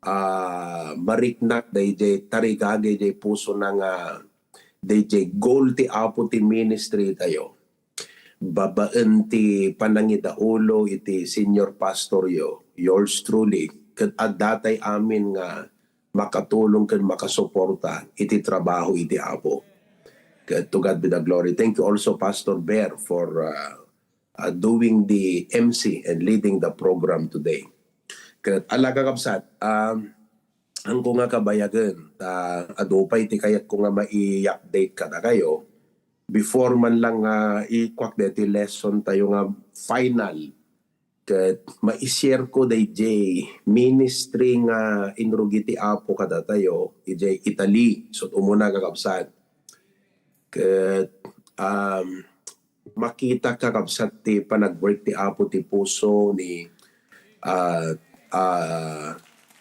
ah, mariknak dayjay tarigagay jay pusona nga dayjay goal ti Apo ti ministry tayo. Babaen ti panangidaulo iti senior pastor yo, yours truly, ket addatay amin nga makatulong ken makasuporta iti trabaho iti Apo. Ket to God be the glory. Thank you also, Pastor Ber, for, uh, uh, doing the M C and leading the program today. Ket ala, kakabsat, um, angko nga kabayagen, ta adu pay ti kayatko nga mai-update kadakayo. Before man lang nga ikuak deti lesson tayo nga final, ket mai-share ko dayjay ministry nga inrugi ti Apo kadatayo idiay Italy. So, umuna, kakabsat. Ket, um, makita, kakabsat, ti panagbuek ti Apo ti puso ni, ah, ah,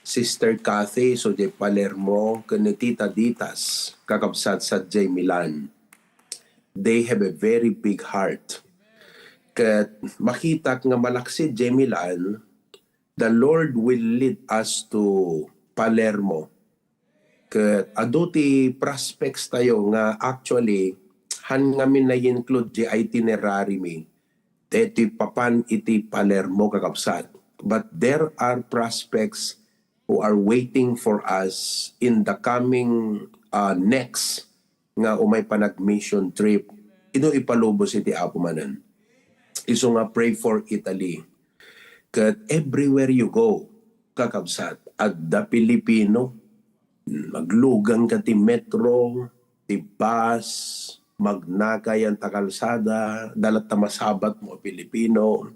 Sister Kathy, so diay Palermo, ken ni Tita Ditas, kakabsat, sadiay Milan. They have a very big heart. Ket makitak nga malaksid diay Milan, the Lord will lead us to Palermo. Ket adu ti prospects tayo nga actually, han ngamin na-include diay itinerary mi, daytoy papan iti Palermo, kakabsat. But there are prospects who are waiting for us in the coming, uh, next nga umay panag-mission trip. Ino ipalubos iti Apo manen. Isu nga pray for Italy. Ket everywhere you go, kakabsat, adda Pilipino. Maglugan ka ti metro, ti bus, magnaka yan ta kalsada, dalatta masabat mo a Pilipino.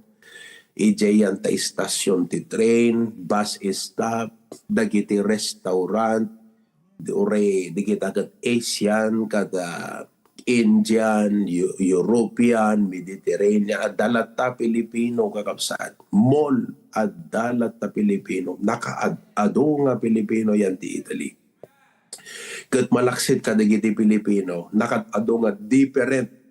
Idiay yan ta istasyon ti train, bus stop, dagiti restaurant, di, uray, di kita ket Asian, kada Indian, Eu-, European, Mediterranean, adda latta Pilipino, kakabsat. Mall, adda latta Pilipino. Nakaad-adu nga Pilipino yan ti Italy. Ket malaksid kadagiti Pilipino, nakaad-adu nga different,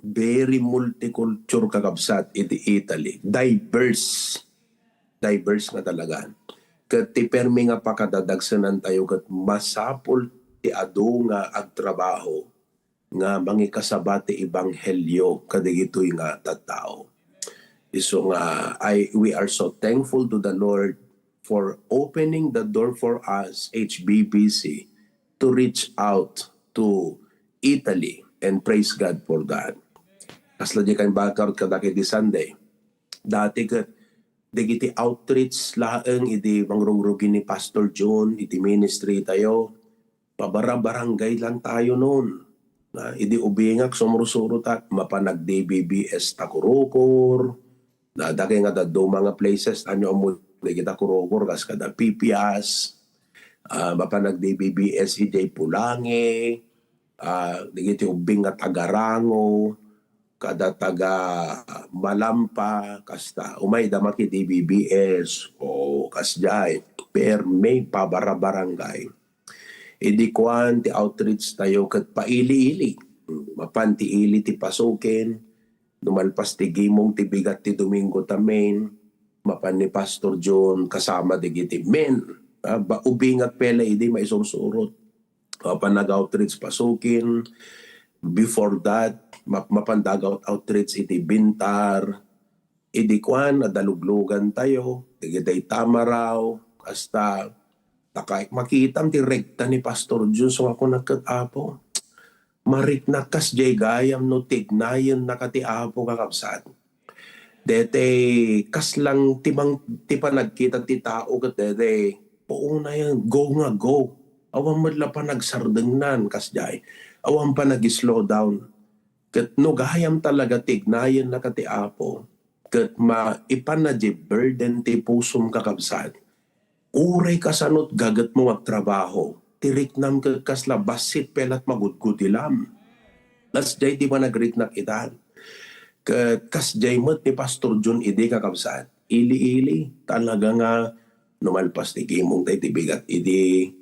very multiculture, kakabsat, iti Italy. Diverse. Diverse nga talaga. Ket ti permi nga pakadadagsenan tayo ket masapul ti adu nga agtrabaho nga mangikasaba ti ebanghelio kadagitoy nga tattao. Isu nga, I, we are so thankful to the Lord for opening the door for us, H B B C, to reach out to Italy, and praise God for that. Kasla diay kami bakar kadagiti Sunday. Dati ket dagiti outreach laeng idi mangrugrugi ni Pastor John iti ministry tayo, pabara-barangay lang tayo noon. Na, idi ubingak, sumursurotak, mapan nag-D B B S ta Kurukor, na, dagiti nga dadduma nga places, ania ammo dagita Kurukor, kas kada Pipias, ah, mapan nag-D B B S idiay Pulangi, ah, dagiti ubbing nga taga Rango, kada taga Malampa, kasta. Umay da maki-D B B S, o kasdiay. Permi pabara-barangay. Idi kuan ti outreach tayo ket paili-ili. Mapan ti ili ti Pasukin, no malpas ti gimong ti bigat ti Domingo ta men, mapan ni Pastor John kasama dagiti men. Ah, ba, ubingak pay la idi maisursurot. Mapan nag-outreach Pasukin. Before that, map-, mapan nag-out-, outreach iti Bintar. Idi kuan, adda luglugan tayo, dagiti Tamaraw, hasta, ta kay, makitam ti rekta ni Pastor Jun, so nga kunak ket, Apo, mariknak kasdiay gayam no tignayennaka ti Apo, kakabsat. Daytay, kaslang ti mang-, ti panagkita ti tao ket daytay, puonayen, go nga go. Awan met la panagsardengnan, kasdiay. Awan panag-slow down. Ket no gayam talaga tignayennaka ti Apo, ket maipanna diay burden ti pusom, kakabsat, uray kasano ti gagetmo nga agtrabaho, ti riknam ket kasla bassit pay la ti magudgudilam. Kasdiay ti panagriknak ita. Ket kasdiay met ni Pastor John idi, kakabsat. Ili-ili, talaga nga no malpas ti gimong tayo ti bigat idi,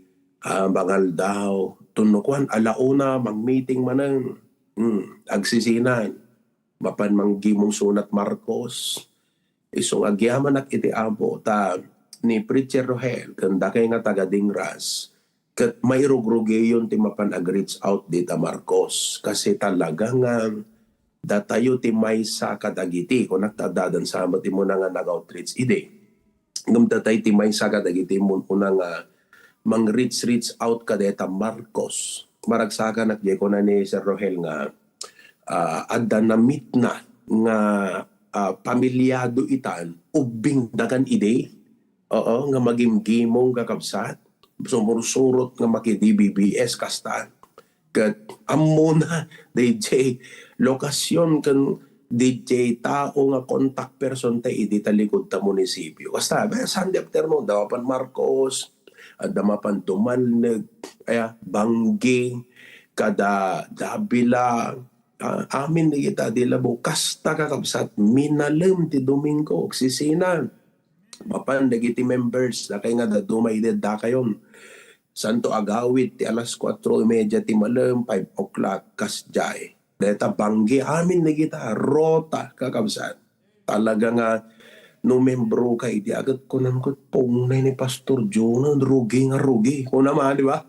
ah, mangaldaw. Tunno kuan, ala una, mang-meeting manen. Hmm, agsisinan. Mapan manggimong sunat Marcos. Isu nga agyamanak iti Apo, ta ni Preacher Rohel ken dakay nga taga Dingras, ket mairugrugiyon ti mapan ag-reach out dita Marcos. Kasi talaga nga datayo ti maysa kadagiti, kunak ta adda dansa met ti umuna nga nag-outreach idi. Ngem datay ti maysa kadagiti umuna nga mang-reach, reach out kadayta Marcos. Maragsakanak diay kuna ni Sir Rohel nga, ah, adda na-meet na nga, ah, pamilyado itan, ubbingdakan idi. Oo, nga magimgimong, kakabsat. Sumursurot nga maki-D B B S kasta. Ket ammona, D J, lokasyon ken D J tao nga contact person ta idi talikod ta munisipyo. Kasta, ba, Sunday afternoon, adda mapan Marcos, adda mapan Dumalneg, aya, Banggi, kada Davila, ah, amin dagita di labo. Kasta, kakabsat, minalem ti Domingo, agsisinan. Mapan dagiti members, dakay nga dadduma idi addakayon. Santo agawid ti alas kuatro y media ti malem, five o'clock, kasdiay. Deta banggi, amin dagita, rota, kakabsat. Talaga nga, no membro ka idi aget, kunam ket, "Pungnay ni Pastor Jonah, rugi nga rugi." Kunam, ah, di ba?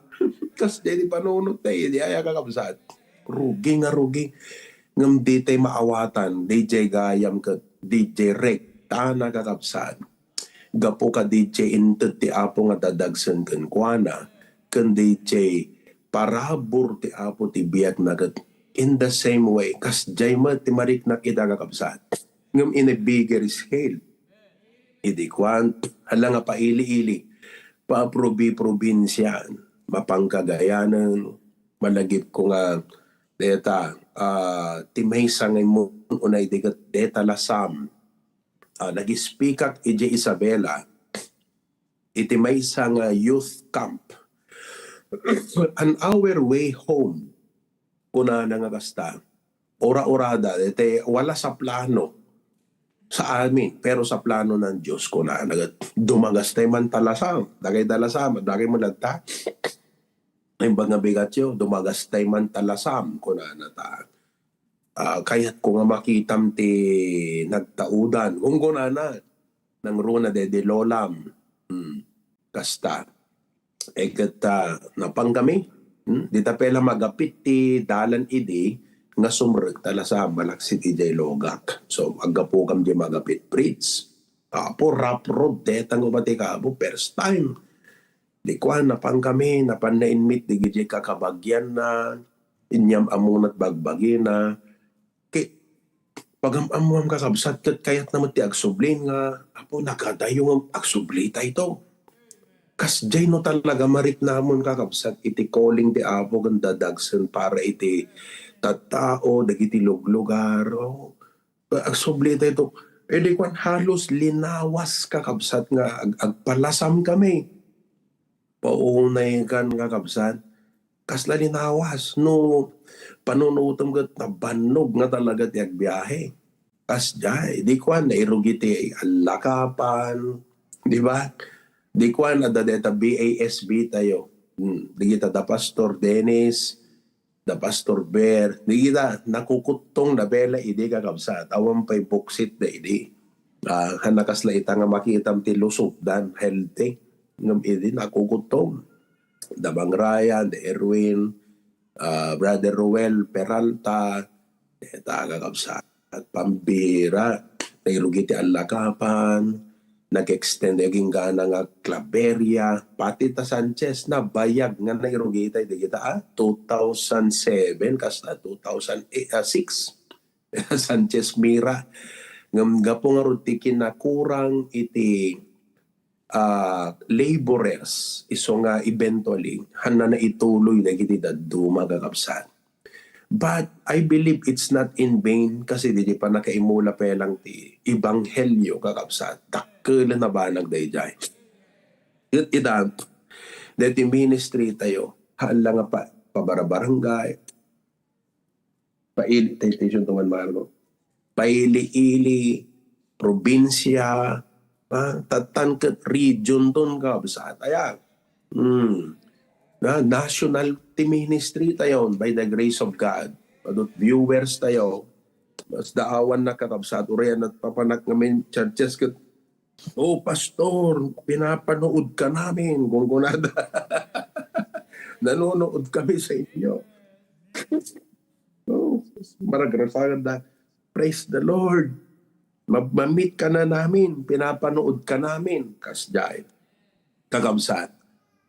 Kasdiay ti panunot tayo, idi aya, kakabsat. Rugi nga rugi. Ngem di tay maawatan, D J gayam ket D J rektana, kakabsat. Gapu ka D J inted ti Apo nga dadagsen kenkuana, ken D J parabur ti Apo ti biagna ket in the same way, kasdiay met ti mariknak ida, kakabsat. Ngem in a bigger scale. Idi kuan, hala nga paili-ili, paprobi-probinsian, mapangkagayanen, malagip ko nga, deta, ah, ti maysa nga immun-una idi ket deta lasam. Ah, nag-speakak idiay Isabela, iti maysa nga youth camp. On our way home, kunana nga kasta, ura-urada, iti wala sa plano sa amin, pero sa plano ng Diyos, kunana, ket dumagastay man ta lasam, dagay da lasam, dagay mo lagta, imbag nga bigatyo, dumagastay man ta lasam, kunana ta. Ah, kayatko nga makitam ti nagtaudan. Kung kunana, nangruna daydi lolam. Hmm. Kasta. E ket, ah, napan kami. Hmm? Dita pay la magapit ti dalan idi nga sumrek ta la sa malaksid idiay Logak. So, aggapu kam di magapit bridge. Apo, rough road, deta nga umati ka, apo, first time. Di kuan, napan kami, napan na inmit di gidi kakabagian na, inyam amunat bagbagina. Ki, pagam-ammuam kakabsat, ket kayat na met ti agsubli nga, "Apo, nagadayo nga agsubli tayo to." Kasdiay no talaga mariknamon kakabsat iti calling ti Apo ken dadagsen para iti tattao, dagiti luglugar. Oh, agsubli tayo to. E di kuan, halos linawas kakabsat nga ag-, agpalasam kami. Paunay kan kakabsat. Kasla linawas no panunutem ket nabannog nga talaga ti agbiahe. Kasdiay, di kuan, nairugi ti allakapan, di ba? Di kuan, adda dayta B A S B tayo. Hmm, di kita da Pastor Dennis, da Pastor Ber, di kita nakukuttong da bela idi kakabsat. Awan pay buksit da idi. Ah, han nakasla ita nga makitam ti lusotdan, healthy. Ngem idi nakukuttong. Da Mang Ryan, da Erwin, ah, Brother Roel Peralta, deta kakabsat. Pambira, nairugi ti allakapan, nag-extend daging gana nga Claveria, pati ta Sanchez, nabayag nga nairugi tayo, di kita, ah, two thousand seven, kasta two thousand eight, ah, six. Sanchez Mira. Ngem gapu ngarud ti kinakurang iti, ah, laborers, isu nga eventually, hanna naituloy dagiti dadduma, kakabsat. But I believe it's not in vain kasi didi pannakaimula pay lang ti ebanghelio, kakabsat. Dakkel a nabanag daydiay. Ket ida, daytoy ministry tayo, haan la nga pa-, pabarabarangay, paili, tay, tay, Marco. Paili-ili, probinsia, ah, tattan ket region ton, kabsat. Aya. Hmm. Na, national ti ministry tayo, by the grace of God. Adut viewers tayo. Mas daawan na, kakabsat, urian at papanak ngamin churches ket, "Oh, Pastor, pinapanood ka namin." Gunggunada. "Nanonood kami sa inyo." Oh, maragrasakan da. "Praise the Lord. Ma-, ma-meet ka na namin. Pinapanood ka namin." Kasdiay. Kakabsat.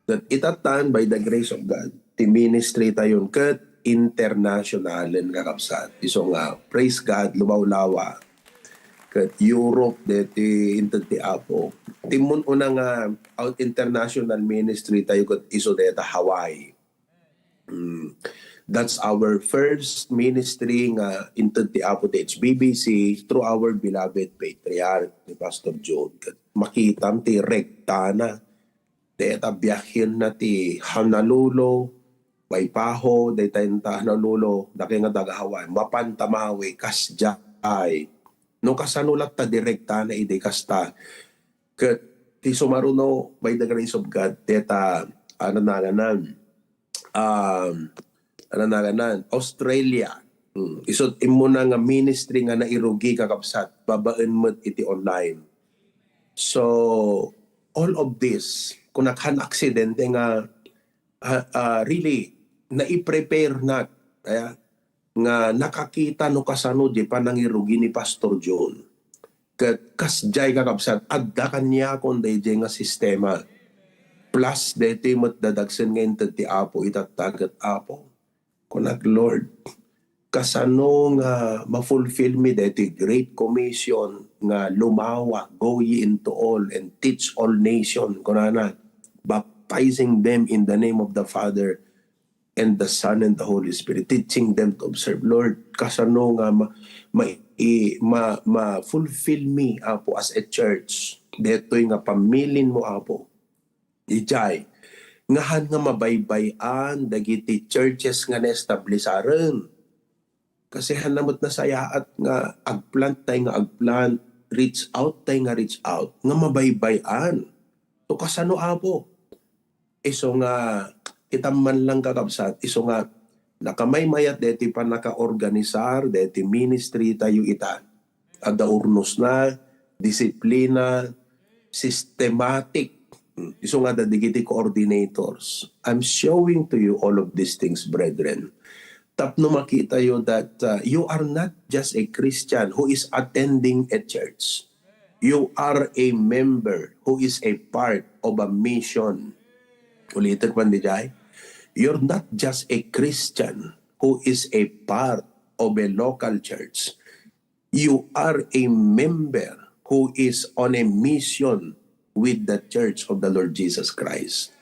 That itatan by the grace of God, ti ministry tayon ket internationalen, kakabsat. Isu nga, praise God, lumawlawa. Ket Europe, deti inted ti Apo. Ti mun-una nga out international ministry tayo ket isu deta Hawaii. Mm. That's our first ministry nga inted ti Apo ti H B B C through our beloved patriarch ni Pastor John. Ket makitam ti rektana. Deta biahenna ti Honolulu, Waipahu, dayta inta Honolulu, dakay nga taga Hawaii, mapan ta mawi, kasdiay. No kasano latta direktana idi kasta, Ket ti sumaruno, by the grace of God, deta, ano naganan, um, ano naganan, Australia. Hmm. Isut' immuna nga ministry nga nairugi, kakabsat, babaen met iti online. So, all of this, kunak, han aksidente nga, ha, ah, really, naiprepare nak, aya, nga nakakita no kasano di panangirugi ni Pastor John. Ket kasdiay, kakabsat, adda kaniakon daydiay nga sistema. Plus, daytoy met dadagsen nga inted ti Apo itatta ket, Apo, kunak, Lord, kasano nga ma-fulfill mi daytoy Great Commission nga lumawa, "Go ye into all and teach all nation," kunana, "baptizing them in the name of the Father and the Son and the Holy Spirit, teaching them to observe." Lord, kasano nga ma-, ma-, i-, ma-, ma-fulfill mi, Apo, as a church, daytoy nga pamilin mo, Apo. Idiay, nga han nga mabaybay-an dagiti churches nga naestablisaren. Kasi han met nasayaat nga agplant tay nga agplant, reach out tay nga reach out, nga mabaybay-an. So, kasano, Apo? Isu nga, kita man lang, kakabsat, isu nga nakamaymayat deti pannakaorganisar deti ministry tayo ita. Adda urnosna, disiplina, systematic. Hmm, isu nga adda dagiti coordinators. I'm showing to you all of these things, brethren. Tapno makita yo that, uh, you are not just a Christian who is attending a church. You are a member who is a part of a mission. Ulitek man, didiay. You're not just a Christian who is a part of a local church. You are a member who is on a mission with the Church of the Lord Jesus Christ.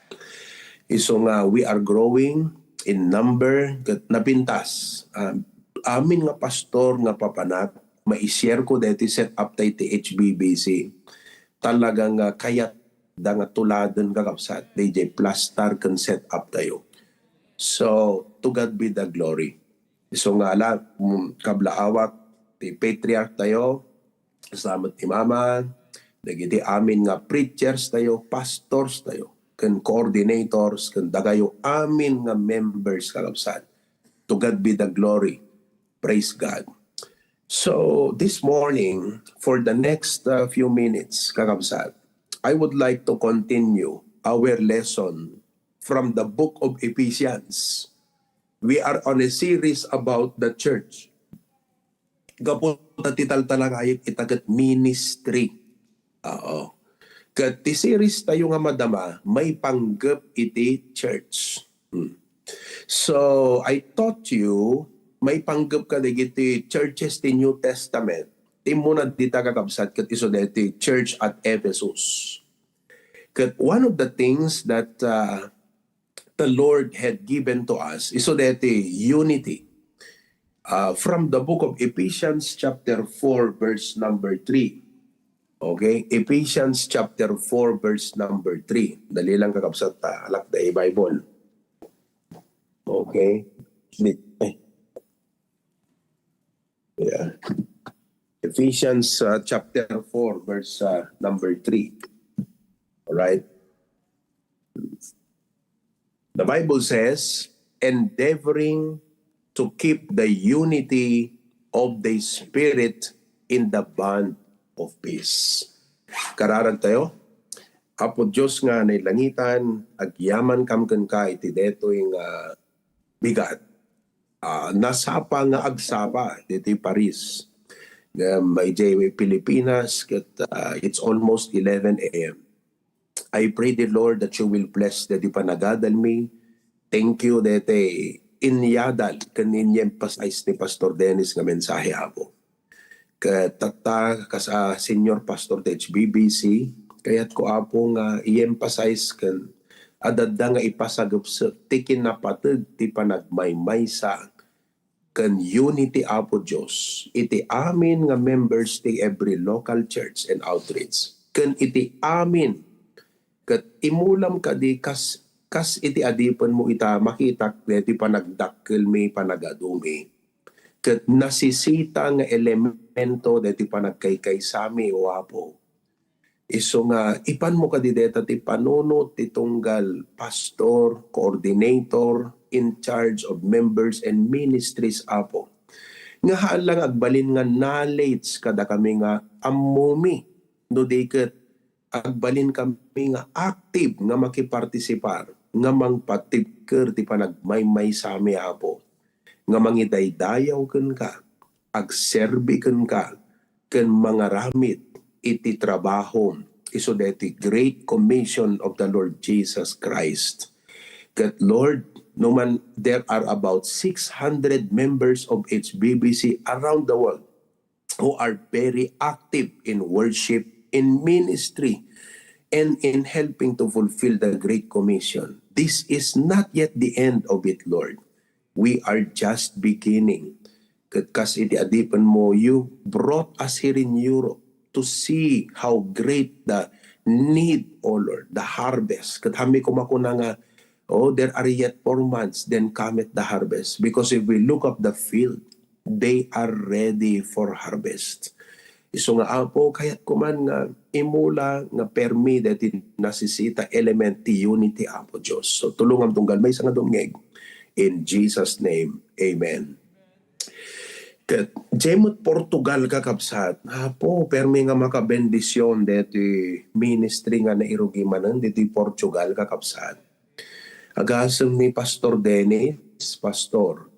Isu nga we are growing in number, ket napintas. Ah, amin nga pastor nga papanak, mai-share ko deti setup tay ti H B B C. Talaga nga kayatda nga tuladen, kakabsat, daydiay plastar ken setup tayo. So, to God be the glory. Isu nga ala, mm, kablaawak ti patriarch tayo, kasla met ni Mama, dagiti amin nga preachers tayo, pastors tayo, ken coordinators, ken dagayo amin nga members, kakabsat. To God be the glory. Praise God. So, this morning, for the next, uh, few minutes, kakabsat, I would like to continue our lesson from the book of Ephesians. We are on a series about the church. Gapu ta ti taltalangayek ita ket ministry. Oo. Ket ti series tayo nga madama, maipanggep iti church. Hmm. So, I taught you, maipanggep kadagiti churches ti New Testament. Ti immuna dita, kakabsat, ket isu daytoy church at Ephesus. Ket one of the things that, uh, the Lord had given to us, isu daytoy unity. Uh, from the book of Ephesians chapter four, verse number three. Okay? Ephesians chapter four, verse number three. Dali lang, kakabsat, ta alak da i Bible. Okay? Di-, eh. Yeah. Ephesians, uh, chapter four, verse, uh, number three. All right? The Bible says, "Endeavoring to keep the unity of the Spirit in the bond of peace." Kararag tayo. Apo Dios nga nailangitan, agyamankam kenka iti daytoy nga bigat. Ah, nasapa nga agsapa ditoy Paris. Ngem idiay Pilipinas, ket, ah, it's almost eleven a m. I pray, dear Lord, that you will bless daytoy panagadalmi. Thank you daytoy inyadal ken inyemphasize ni Pastor Dennis nga mensahe, Apo. Ket tatta, kas a Senior Pastor ti H B B C, kayatko, Apo, nga i-emphasize ken adda nga ipasagepsep ti kinapateg ti panagmaymaysa ken unity, Apo Dios, iti amin nga members ti every local church and outreach, ken iti amin, ket imulam kadi kas, kas iti adipenmo ita, makitak daytoy panagdakkelmi, panagadumi, ket nasisita nga elemento daytoy panagkaykaysami, O Apo. Isu nga, ipanmo kadi deta ti panunot ti tunggal pastor, coordinator, in charge of members and ministries, Apo. Nga haan lang agbalin nga knowledge kadakami nga ammomi, no di ket agbalin kami nga active nga makipartisipar, nga mangpatibker ti panagmaymaysami, Apo, nga mangidaydayaw kenka, agserbi kenka, ken mangaramid iti trabahom isu daytoy Great Commission of the Lord Jesus Christ. Ket Lord, no man there are about six hundred members of H B B C around the world who are very active in worship, in ministry, and in helping to fulfill the Great Commission. This is not yet the end of it, Lord. We are just beginning. Ket kas iti adipenmo, you brought us here in Europe to see how great the need, O Lord, the harvest. Ket haanmi koma kuna nga, "Oh, there are yet four months, then cometh the harvest." Because if we look up the field, they are ready for harvest. Isu nga, Apo, kayatko man nga imula nga permi daytoy nasisita element ti unity, Apo Dios. So, tulongam tunggal maysa nga dumngeg. In Jesus' name, amen. Ket, diay met Portugal, kakabsat. Apo, permi nga makabendision daytoy ministry nga nairugi manen daytoy Portugal, kakabsat. Agasem ni Pastor Dennis, Pastor,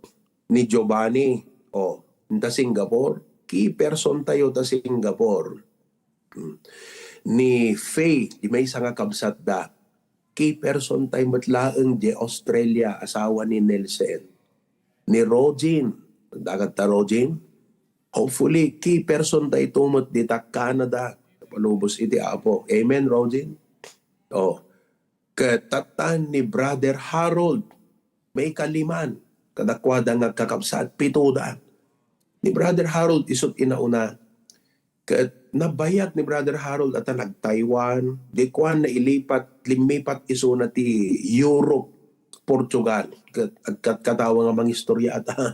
ni Giovanni, o, ta Singapore, key person tayo ta Singapore. Hmm. Ni Faye, di maysa nga kabsatda, key person tayo met laeng di Australia, asawa ni Nelson. Ni Rogin, dagat ta Rogin, hopefully, key person tayo met dita Canada, palubos iti Apo. Amen, Rogin? Oh. Ket tattan ni Brother Harold, maikaliman, kadakuada nga agkakabsat, pitoda. Ni Brother Harold isu't inauna, ket nabayag ni Brother Harold a ta nag-Taiwan, di kuan nailipat, limmipat isuna ti Europe, Portugal. Ket agkatkatawa nga mangistorya ata.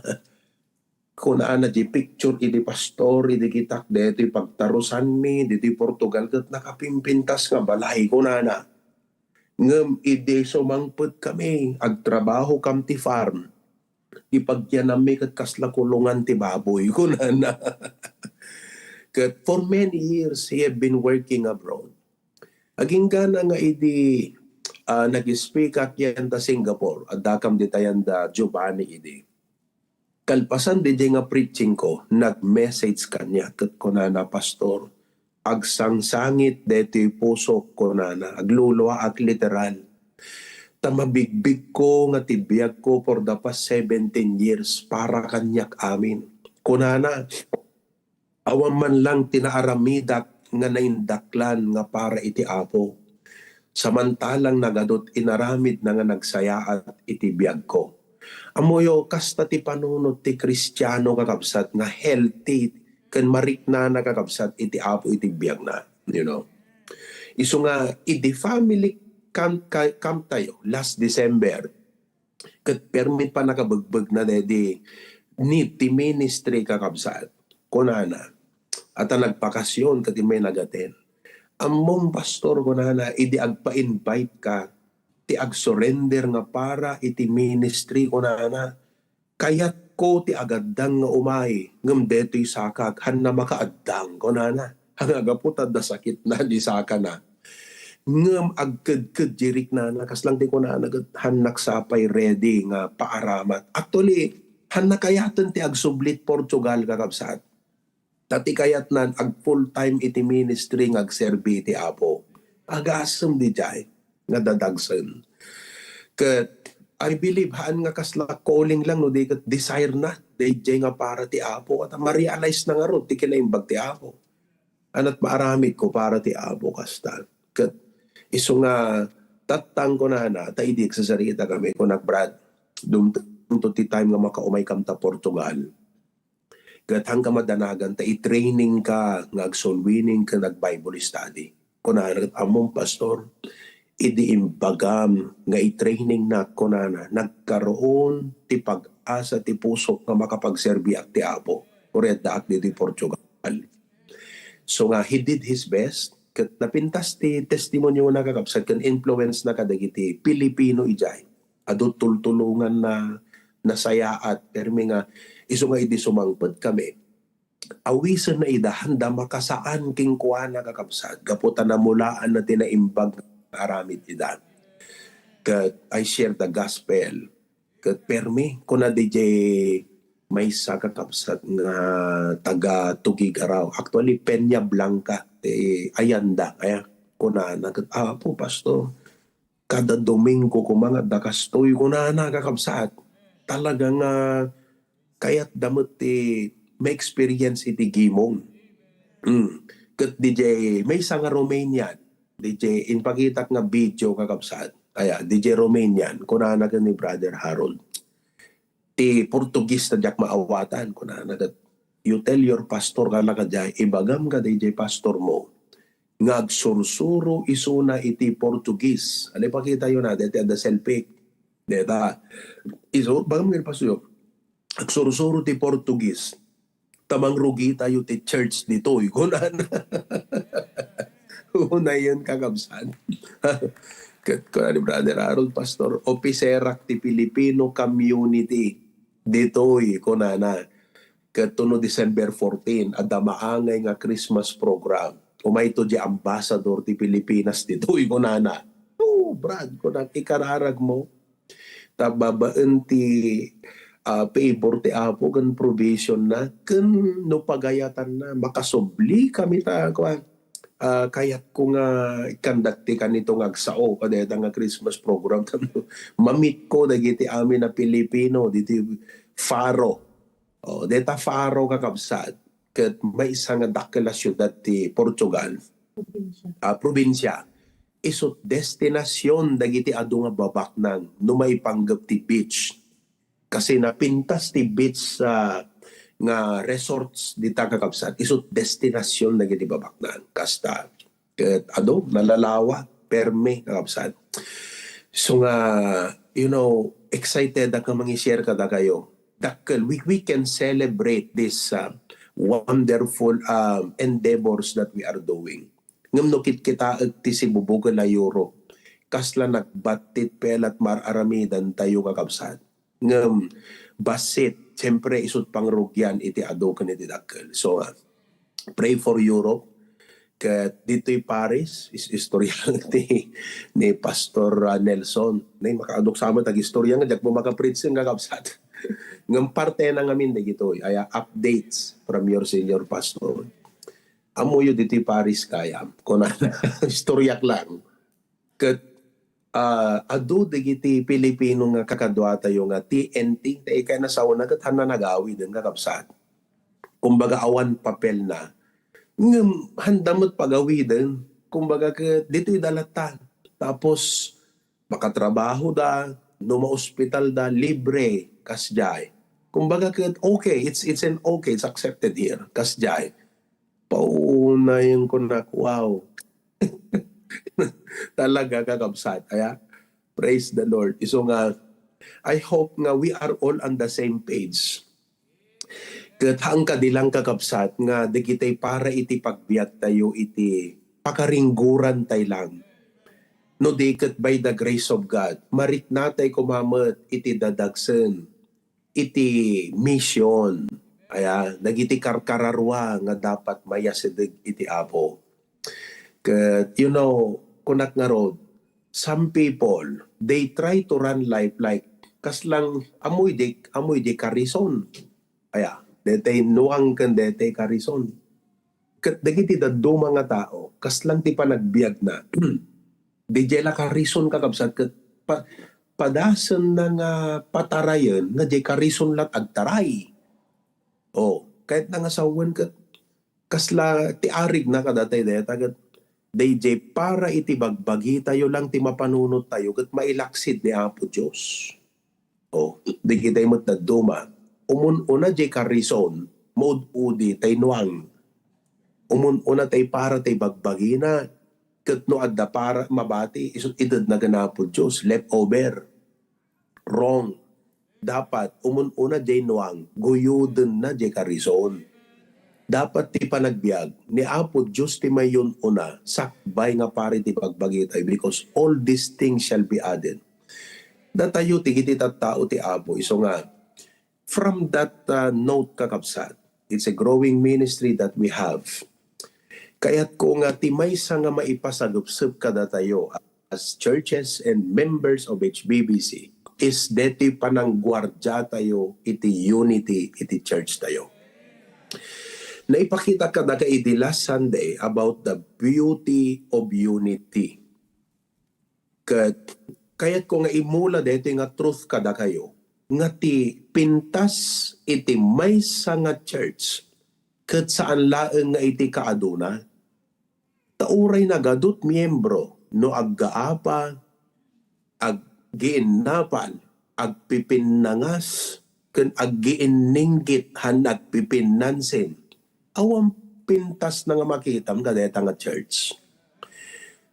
Kunana di picture idi pastor, idi kitak daytoy pagtarusanmi, ditoy Portugal, ket nakapimpintas nga balay, kunana. Ngem idi sumangpet kami, agtrabaho kam ti farm, ipagyanammi ket kasla kulungan ti baboy, kunana. Ket for many years, he have been working abroad. Aginggana nga idi, ah, nag-speak ak yan ta Singapore, adda kam ditayan da Giovanni idi. Kalpasan diay nga preaching ko, nag-message kaniak ket kunana, "Pastor, agsangsangit daytoy pusok," kunana, agluluaak literal. Ta mabigbigko nga ti biagko for the past seventeen years para kaniak amin. Kunana, awan man lang ti naaramidak nga naindaklan nga para iti Apo. Samantalang nagadu't inaramidna nga nagsayaat iti biagko. Ammoyo, kasta ti panunot ti Kristiano, kakabsat, nga healthy ken mariknana, kakabsat, iti Apo iti biagna, you know. Isu nga, idi family camp, ka-, camp tayo last December, ket permi pannakabegbegna daydi need ti ministry, kakabsat. Kunana, ata nagbakasyon ket immay nag-attend. "Ammom, Pastor," kunana, "idi agpa-invite ka, ti agsurrender nga para iti ministry," kunana, "kayatko ti agaddang nga umay, ngem daytoy sakak, hanna makaaddang," kunana. Angagapu ta adda sakitna di sakana. Ngem agkedked di riknana, kasla ti kunana ket, "Hannak sapay ready nga paaramat." Actually, hanna kayaten ti agsublit Portugal, kakabsat. Ta ti kayatnan, ag full time iti ministry nga agserbi iti Apo. Agasem diay nga dadagsen. Ket I believe, haan nga kasla calling lang, no di ket desire na, daydiay nga para ti Apo. Ket ma-realize na ngarud ti kinaimbag ti Apo. Ania't maaramidko para ti Apo kasta. Ket isu nga tattang kunana, ta idi agsasarita kami, kunak, "Brad, dumtengto ti time nga makaumaykam ta Portugal." Ket haanka madanagan ta i-training ka nga ag-soul winning ken ag-Bible study. Kunana ket, "Ammom, Pastor, idi imbagam nga i-trainingnak," kunana, "nagkaroon ti pag-asa ti pusok nga makapagserbiak ti Apo. Uray addaak ditoy Portugal." So nga, he did his best. Ket napintas ti testimoniona, kakabsat, ken influence na kadagiti Pilipino idiay. Adu tultulongan na nasayaat, permi nga isu nga idi sumangpet kami, awisen na ida, handa makasaan kenkuana, kakabsat, gapu ta namulaan na ti naimbag nga aramid ida. Ket I share the gospel. Ket permi, kuna D J maysa, kakabsat, nga taga Tuguegarao. Actually, Peña Blanca ti ayanda. Aya, kunana ket, "Apo, Pastor, kada Domingo koma nga adda kastoy," kunana, kakabsat. Talaga nga kayatda met ti ma-experience iti gimong. Mm. Ket D J, maysa nga Romanian, D J, impakitak nga video, kakabsat. Aya, D J Romanian, kunana ken ni Brother Harold, "Ti Portuguese ta diak maawatan," kunana ket, "You tell your pastor," kunana, "kadiay, ibagam ka D J pastor mo nga agsursuro isuna iti Portuguese." Ano, ipakitayo na, deti adda selfie. Deta, isu, bagam nga pastor, "Agsursuro ti Portuguese ta mangrugitayo ti church ditoy," kunana. Unayen, kakabsat. Ket kuna ni Brother Harold, "Pastor, opiserak ti Filipino community ditoy," kunana. Ket no December fourteen, adda maangay nga Christmas program. "Umayto diay ambassador ti Pilipinas ditoy," kunana. "Oh, Brad," kunak, "ikararag mo. Ta babaen ti, ah, favor ti Apo ken provision na, ken no pagayatanna, makasubli kami ta, kuan, ah, kayatko nga ikkandak ti kanito nga agsao kadayta nga Christmas program." Mamitko dagiti amin a Pilipino diti Faro. Oh, deta Faro, kakabsat, ket maysa nga dakkel a siudad ti Portugal. Probinsya. Ah, probinsya. Isut' destinasion dagiti adu nga babaknang no maipanggep ti beach. Kasi napintas ti beach, ah, nga resorts dita, kakabsat, isut' destinasion dagiti babaknang. Kasta, ket adu, nalalawa, permi, kakabsat. So nga, you know, excited ako nga mangi-share kadakayo. Dakkel, we, we can celebrate this, uh, wonderful, um, endeavors that we are doing. Ngem no kitkitaek ti sibubukel a Europe, kasla nagbattit pay la ti mar-aramidantayo, kakabsat. Ngem bassit, siyempre, isut' pangrugian iti adu ken iti dakkel. So, ah, pray for Europe. Ket ditoy Paris, is-, istorya ti ni Pastor, ah, Nelson. Nay, makaaduksa met agistorya nga diak mo makapreach, kakabsat. Ngem parte na ngamin dagitoy, aya, updates from your senior pastor. "Ammoyo ditoy Paris kayam," kunana. Istoryak lang. Ket, ah, adu dagiti Pilipino nga kakaduatayo nga T N T, ta ikay nasaona ket hanna nagawiden, kakabsat. Kumbaga, awan papelna. Ngem handa met pagawiden. Kumbaga, ket ditoy da latta. Tapos, makatrabahoda, no maospitalda, libre, kasdiay. Kumbaga, ket okay, it's, it's an okay, it's accepted here, kasdiay. Paunay, kunak, wow. Talaga, kakabsat, aya? Praise the Lord. Isu nga, I hope nga we are all on the same page. Ket haan kadi lang, kakabsat, nga dagitay para iti pagbiagtayo iti pakaringgurantay lang. No di ket by the grace of God, mariknatay koma met iti dadagsen iti mission, aya, dagiti karkararua nga dapat mayasideg iti Apo. Ket, you know, kunak ngarud, some people, they try to run life like, kaslang, ammoy di, ammoy di karison. Aya, detay nuang ken detay karison. Ket dagiti dadduma nga tao, kaslang ti panagbiagna. Didiay la karison, kakabsat, ket pa-, padasenna nga patarayen nga diay karison lat agtaray. Oh, kayatna nga sawen ket kasla ti arigna kadatay dayta ket daydiay para iti bagbagitayo lang ti mapanunottayo ket mailaksid ni Apo Dios. Oh, dagitay met dadduma, umun-una diay karison, maud-udi tay nuang. Umun-una tay para tay bagbagina, ket no adda para mabati, isu itedna ken Apo Dios, leftover. Wrong. Dapat, umun-una diay nuang, guyodenna diay karison. Dapat ti panagbiag ni Apo Dios ti mayun-una, sakbay nga pari ti bagbagi tayo, because all these things shall be added. Datayo ti iti tattao ti Apo, isu nga, from that, uh, note, kakabsat, it's a growing ministry that we have. Kayat ko nga ti maysa nga maipasagupsep kadatayo as churches and members of H B B C is deti panangguardia tayo iti unity iti church tayo. Naipakita kadaka iti last Sunday about the beauty of unity. Ket kayat ko nga imula daytoy nga truth kadakayo, nga ti pintas iti maysa nga church ket saan laeng nga iti kaaduna, ta uray nagadut miembro no aggaapa, aggiinnapal, agpipinnangas, ken aggiinninggit han agpipinnansin, awan pintasna nga makitam kadayta nga church.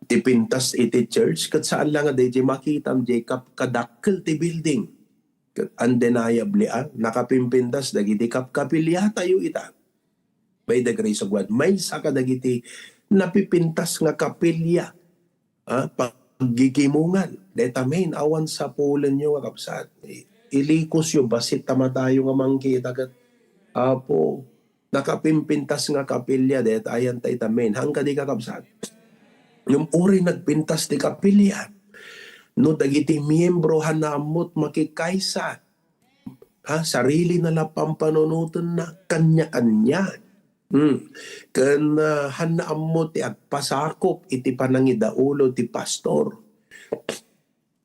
Ti pintas iti church, ket saan la nga dayjay makitam jay kap-, kadakkel ti building. Ket undeniably, ah, nakapimpintas dagiti kapkapiliatayo ita. By the grace of God, maysa kadagiti napipintas nga kapilya, ah, paggigimongan. Deta main, awan sapulenyo nga kabsat. I-, ilikosyo, bassit ta matayo nga mangkita ket, Apo, nakapimpintas nga kapilya, deta ayan ta ita main. Hangga di kakabsat. Ngem uray nagpintas ti kapilya, no dagiti miembro han naammot makikaysa, ha, sarili na la pampanunotenna, kanya-kanya. Hmm. Ken, ah, han naammot ti agpasakop iti panangidaulo ti pastor.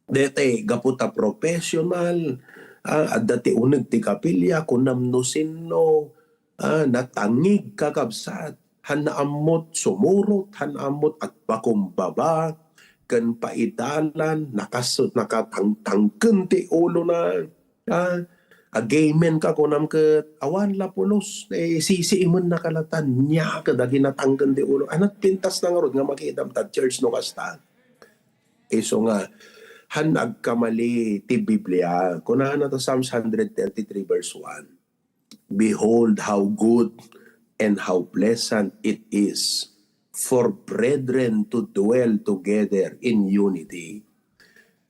Dete, gapu ta professional, ah, adda ti uneg ti kapilya, kunam no sinno, ah, natangig kakabsat, han naammot sumurot, han naammot agpakumbaba, ken paidalan, nakas-, nakatangtangken ti ulona, ah, agamen ka, kunam ket, awan la pulos, eh, sisiimen na kalatan, nia, kadagiti natangken ti ulo. Anat pintas na ngarud nga makitam ta church no kasta. Isu nga, han agkamali ti Biblia. Kunana ta Psalms one hundred thirty-three verse one, "Behold how good and how pleasant it is for brethren to dwell together in unity."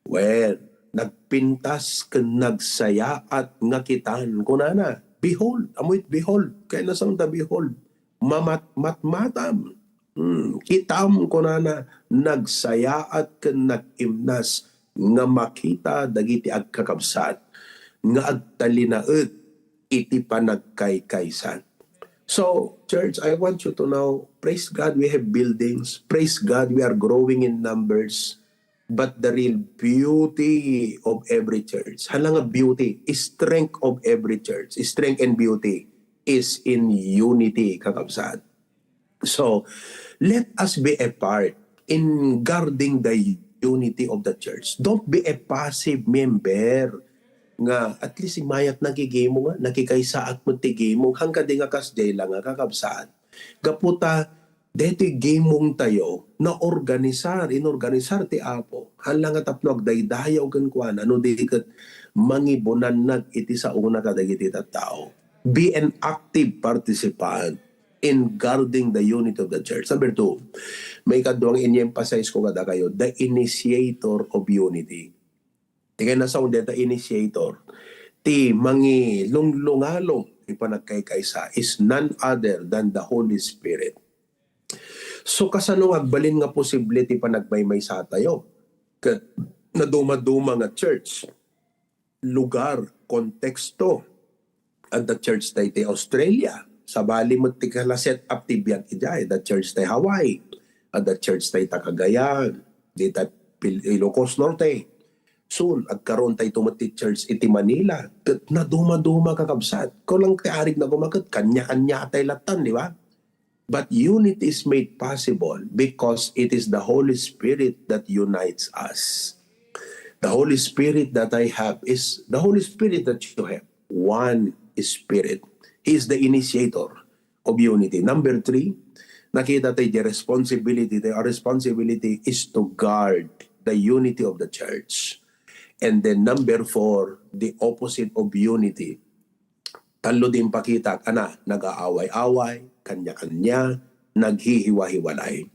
Well, nagpintas ken nagsayaat nga kitan. Kunana, "Behold," amoy behold, kayatna saan ta behold, mamat-, matmatam. Hmm, kitam, kunana, nagsayaat ken nagimnas nga makita dagiti agkakabsat nga agtalinaed iti panagkaykaysan. So, church, I want you to know, praise God, we have buildings. Praise God, we are growing in numbers. But the real beauty of every church, hala nga beauty, strength of every church, strength and beauty is in unity, kakabsat. So, let us be a part in guarding the unity of the church. Don't be a passive member nga at least imayat nagigimong, nakikaysaak met ti gimong, hangkadi nga kasdiay la nga kakabsat. Gapu ta, deti gimong tayo, naorganisar, inorganisar ti Apo. Hala nga tapno agdaydayaw kenkuana, no di ket mangibunannag iti saona kadagiti tattao. Be an active participant in guarding the unity of the church. Number two, maikadua nga in-emphasize ko kadakayo, the initiator of unity. Ti kayatna saan deta initiator, ti mangilunglungalom ti panagkaykaysa is none other than the Holy Spirit. So, kasano nga agbalin nga posible ti panagmaymaysa tayo? Ket nadumaduma nga church, lugar, konteksto. Adda church tay ti Australia. Sabali met ti kala set up ti biag idiay. Adda church tay Hawaii. Adda church tay ta Cagayan. Dita Pil-, Ilocos Norte. Soon, agkaroon tay to met ti church iti Manila. Ket nadumaduma, kakabsat. Kulang ti arig na kumaket, kanya-kanya tay latan, di ba? But unity is made possible because it is the Holy Spirit that unites us. The Holy Spirit that I have is the Holy Spirit that you have. One Spirit. He is the initiator of unity. Number three, nakita tayo the responsibility. Our responsibility is to guard the unity of the church. And then number four, the opposite of unity. Tallo di impakita, ana, nag-aaway-away, kanya-kanya, naghihiwa-hiwalay.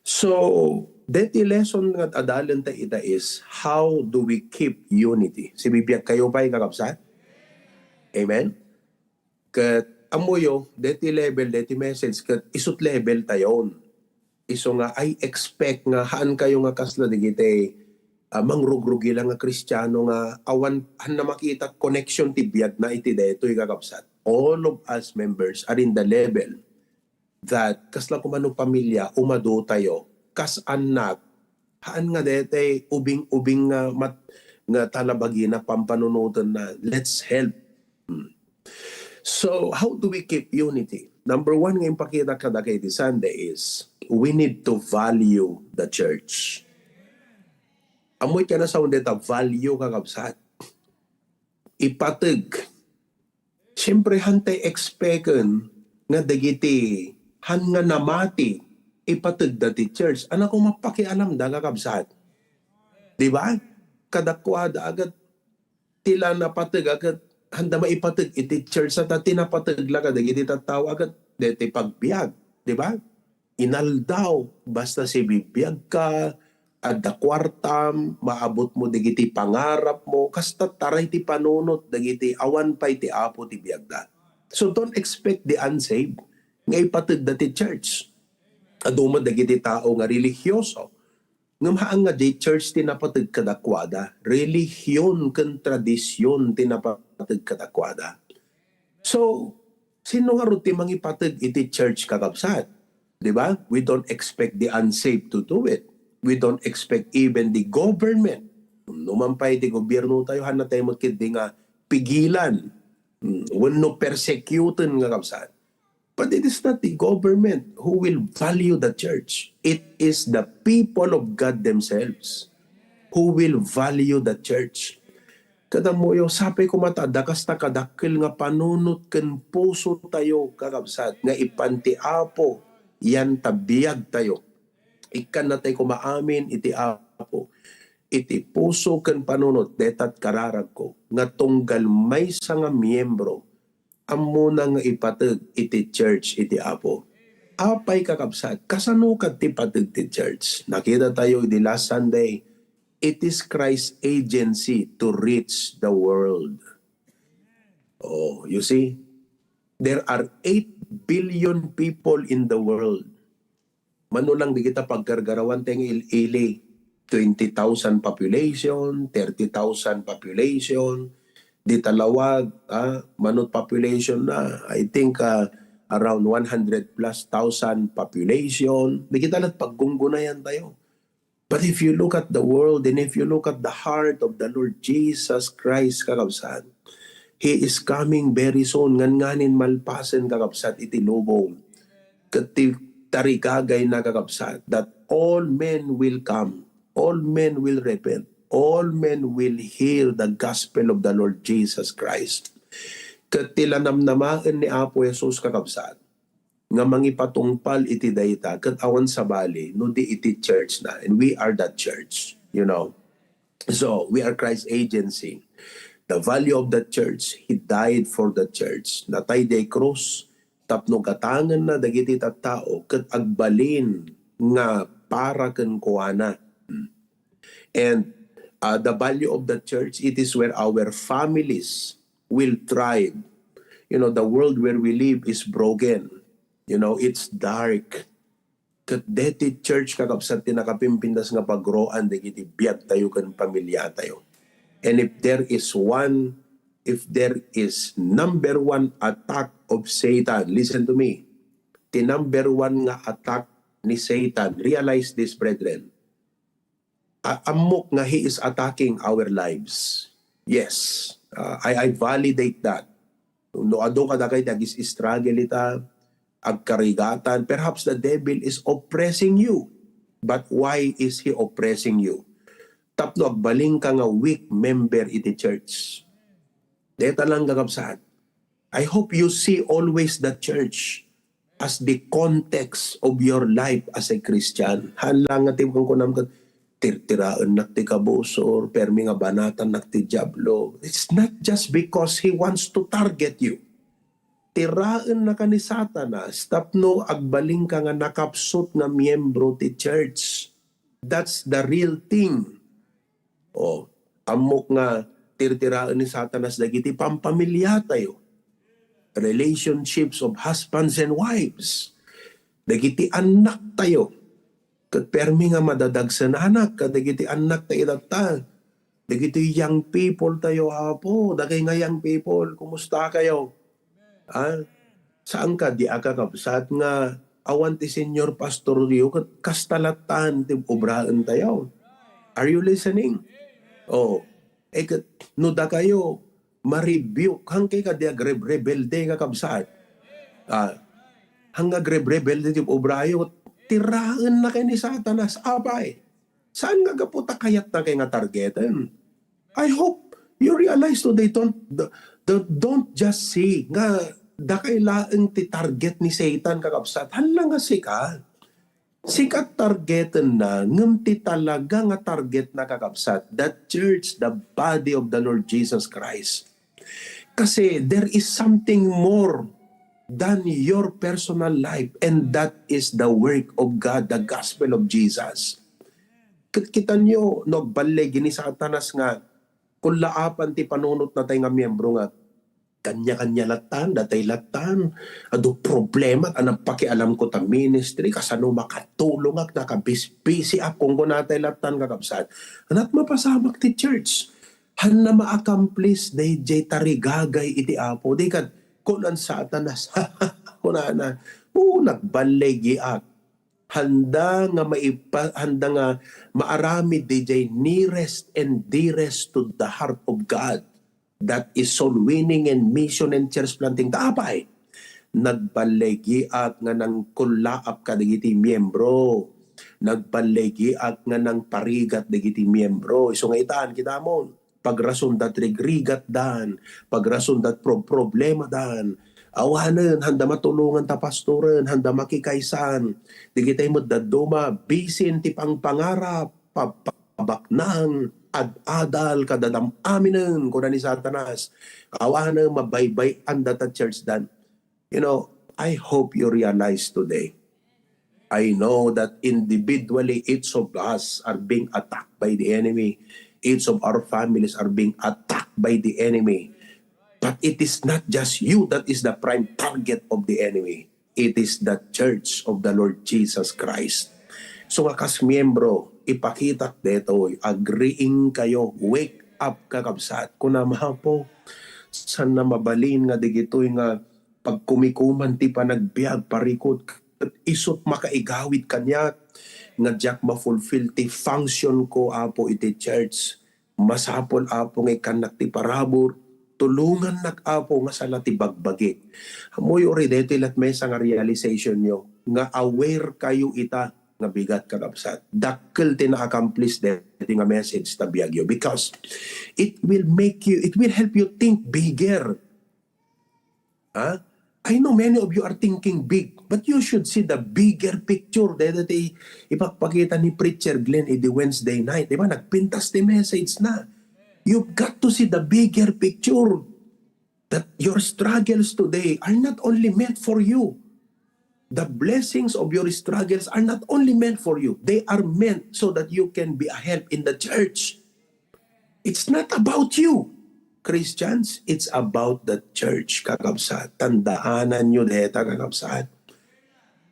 So, deti lesson nga adalenta ita is, how do we keep unity? Sibibiag kayo pay, kakabsat? Amen? Ket ammoyo, deti level, deti message, ket isut level tayon. Isu nga, I expect nga haan kayo nga kasla dagiti, ah, mangrugrugi la nga Kristiano nga awan, haan na makita connection ti biagna iti daytoy, kakabsat. All of us members are in the level that kasla koma no pamilya, umadu tayo, kas annak, haan nga daytoy ubing-ubing nga mat-, nga talabagina pampanunotenna. Let's help. Hmm. So, how do we keep unity? Number one nga impakita kadakayo iti Sunday is we need to value the church. Ammoy ti nasaon dayta value, kakabsat. Ipateg. Siyempre, haan tay expecten nga dagiti haan nga namati, ipategda ti church. Haan koma mapakialamda, kakabsat. Di ba? Kadakuada, agat ti la napateg, agat haanda maipateg iti church, ta ti napateg la kadagiti tattao, agat deti pagbiag, di ba? Inaldaw, basta sibibiagka, adda kuartam, maabutmo dagiti pangarapmo, kasta taray ti panunot dagiti awan pay ti Apo ti biagda. So don't expect the unsaved nga ipategda ti church. Adu met dagiti tao nga relihiyoso, ngem haan nga di church ti napateg kadakuada, relihiyon ken tradision ti napateg kadakuada. So, sino ngarud ti mangipateg iti church, kakabsat? Di ba? We don't expect the unsaved to do it. We don't expect even the government. No man pay ti gobierno tayo, haan tayo met ketdi nga pigilan, hmm, wenno persecuten, kakabsat. But it is not the government who will value the church. It is the people of God themselves who will value the church. Ket ammoyo, sapay koma ta adda kasta kadakkel nga panunot ken puso tayo, kakabsat, nga ipan ti Apo yan ta biag tayo. Ikkanna tay koma amin iti Apo, iti puso ken panunot, dayta kararagko, nga tunggal maysa nga miembro, ammona nga ipateg iti church iti Apo. Apay, kakabsat, kasano kadi ti pateg ti church? Nakita tayo idi last Sunday, it is Christ's agency to reach the world. Oh, you see? There are eight billion people in the world. Mano lang dagita paggargarawan tayo nga il-ili, twenty thousand population, thirty thousand population, dita lawag, ah, mano ti population na, I think, ah, around one hundred plus thousand population. Dagita la't paggunggunayan tayo. But if you look at the world and if you look at the heart of the Lord Jesus Christ, kakabsat, He is coming very soon. Ngan nganin malpasen, kakabsat, iti lubong. Ket ti tarigagayna, kakabsat, that all men will come, all men will repent, all men will hear the gospel of the Lord Jesus Christ. Ket ti la namnamaen ni Apo Jesus, kakabsat, nga mangipatungpal iti dayta, ket awan sabali no di iti church na. And we are that church, you know. So, we are Christ's agency. The value of the church, He died for the church. Natay diay krus tapno gatangenna dagiti tattao ket agbalin nga para kenkuana. And, uh, the value of the church, it is where our families will thrive. You know, the world where we live is broken. You know, it's dark. Ket deti church, kakabsat, ti nakapimpintas nga pagroan dagiti biag tayo ken pamilya tayo. And if there is one, if there is number one attack of Satan, listen to me, ti number one nga attack ni Satan, realize this, brethren, a-, ammok nga he is attacking our lives. Yes, uh, I, I validate that. No adu kadakayo ti agis-struggle ita, agkarigatan, perhaps the devil is oppressing you. But why is he oppressing you? Tapno agbalinka nga weak member iti church. Deta lang, kakabsat. I hope you see always the church as the context of your life as a Christian. Haan lang nga ti kunam ket, "Tirtiraennak ti kabusor, permi nga banatannak ti Diablo." It's not just because he wants to target you. tiraenna ka ni Satanas tapno agbalinka nga nakapsut nga miyembro ti church. That's the real thing. O, ammok nga tirtiraen ni Satanas dagiti pampamiliatayo, relationships of husbands and wives, dagiti annaktayo, ket permi nga madadagsenanak kadagiti annaktayo tatta. Dagiti young people tayo, Apo, dagay nga young people, kumusta kayo? Ah, saan ka di a kakabsat nga awan ti senior pastor diyo ket kasta lattan ti obraentayo? Are you listening? Oh, eh, ket no dakayo, ma-rebuke, hangkay ka di agrebrebelde, kakabsat? Ah, hangga agrebrebelde ti obrayo, tiraenna kay ni Satanas, apay. Saan nga gapu ta kayatna kay nga targeten? I hope you realize today, don't, don't, don't just see nga dakay laeng ti target ni Satan, kakabsat. Hala nga sika. Sika targetenna, ngem ti talaga nga targetna, kakabsat, the church, the body of the Lord Jesus Christ. Kasi there is something more than your personal life, and that is the work of God, the gospel of Jesus. Ket kitanyo, no agballeg ni Satanas nga kullaapan ti panunotna tay nga miyembro nga kanya-kanya lattan, datay lattan, adu problema, a nagpakialam ko ta ministry, kasano makatulongak, nakabisbisiak, kung kunatay lattan, kakabsat. Ana't mapasamak ti church. Hanna ma-accomplish dayjay tarigagay iti Apo. Di kad, kunan Satanas. Kunana, "Oo, nagballegiak." Handa nga maipa-, handa nga maaramid dayjay nearest and dearest to the heart of God. That is soul winning and mission and church planting. Ta apay, nagballegiak nga nangkullaap kadagiti miyembro. Nagballegiak nga nangparigat dagiti miyembro. Isu nga itan, kita mo, pagrason dat rigrigatdan, pagrason dat prob-, problemadan. Awanen, handa matulongan ta pastoren, handa makikaysan. Digitay met dadduma, bisin ti pangpangarap, pabpabaknang, ad-adal, kadadam-aminen, kuna ni Satanas. Awanen, mabaybay-an data church dan. You know, I hope you realize today. I know that individually, each of us are being attacked by the enemy. Each of our families are being attacked by the enemy. But it is not just you that is the prime target of the enemy. It is the church of the Lord Jesus Christ. So, nga kas miyembro, ipakitak detoy, agreeing kayo, wake up, kakabsat. Kuna, "Mapo, saan na mabalin nga digitoy nga pagkumikuman ti panagbiag, parikut, ket isut makaigawid kaniak nga diak ma-fulfill ti function ko, Apo, iti church. Masapul, Apo, nga ikkannak ti parabur. Tulongannak, Apo, nga sala ti bagbagik." Ammoyo uri, daytoy lat maysa nga realization yo, nga aware kayo ita nga bigat, kakabsat. Dakkel ti na-accomplish daytoy nga message ta biagyo, because it will make you, it will help you think bigger. Ha? I know many of you are thinking big, but you should see the bigger picture. Dayta ti ipakpakita ni Preacher Glenn idi Wednesday night. Di ba? Nagpintas ti message na. You've got to see the bigger picture. That your struggles today are not only meant for you. The blessings of your struggles are not only meant for you. They are meant so that you can be a help in the church. It's not about you, Christians. It's about the church, kakabsat. Tandaanan nyo deta, kakabsat.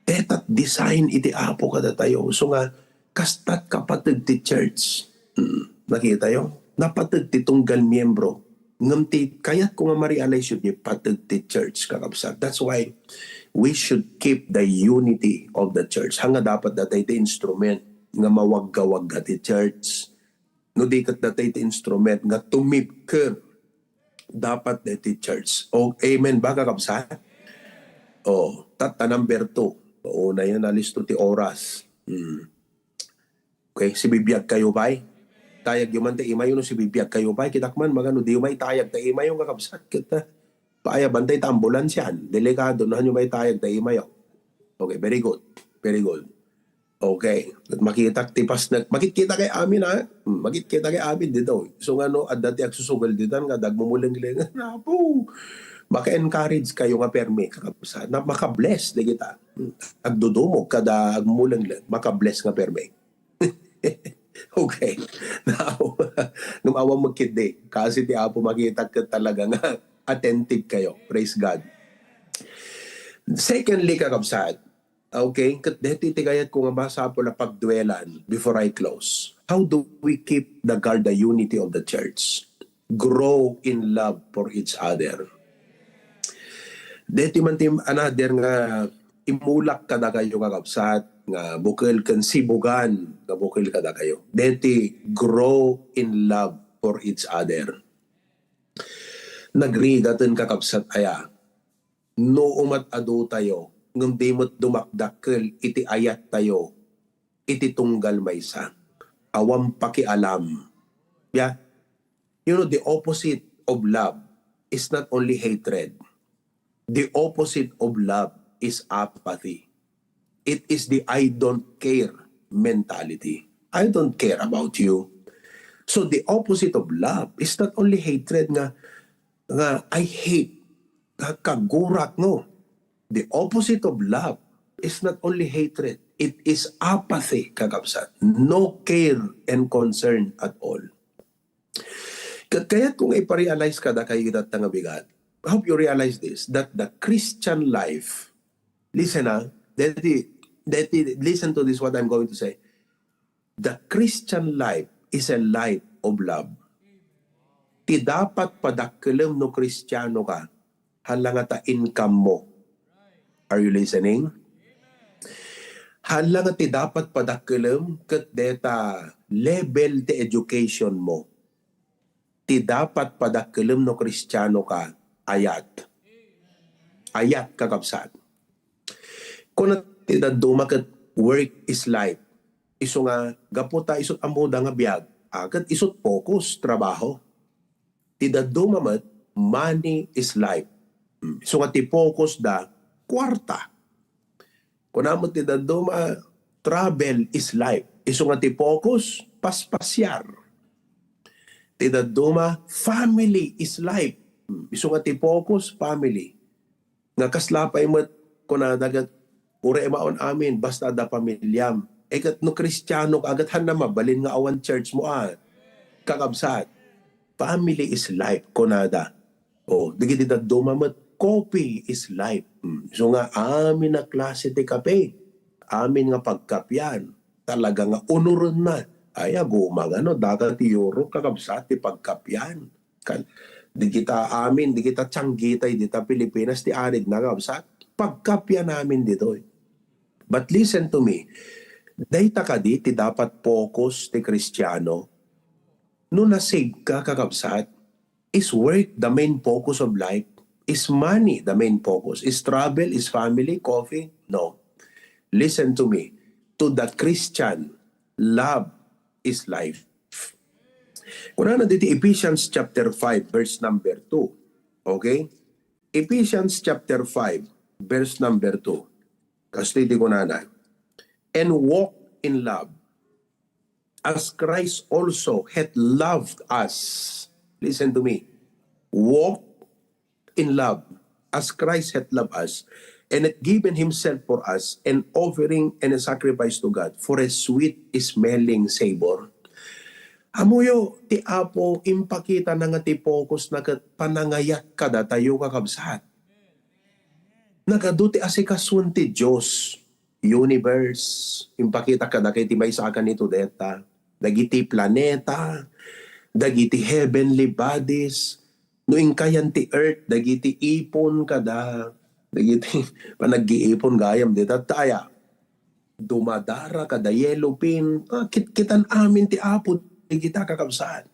Deta design iti Apo kadatayo. So nga, kastat kapateg ti church. Hmm, nakita yo? Napateg ti tunggal miyembro. Ngem ti kayat ko nga ma-realize yo, di pateg ti church, kakabsat. That's why we should keep the unity of the church. Hanga dapat datay ti instrument nga mawaggawagga ti church. No di ket datay ti instrument nga tumibker dapat deti church. O, amen ba, kakabsat? O, tatta number two. O, na yan, alisto ti oras. Hmm. Okay, sibibiag kayo pay? Tayag yo man ti imayo no sibibiag kayo pay. Kitak man, magano, di yo maitayag ta imayo, kakabsat. Kita, paayaban tay ta ambulansyan. Delikado, no, hanyo maitayag ta imayo. Okay, very good. Very good. Okay. Ket makitak ti pasnek. Makitkita kay amin, ha? Hmm, makitkita kay amin dito. So nga no, adda ti agsusugal ditan nga dagmumulenglengan. Apo! Maka-encourage kayo nga permi, kakabsat. Na maka-bless, di kita. Agdudumog kada agmuleng, maka-bless nga permi. Okay. Now, ngem awan magkiddi. Kasi ti Apo makita ket talaga nga attentive kayo. Praise God. Secondly, kakabsat, okay, ket deti ti kayatko nga masapul a pagduelan before I close. How do we keep the guard, the unity of the church? Grow in love for each other. Deti man ti another nga imulak kadakayo, kakabsat, nga bukel ken sibugan nga bukel kadakayo. Deti grow in love for each other. Nagrigaten, kakabsat, aya, no umat adu tayo, ngem di met dumakdakkel iti ayat tayo iti tunggal maysa. Awan pakialam. Yeah. You know, the opposite of love is not only hatred. The opposite of love is apathy. It is the "I don't care" mentality. "I don't care about you." So the opposite of love is not only hatred nga, nga "I hate," nga kagurak, no. The opposite of love is not only hatred. It is apathy, kakabsat. No care and concern at all. Ket kayatko nga iparealize kadakayo ita nga bigat. I hope you realize this, that the Christian life, listen, ah, deti, deti, listen to this, what I'm going to say. The Christian life is a life of love. Ti dapat padakkelem no Kristiano ka, hala nga ta income mo. Are you listening? Hala nga ti dapat padakkelem ket deta level ti education mo. Ti dapat padakkelem no Kristiano ka, ayat. Ayat, kakabsat. Kuna ti dadduma ket work is life. Isu nga, gapu ta isut' ammoda nga biag, ah, ket isut' focus, trabaho. Ti dadduma met, money is life. Hmm, isu nga ti focus da, kuarta. Kuna met ti dadduma, travel is life. Isu nga ti focus, paspasiar. Ti dadduma, family is life. Hmm, isu nga ti focus, family. Nga kasla pay met, kunada ket, "Uray maon amin, basta adda pamiliam." Eh, ket no Kristiano ka, ket hanna mabalin nga awan church mo, ah. Kakabsat, family is life, kunada. Oh, dagiti dadduma met, coffee is life. Hmm. So nga, amin a klase ti kape, amin nga pagkapian, talaga nga unorenna. Ay, aguma nga, no, dagiti Europe, kakabsat, ti pagkapian. Kan, di kita amin, di kita tianggitay dita Pilipinas, ti aridna, kakabsat. Pagkapian amin ditoy. But listen to me, dayta kadi ti dapat focus ti Kristiano? No na-save ka, kakabsat, is work the main focus of life? Is money the main focus? Is travel, is family, coffee? No. Listen to me. To the Christian, love is life. Kunana diti Ephesians chapter five, verse number two. Okay? Ephesians chapter five, verse number two. Kastoy ti kunana, "And walk in love, as Christ also hath loved us." Listen to me. "Walk in love, as Christ hath loved us, and hath given himself for us, an offering and a sacrifice to God, for a sweet-smelling savor." Ammoyo, ti Apo, impakitana nga ti focus na ket panangayat kadatayo, kakabsat. Nagadu ti asikasuen ti Dios, universe, impakita kadakayo ti maysa a kanito deta, dagiti planeta, dagiti heavenly bodies, no inkayan ti earth, dagiti ipon kada, dagiti panaggiipon gayam dita, ta aya, dumadara kada yellow fin, ah, kit-, kitan amin ti Apo, digita, kakabsat.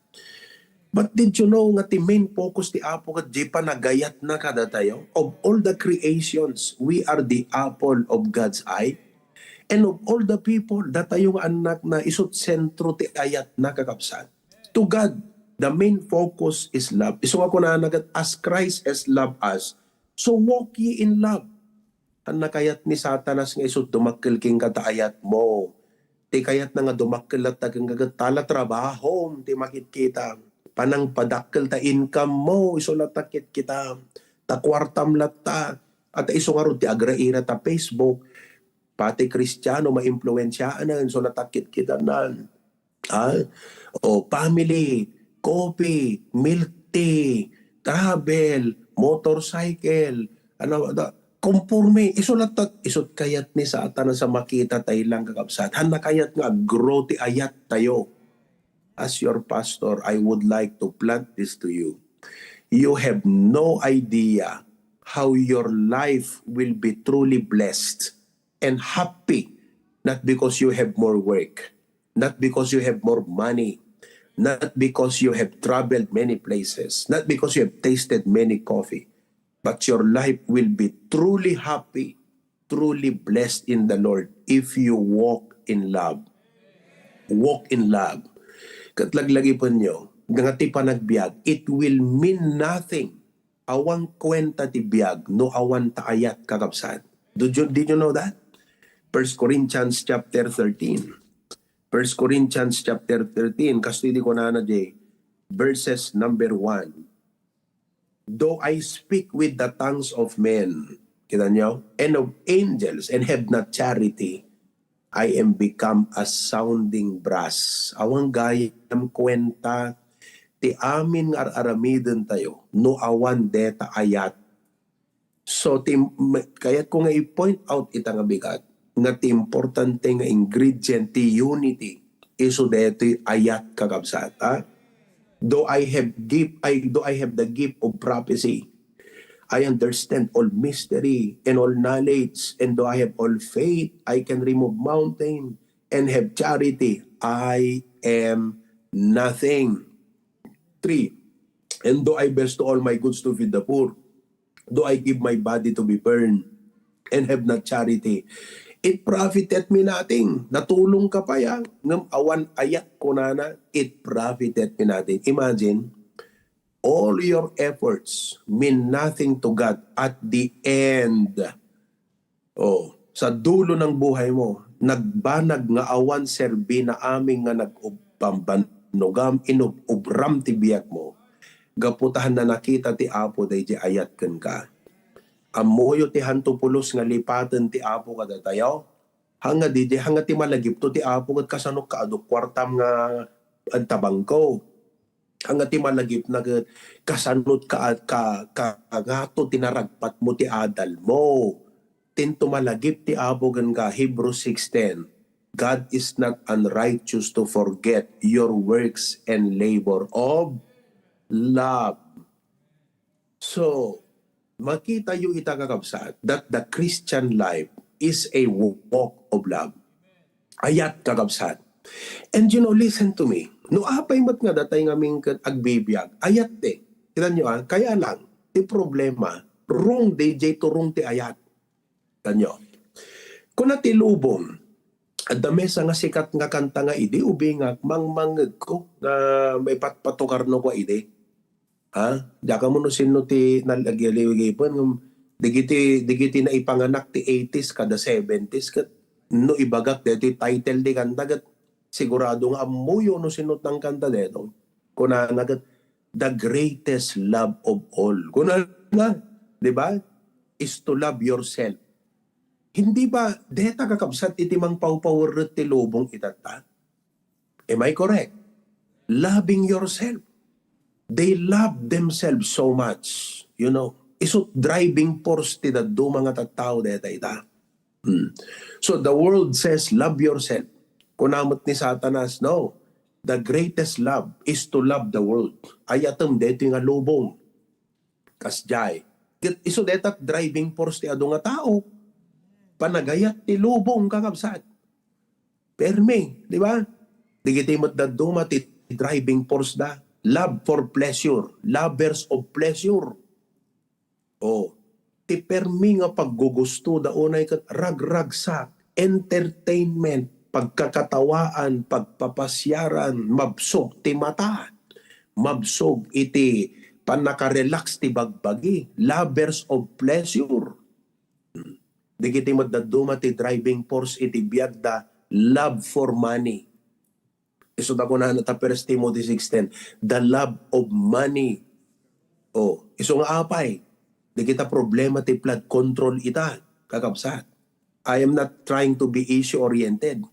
But did you know nga ti main focus ti Apo ket di panagayatna kadatayo? Of all the creations, we are the apple of God's eye. And of all the people, datayo nga annakna, isut' sentro ti ayatna, kakabsat. To God, the main focus is love. Isu nga kunana ket, "As Christ has loved us, so walk ye in love." Ania kayat ni Satanas nga isut' dumakkel kenka ta ayatmo? Ti kayatna nga dumakkel latta kenka ket ta la trabahom ti makitkita. Panangpadakkel ta income mo, isu latta kitkita. Ta kuartam latta. At isu ngarud ti agraira ta Facebook, pati Kristiano, maimpluensiaan, isu latta kitkitanan. Ha? O, family, coffee, milk tea, travel, motorcycle, ano, da, konporme, isu latta, isut kayat ni Satanas a makita tay lang, kakabsat. Hanna kayat nga ag-grow ti ayat tayo. As your pastor, I would like to plant this to you. You have no idea how your life will be truly blessed and happy, not because you have more work, not because you have more money, not because you have traveled many places, not because you have tasted many coffee, but your life will be truly happy, truly blessed in the Lord if you walk in love. Walk in love. Ket laglagipenyo, nga ti panagbiag, it will mean nothing. Awan kuenta ti biag no awan ta ayat, kakabsat. Did you, did you know that? First Corinthians chapter thirteen. First Corinthians chapter thirteen, kastoy ti kunana, Jay, verses number one. Though I speak with the tongues of men, kita nyo, and of angels, and have not charity, I am become a sounding brass. Awan gayam kuenta ti amin nga ar-aramiden tayo no awan deta ayat. So, ti, ma-, kayat ko nga i-point out ita nga bigat, nga ti importante nga ingredient ti unity, isu daytoy ayat, kakabsat, ha? Though I have gift, I, though I have the gift of prophecy, I understand all mystery and all knowledge, and though I have all faith, I can remove mountain, and have charity, I am nothing. Three, and though I bestow all my goods to feed the poor, though I give my body to be burned, and have not charity, it profiteth me nothing. Natulong ka pa ya, ngem awan ayat, kunana, it profiteth me nothing. Imagine, all your efforts mean nothing to God at the end. Oh, sa dulo ng buhay mo, nagbanag nga awan serbi na amin nga nag-, pambannogam, inub-ubram ti biag mo. Gapu ta hanna nakita ti Apo daydi ayat kenka. Ammoyo ti hanto pulos nga lipaten ti Apo kadatayo? Hanga didi, hanga ti malagipto ti Apo ket kasano ka adu kuartam nga agta bangko? Anga ti malagipna ket kasano ka, ka, ka, kangato ti naragpatmo ti adalmo? Tinto malagip ti Apo kenka, Hebrews six ten, "God is not unrighteous to forget your works and labor of love." So, makita yo ita, kakabsat, that the Christian life is a walk of love. Ayat, kakabsat. And you know, listen to me. No apay met nga datay ngamin ket agbibiag, ayat ti. Kita nyo, ah, kaya lang, ti problema, wrong dayjay turong ti ayat. Kita nyo. Kuna ti lubong, adda maysa nga sikat nga kanta nga idi ubingak, mangmangngegko nga maipatpatukarno ko idi. Ha? Diak ammo no sinno ti nalagiligipen, ngem dagiti, dagiti naipanganak ti eighties kada seventies ket no ibagak daytoy title ti kanta ket sigurado nga ammoyo no sinno ti nangkanta daytoy. Kunana ket, "The greatest love of all." Kunana, di ba? "Is to love yourself." Hindi ba, deta kakabsat iti mangpawpawerret ti lubong itatta? Am I correct? Loving yourself. They love themselves so much. You know, isu driving force ti dadduma nga tattao deta ita. Hmm. So the world says, "Love yourself." Kuna met ni Satanas, "No. The greatest love is to love the world." Ayatem daytoy nga lubong. Kasdiay. Ket isu deta driving force ti adu nga tao. Panagayat ti lubong, kakabsat. Permi, di ba? Dagiti met dadduma ti driving force da. Love for pleasure. Lovers of pleasure. Oh, ti permi nga paggugusto da unay ket ragragsak, entertainment, pagkakatawaan, pagpapasiaran, mabsog ti mata, mabsog iti pannaka-relax ti bagbagi, lovers of pleasure. Hmm. Dagiti met dadduma ti driving force iti biagda, love for money. Isu ta kunana ta First Timothy six ten, the love of money. Oh, isu nga apay? Dagita problema ti flood control ita, kakabsat. I am not trying to be issue-oriented.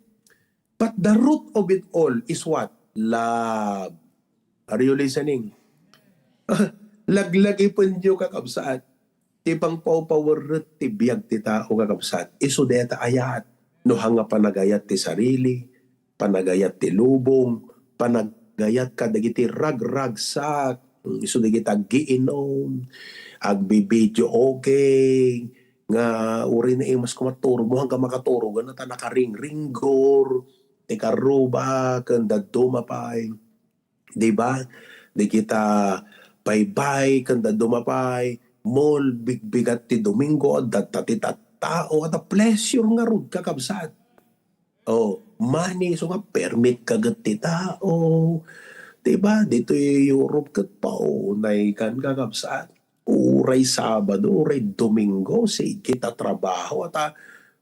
But the root of it all is what? Love. Are you listening? Laglagipenyo, kakabsat. Ti pangpawpawerret ti biag ti tao, kakabsat, isu deta ayat. No, hanga panagayat ti sarili, panagayat ti lubong, panagayat kadagiti ragragsak, mm, isu dagiti aggiinom, agbibidio okay, nga uray naimas koma turog mo, hanggang makaturog, ano, ta nakaringringgor, ti karruba, ken dadduma pay. Di ba? Dagita baybay, ken dadduma pay, mall, bigbigat ti Domingo, adda ti tattao, adda pleasure ngarud, kakabsat. Oh, money, isu nga permit kaget ti tao. Di ba? Ditoy Europe ket paunay kan, kakabsat. Uray Sabado, uray Domingo, sige ta trabaho, ta,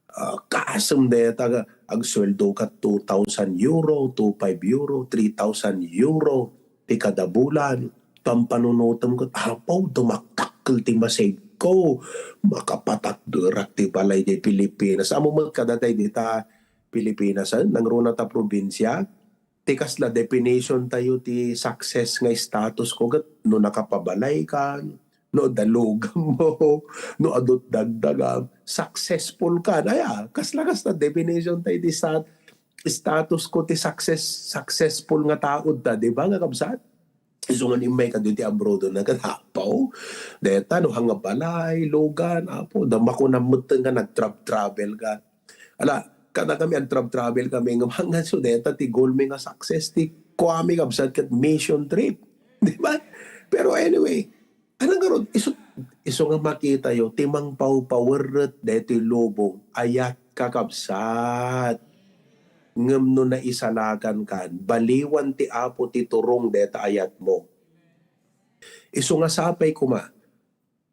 ah, kasem deta nga agsueldo ka two thousand euro, two five euro, three thousand euro ti kada bulan. Pampanunotem ket, Apo, dumakdakkel ti masave ko. Makapatakderak ti balay di Pilipinas. Ammom met kadatayo dita Pilipinas, eh, nangruna ta probinsia. Ti kasla definition tayo ti success nga status ko ket no nakapabalay kan, no adda lugam mo, no adut dagdagam, successful kan. Aya, kasla, kasla definition tayo ti stat-, status ko ti success, successful nga tao da, di ba, nga kabsat? Isu nga immay kadi ti abroad na ket, Apo, deta no hanga balay, lugan, Apo, da makunam met nga nagtrab-travel ka. Ala, kada kami agtrab-travel kami, nga hanggang so deta ti goal mi nga success, ti kuami kabsat ket mission trip. Di ba? Pero anyway, ano ngarud, isu, isu nga makita yo, ti mangpawpawerret deti lubong, ayat, kakabsat. Ngem no naisalakan kan, baliwan ti Apo ti turong deta ayat mo. Isu nga sapay koma,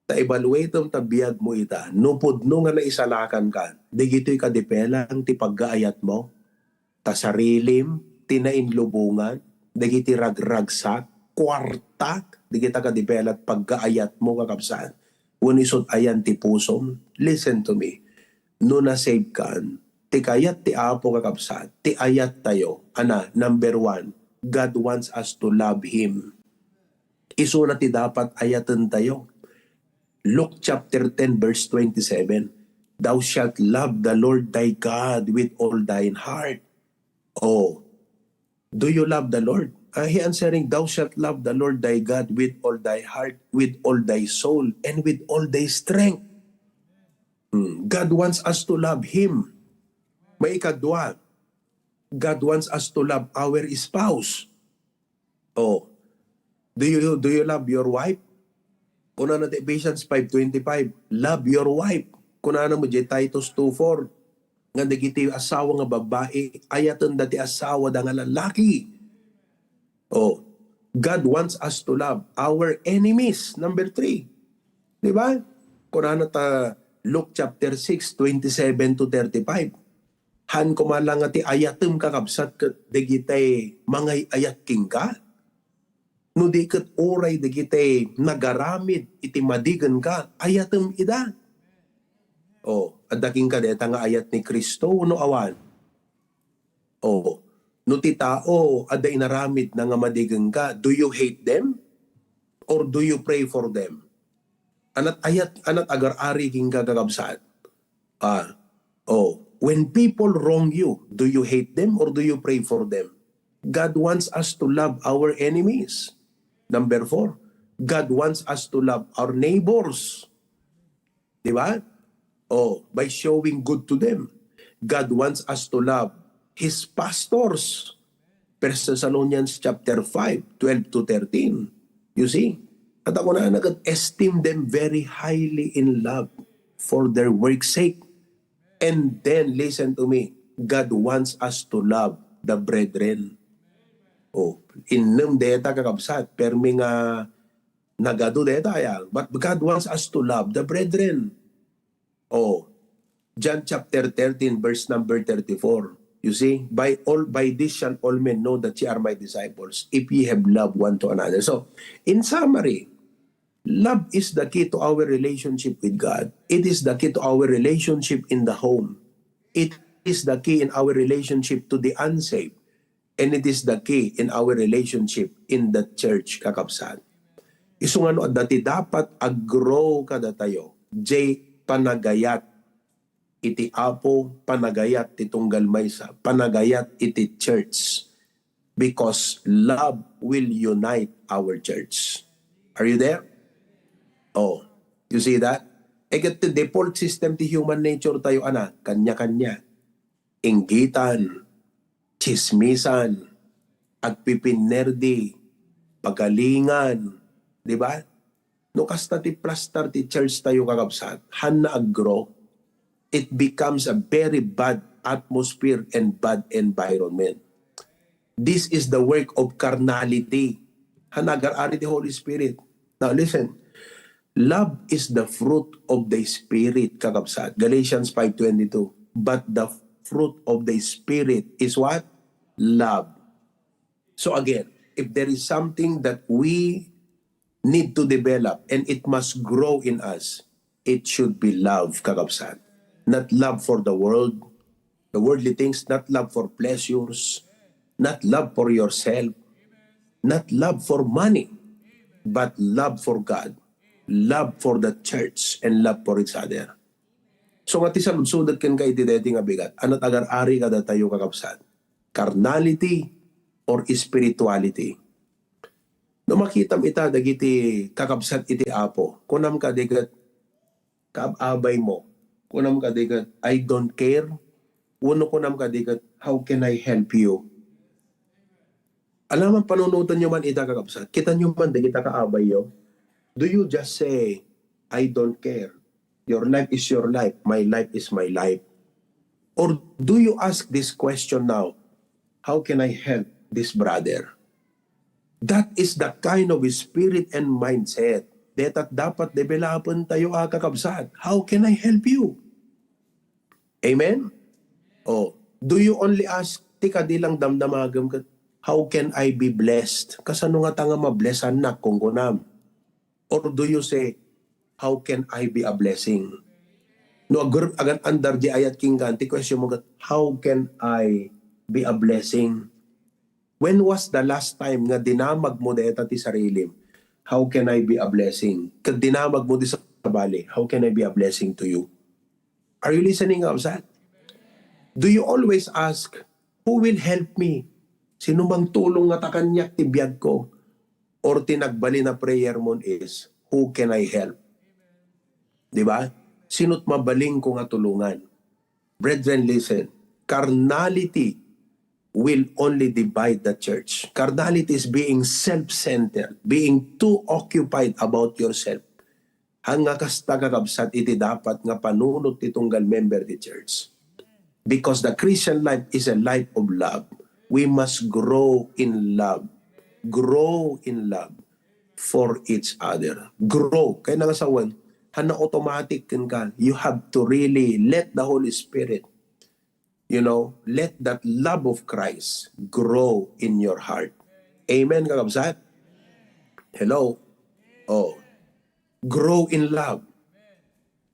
ta evaluatem ta biag mo ita, no pudno nga naisalakan kan, dagitoy kadipelang ti paggaayat mo, ta sarilim, ti nainlubongan, dagiti ragragsak, kuarta, dagita kadipelat paggaayat mo, kakabsat. Wenno isut ayan ti pusom. Listen to me. No nasave kan, ti kayat ti Apo, kakabsat, ti ayat tayo, ana, number one, God wants us to love Him. Isuna ti dapat ayaten tayo. Luke chapter ten, verse twenty-seven, "Thou shalt love the Lord thy God with all thine heart." Oh, do you love the Lord? Ah, he answering, "Thou shalt love the Lord thy God with all thy heart, with all thy soul, and with all thy strength." Hmm. God wants us to love Him. Maikadua, God wants us to love our spouse. Oh, do you, do you love your wife? Kunana ti Ephesians five twenty-five, "Love your wife." Kunana mo diay Titus two four, nga dagiti asawa nga babbai, ayatenda ti asawada nga lalaki. Oh, God wants us to love our enemies. Number three. Di ba? Kunana ta Luke chapter six, twenty-seven to thirty-five. Han koma la nga ti ayatem, kakabsat, ket dagitay mangay-ayat kenka. No di ket uray dagitay nagaramid iti madigenka, ayatem ida. Oh, adda kenka deta nga ayat ni Cristo wenno awan? Oh, no ti tao adda inaramidna nga madigenka, do you hate them? Or do you pray for them? Anat ayat, anat agar-ari kenka, kakabsat? Ah, oh, when people wrong you, do you hate them or do you pray for them? God wants us to love our enemies. Number four, God wants us to love our neighbors. Di ba? Oh, by showing good to them. God wants us to love His pastors. First Thessalonians chapter five, twelve to thirteen. You see? At ako na nag-esteem them very highly in love for their work's sake. And then, listen to me, God wants us to love the brethren. Oh, innem deta, kakabsat, permi nga nagadu deta, ya. But God wants us to love the brethren. Oh, John chapter thirteen, verse number thirty-four. You see, "By all, by this shall all men know that ye are my disciples, if ye have love one to another." So, in summary, Love is the key to our relationship with God. It is the key to our relationship in the home. It is the key in our relationship to the unsaved. And it is the key in our relationship in the church, kakabsat. Isu nga no, adda ti dapat a-grow kadatayo, jay panagayat iti Apo, panagayat ti tunggal maysa, panagayat iti church, because love will unite our church. Are you there? Oh, you see that? E ket ti default system ti human nature tayo, ana, kanya-kanya. Inggitan, chismisan, agpipinnerdi, pagalingan, di ba? No kasta ti plaster ti church tayo, kakabsat, hanna ag-grow, it becomes a very bad atmosphere and bad environment. This is the work of carnality. Hanna agar-ari ti Holy Spirit. Now listen, love is the fruit of the Spirit, kakabsat. Galatians five twenty-two. But the fruit of the Spirit is what? Love. So again, if there is something that we need to develop and it must grow in us, it should be love, kakabsat. Not love for the world, the worldly things, not love for pleasures, not love for yourself, not love for money, but love for God, love for the church, and love for each other. So nga ti saludsodek kenka iti daytoy nga bigat, ania ti agar-ari kadatayo, kakabsat? Carnality or spirituality? No makitam ita dagiti kakabsat iti Apo, kunam kadi ket, kaab-abaymo, kunam kadi ket, "I don't care," wenno kunam kadi ket, "How can I help you?" Alangan panunotenyo man ita, kakabsat, kitanyo man dagita kaabayyo. Do you just say, "I don't care. Your life is your life. My life is my life"? Or do you ask this question now, "How can I help this brother?" That is the kind of spirit and mindset that dapat developentayo, a kakabsat. "How can I help you?" Amen? Oh, do you only ask, ti kadi lang damdamagem ket, "How can I be blessed?" Kasano ngata nga mablessannak, kunkunam? Or do you say, "How can I be a blessing?" No agur-, agan-andar di ayat kenka, ti question mo ket, "How can I be a blessing?" When was the last time nga dinamagmo dayta ti sarilim? "How can I be a blessing?" Ket dinamagmo ti sabali, "How can I be a blessing to you?" Are you listening, kabsat? Do you always ask, "Who will help me?" Sino mangtulong ngata kaniak ti biagko? Or ti nagbalin a prayer mo is, "Who can I help?" Di ba? Sino't mabalin ko nga tulungan? Brethren, listen. Carnality will only divide the church. Carnality is being self-centered, being too occupied about yourself. Haan nga kasta, kakabsat, iti dapat nga panunot ti tunggal member ti church. Because the Christian life is a life of love. We must grow in love. Grow in love for each other. Grow. Kayatna nga sawen, haan nga automatic kenka. You have to really let the Holy Spirit, you know, let that love of Christ grow in your heart. Amen, kakabsat? Hello? Oh. Grow in love.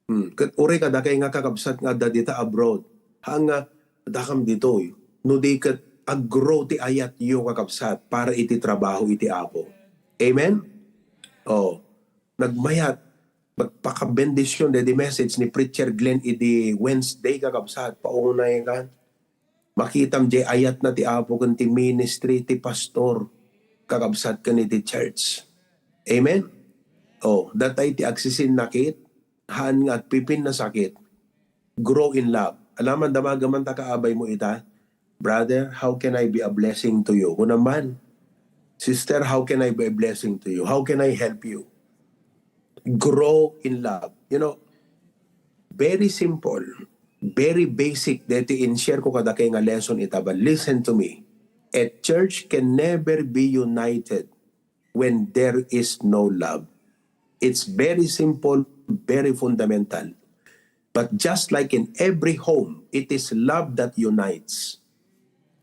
Hmm. Ket uray kadakay nga kakabsat nga adda dita abroad, haan nga dakam ditoy, no di ket ag-grow ti ayatyo, kakabsat, para iti trabaho iti Apo. Amen? Oh. Nagmayat, nagpakabendision daydi message ni Preacher Glenn idi Wednesday, kakabsat, paunay ka. Makitam jay ayatna ti Apo ken ti ministry ti pastor, kakabsat, ken iti church. Amen? Oh, datay ti agsisinnakit, haan nga agpipinnasakit. Grow in love. Alangan damagaman ta kaabaymo ita, "Brother, how can I be a blessing to you?" Kunam man, "Sister, how can I be a blessing to you? How can I help you?" Grow in love. You know, very simple, very basic deti in-share ko kadakay nga lesson ita, but listen to me. A church can never be united when there is no love. It's very simple, very fundamental. But just like in every home, it is love that unites.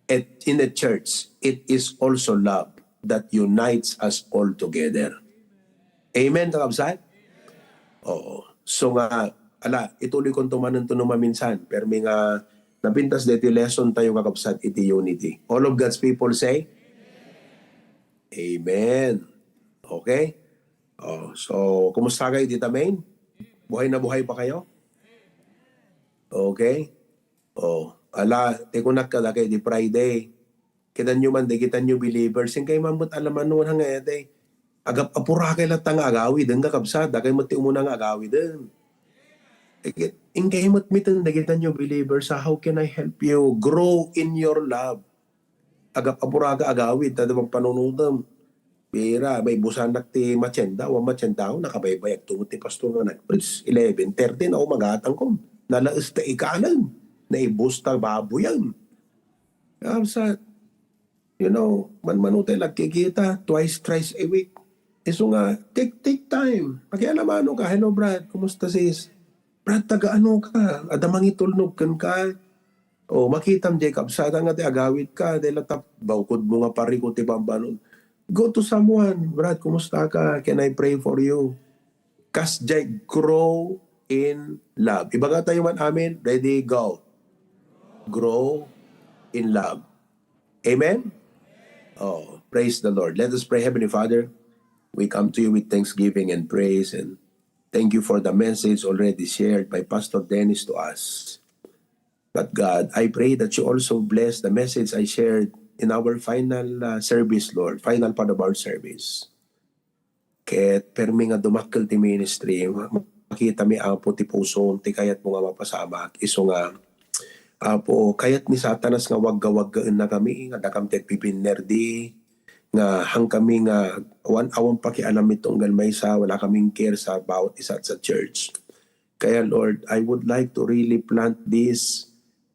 At in a church, it is also love that unites us all together. Amen, kakabsat? Oo. So nga, ala, ituloy ko to manen to no maminsan. Permi nga napintas deti lesson tayo, kakabsat, iti unity. All of God's people say, Amen. Okay? Oh, so, kumusta kayo, Tita Maine? Buhay na buhay pa kayo? Okay? Oh, ala, ti kunak kadakayo di Friday. Kitanyo man, di kitanyo believers. Sing kayo man, but alam ano, hangay, ate. Agap-, apurakay latta nga agawid, ang kakabsat, dakay met ti umuna nga agawid, eh. Ingkay met miten, di kitanyo believers, ah, how can I help you grow in your love? Agap-, apuraka agawid, ta di magpanunutem. Bira, may busanak ti matienda, awan matienda, nakabaybayag tumot ti pastor nga nag-preach. Eleven thirty na umagatang ko. Nalaes ta ikanan. Naibus ta baboyan. Sa, you know, manmano tayo nagkikita, twice, thrice a week. Isu nga, take, take time. Pakialamano ka, "Hello, Brad. Kumusta, sis? Brad, taga ano ka? Adda mangitulnog kenka?" O, makitam, Jacob, sada nga ti agawid ka, dahil tap, bawkod mo nga pariko ti bambanon. Go to someone, "Brad, kumusta ka? Can I pray for you?" Kas jay, grow in love. Ibaga tayo man, amen? Ready, go. Grow in love. Amen? Oh, praise the Lord. Let us pray. Heavenly Father, we come to you with thanksgiving and praise, and thank you for the message already shared by Pastor Dennis to us. But God, I pray that you also bless the message I shared in our final, uh, service, Lord, final part of our service. Ket permi nga dumakkel ti ministry, ma-, makitami, Apo, ti pusom, ti kayatmo nga mapasamak. Isu nga, Apo, kayat ni Satanas nga wagga-waggaennakami, nga dakam ti agpipinnerdi, nga hangkami nga awan, awan pakialam iti unggal maysa, wala kaming care sa bawat isa sa church. Kaya, Lord, I would like to really plant this,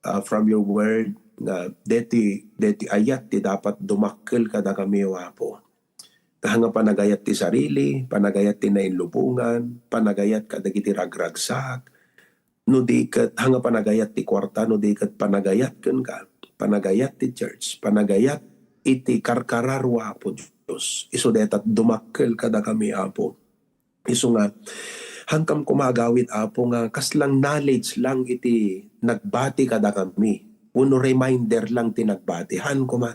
uh, from your word, nga deti, deti ayat ti dapat dumakkel kadakami, Apo. Nga panagayat ti sarili, panagayat ti nainlubongan, panagayat kadagiti ragragsak, no di ket, hanga panagayat ti kuarta, no di ket panagayat kenka, panagayat ti church, panagayat iti karkararua, Apo Dios. Isu dayta dumakkel kadakami, Apo. Isu nga, hankam koma agawid, Apo, nga kaslang knowledge lang iti nagbati kadakami. Wenno reminder lang ti nagbati. Han koma,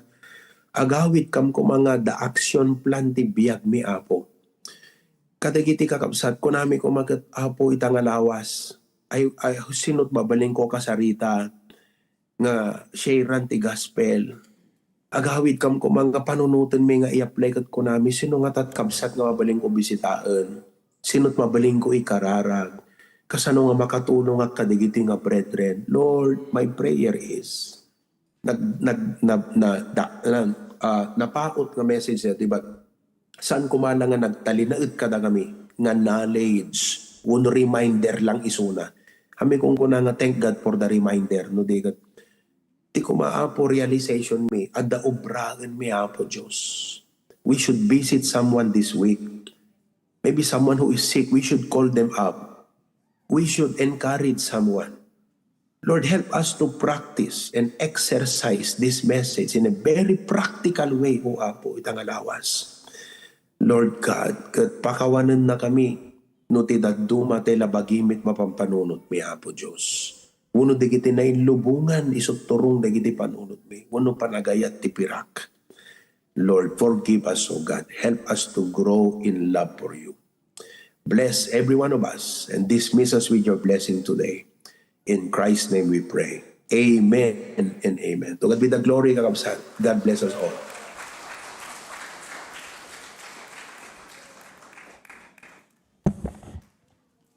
agawid kam koma nga the action plan ti biagmi, Apo. Kadagiti kakabsat, kunami koma ket, Apo, ita nga lawas, ay, ay, sino't mabalin ko kasarita nga sharean ti gospel. Agawid kam koma nga panunotenmi nga i-apply ket kunami, sino nga tat kabsat nga mabalin ko bisitaen? Sino't mabalin ko ikararag? Kasano nga makatulongak kadagiti nga brethren? Lord, my prayer is, nag-, nag-, na, na, da-, na, ah, napaot nga message na, di ba? Saan koma la nga nagtalinaed kadakami nga knowledge, wenno reminder lang isuna. Kami kunkuna nga, "Thank God for the reminder," no, di ket, ti koma, Apo, realization mi, adda obraenmi, Apo Dios. We should visit someone this week. Maybe someone who is sick, we should call them up. We should encourage someone. Lord, help us to practice and exercise this message in a very practical way, O Apo, ita nga lawas. Lord God, ket pakawanennakami no ti dadduma ti labagimi ket mapampanunotmi, Apo Dios. Wenno dagiti nainlubongan, isu turong dagiti panunotmi. Wenno panagayat ti pirak. Lord, forgive us, O God. Help us to grow in love for you. Bless every one of us and dismiss us with your blessing today. In Christ's name we pray. Amen and amen. To God be the glory, kakabsat. God bless us all.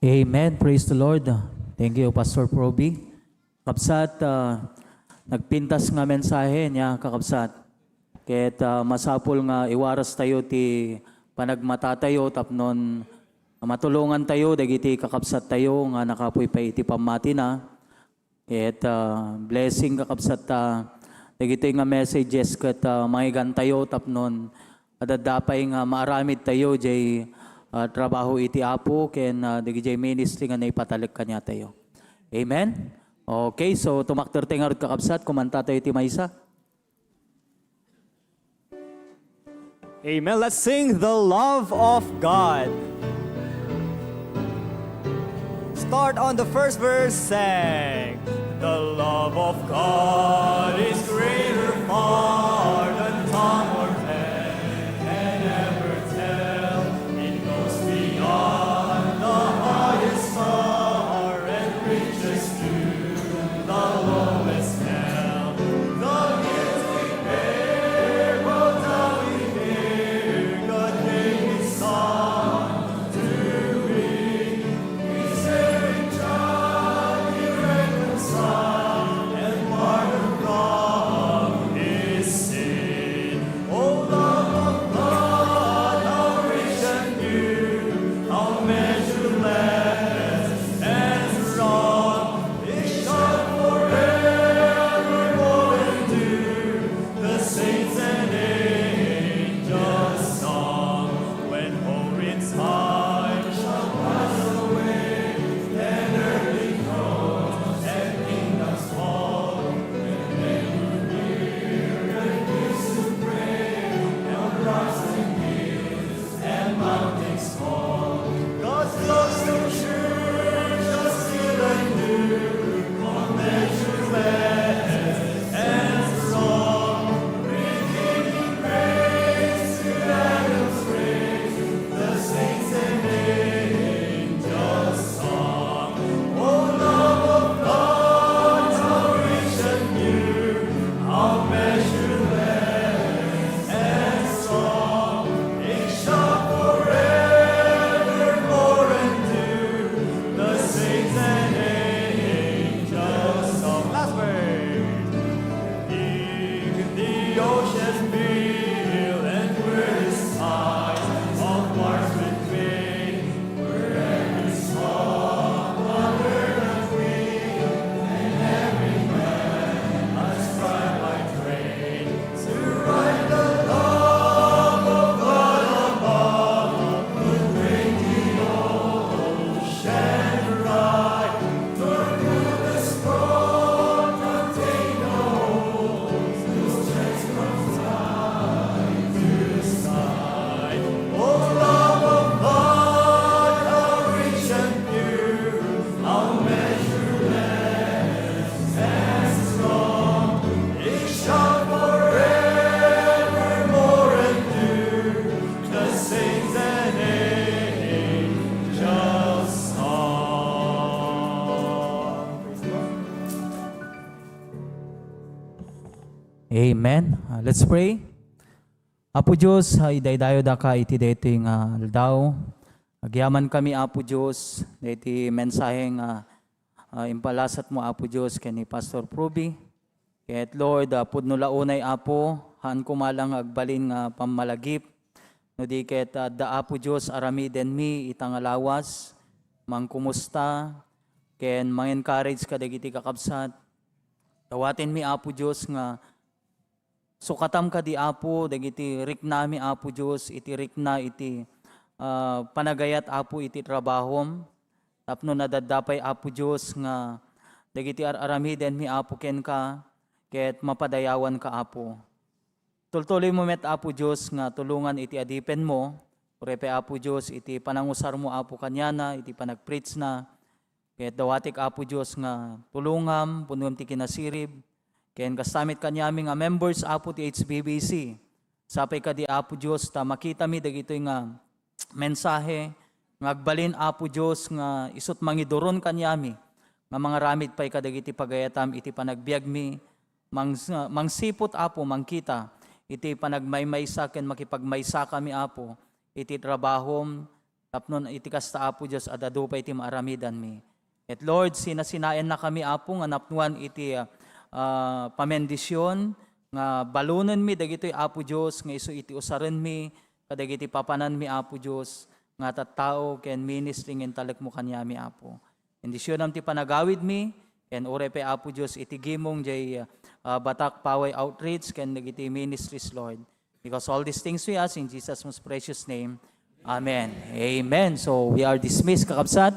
Amen. Praise the Lord. Thank you, Pastor Proby. Kabsat, ah, nagpintas nga mensahe niya, kakabsat. Ket, ah, masapul nga iwaras tayo ti panagmata tayo tapnon matulongan tayo dagiti kakabsat tayo nga nakapuy pay iti pammatina. Ket, ah, blessing, kakabsat, ta dagitoy nga messages ket, ah, manggigan tayo tapnon adda pay nga maaramid tayo jay, ah, trabaho iti Apo ken, ah, dagijay ministry nga naipatalek kaniatayo. Amen? Okay, so tumakder tayo ngarud, kakabsat, kumanta tayo ti maysa. Amen. Let's sing the love of God. Start on the first verse, sang. The love of God is greater far than tongue or pen can ever tell. It goes beyond the highest star and reaches to the lowest hell. The guilty pair bow down in air, God gave his Son to be The saints and angels song, when holy time shall pass away, and earthly thrones and kingdoms fall, when men who fear and give supreme and rise in hills and mountains fall. God's love so true, just still and new, all nature bless and song, redeeming grace to Adam's race, the saints and angels song. O love of God, how rich and pure, how measureless and strong, it shall forevermore endure, the saints and angels song. Last verse. If the ocean fill and where the skies of waters between, where every song on earth and wind and every man ascribe by trade to write the love of God above, would bring the ocean dry, nor could the storm contain the host who stretched from sky to sky. O love of God, how rich and pure, how measureless and strong, it shall forevermore endure, the saints and angels song. Amen. Uh, let's pray. Apo Dios, ah, idaydayawdaka iti daytoy nga aldaw. Agyamankami, Apo Dios, daytoy mensahe nga, ah, impalasatmo, Apo Dios, ken ni Pastor Pruby. Ket, Lord, ah, pudno la unay, Apo, haan koma la nga agbalin nga pammalagip no di ket adda, Apo Dios, aramidenmi ita nga lawas, mangkumusta, ken mang-encourage kadagiti kakabsat. Dawatenmi, Apo Dios, nga sukatam kadi, Apo, dagiti riknami, Apo Dios, iti rikna iti, ah, panagayat, Apo, iti trabahom, tapno nadadda pay, Apo Dios, nga dagiti ar-aramidenmi, Apo, kenka, ket mapadayawanka, Apo. Tultuloymo met, Apo Dios, nga tulongan iti adipenmo, uray pay, Apo Dios, iti panangusarmo, Apo, kaniana, iti panagpreachna, ket dawatek, Apo Dios, nga tulongam, punongem ti kinasirib, ken kasta met kaniami nga members, Apo, ti H B B C. Sapay kadi, Apo Dios, ta makitami dagitoy nga mensahe nga agbalin, Apo Dios, nga isut' mangiduron kaniami nga mangaramid pay kadagiti pagayatam iti panagbiagmi, mangs-, mangsiput, Apo, mangkita iti panagmaymaysa ken makipagmaysakami, Apo, iti trabahom, tapno iti kasta, Apo Dios, adda adu pay ti maaramidanmi. Ket, Lord, sinasinaennakami, Apo, nga napnuan iti, ah, ah, pamendisyon nga balonenmi dagitoy, Apo Dios, nga isu iti usarenmi kadagiti papananmi, Apo Dios, nga tattao ken ministry nga intalekmo kaniami, Apo. Bendisionam ti panagawidmi, ken uray pay, Apo Dios, iti gimong jay, ah, Batak Paway Outreach ken dagiti ministries, Lord. Because all these things we ask in Jesus' most precious name. Amen. Amen. So, we are dismissed, kakabsat.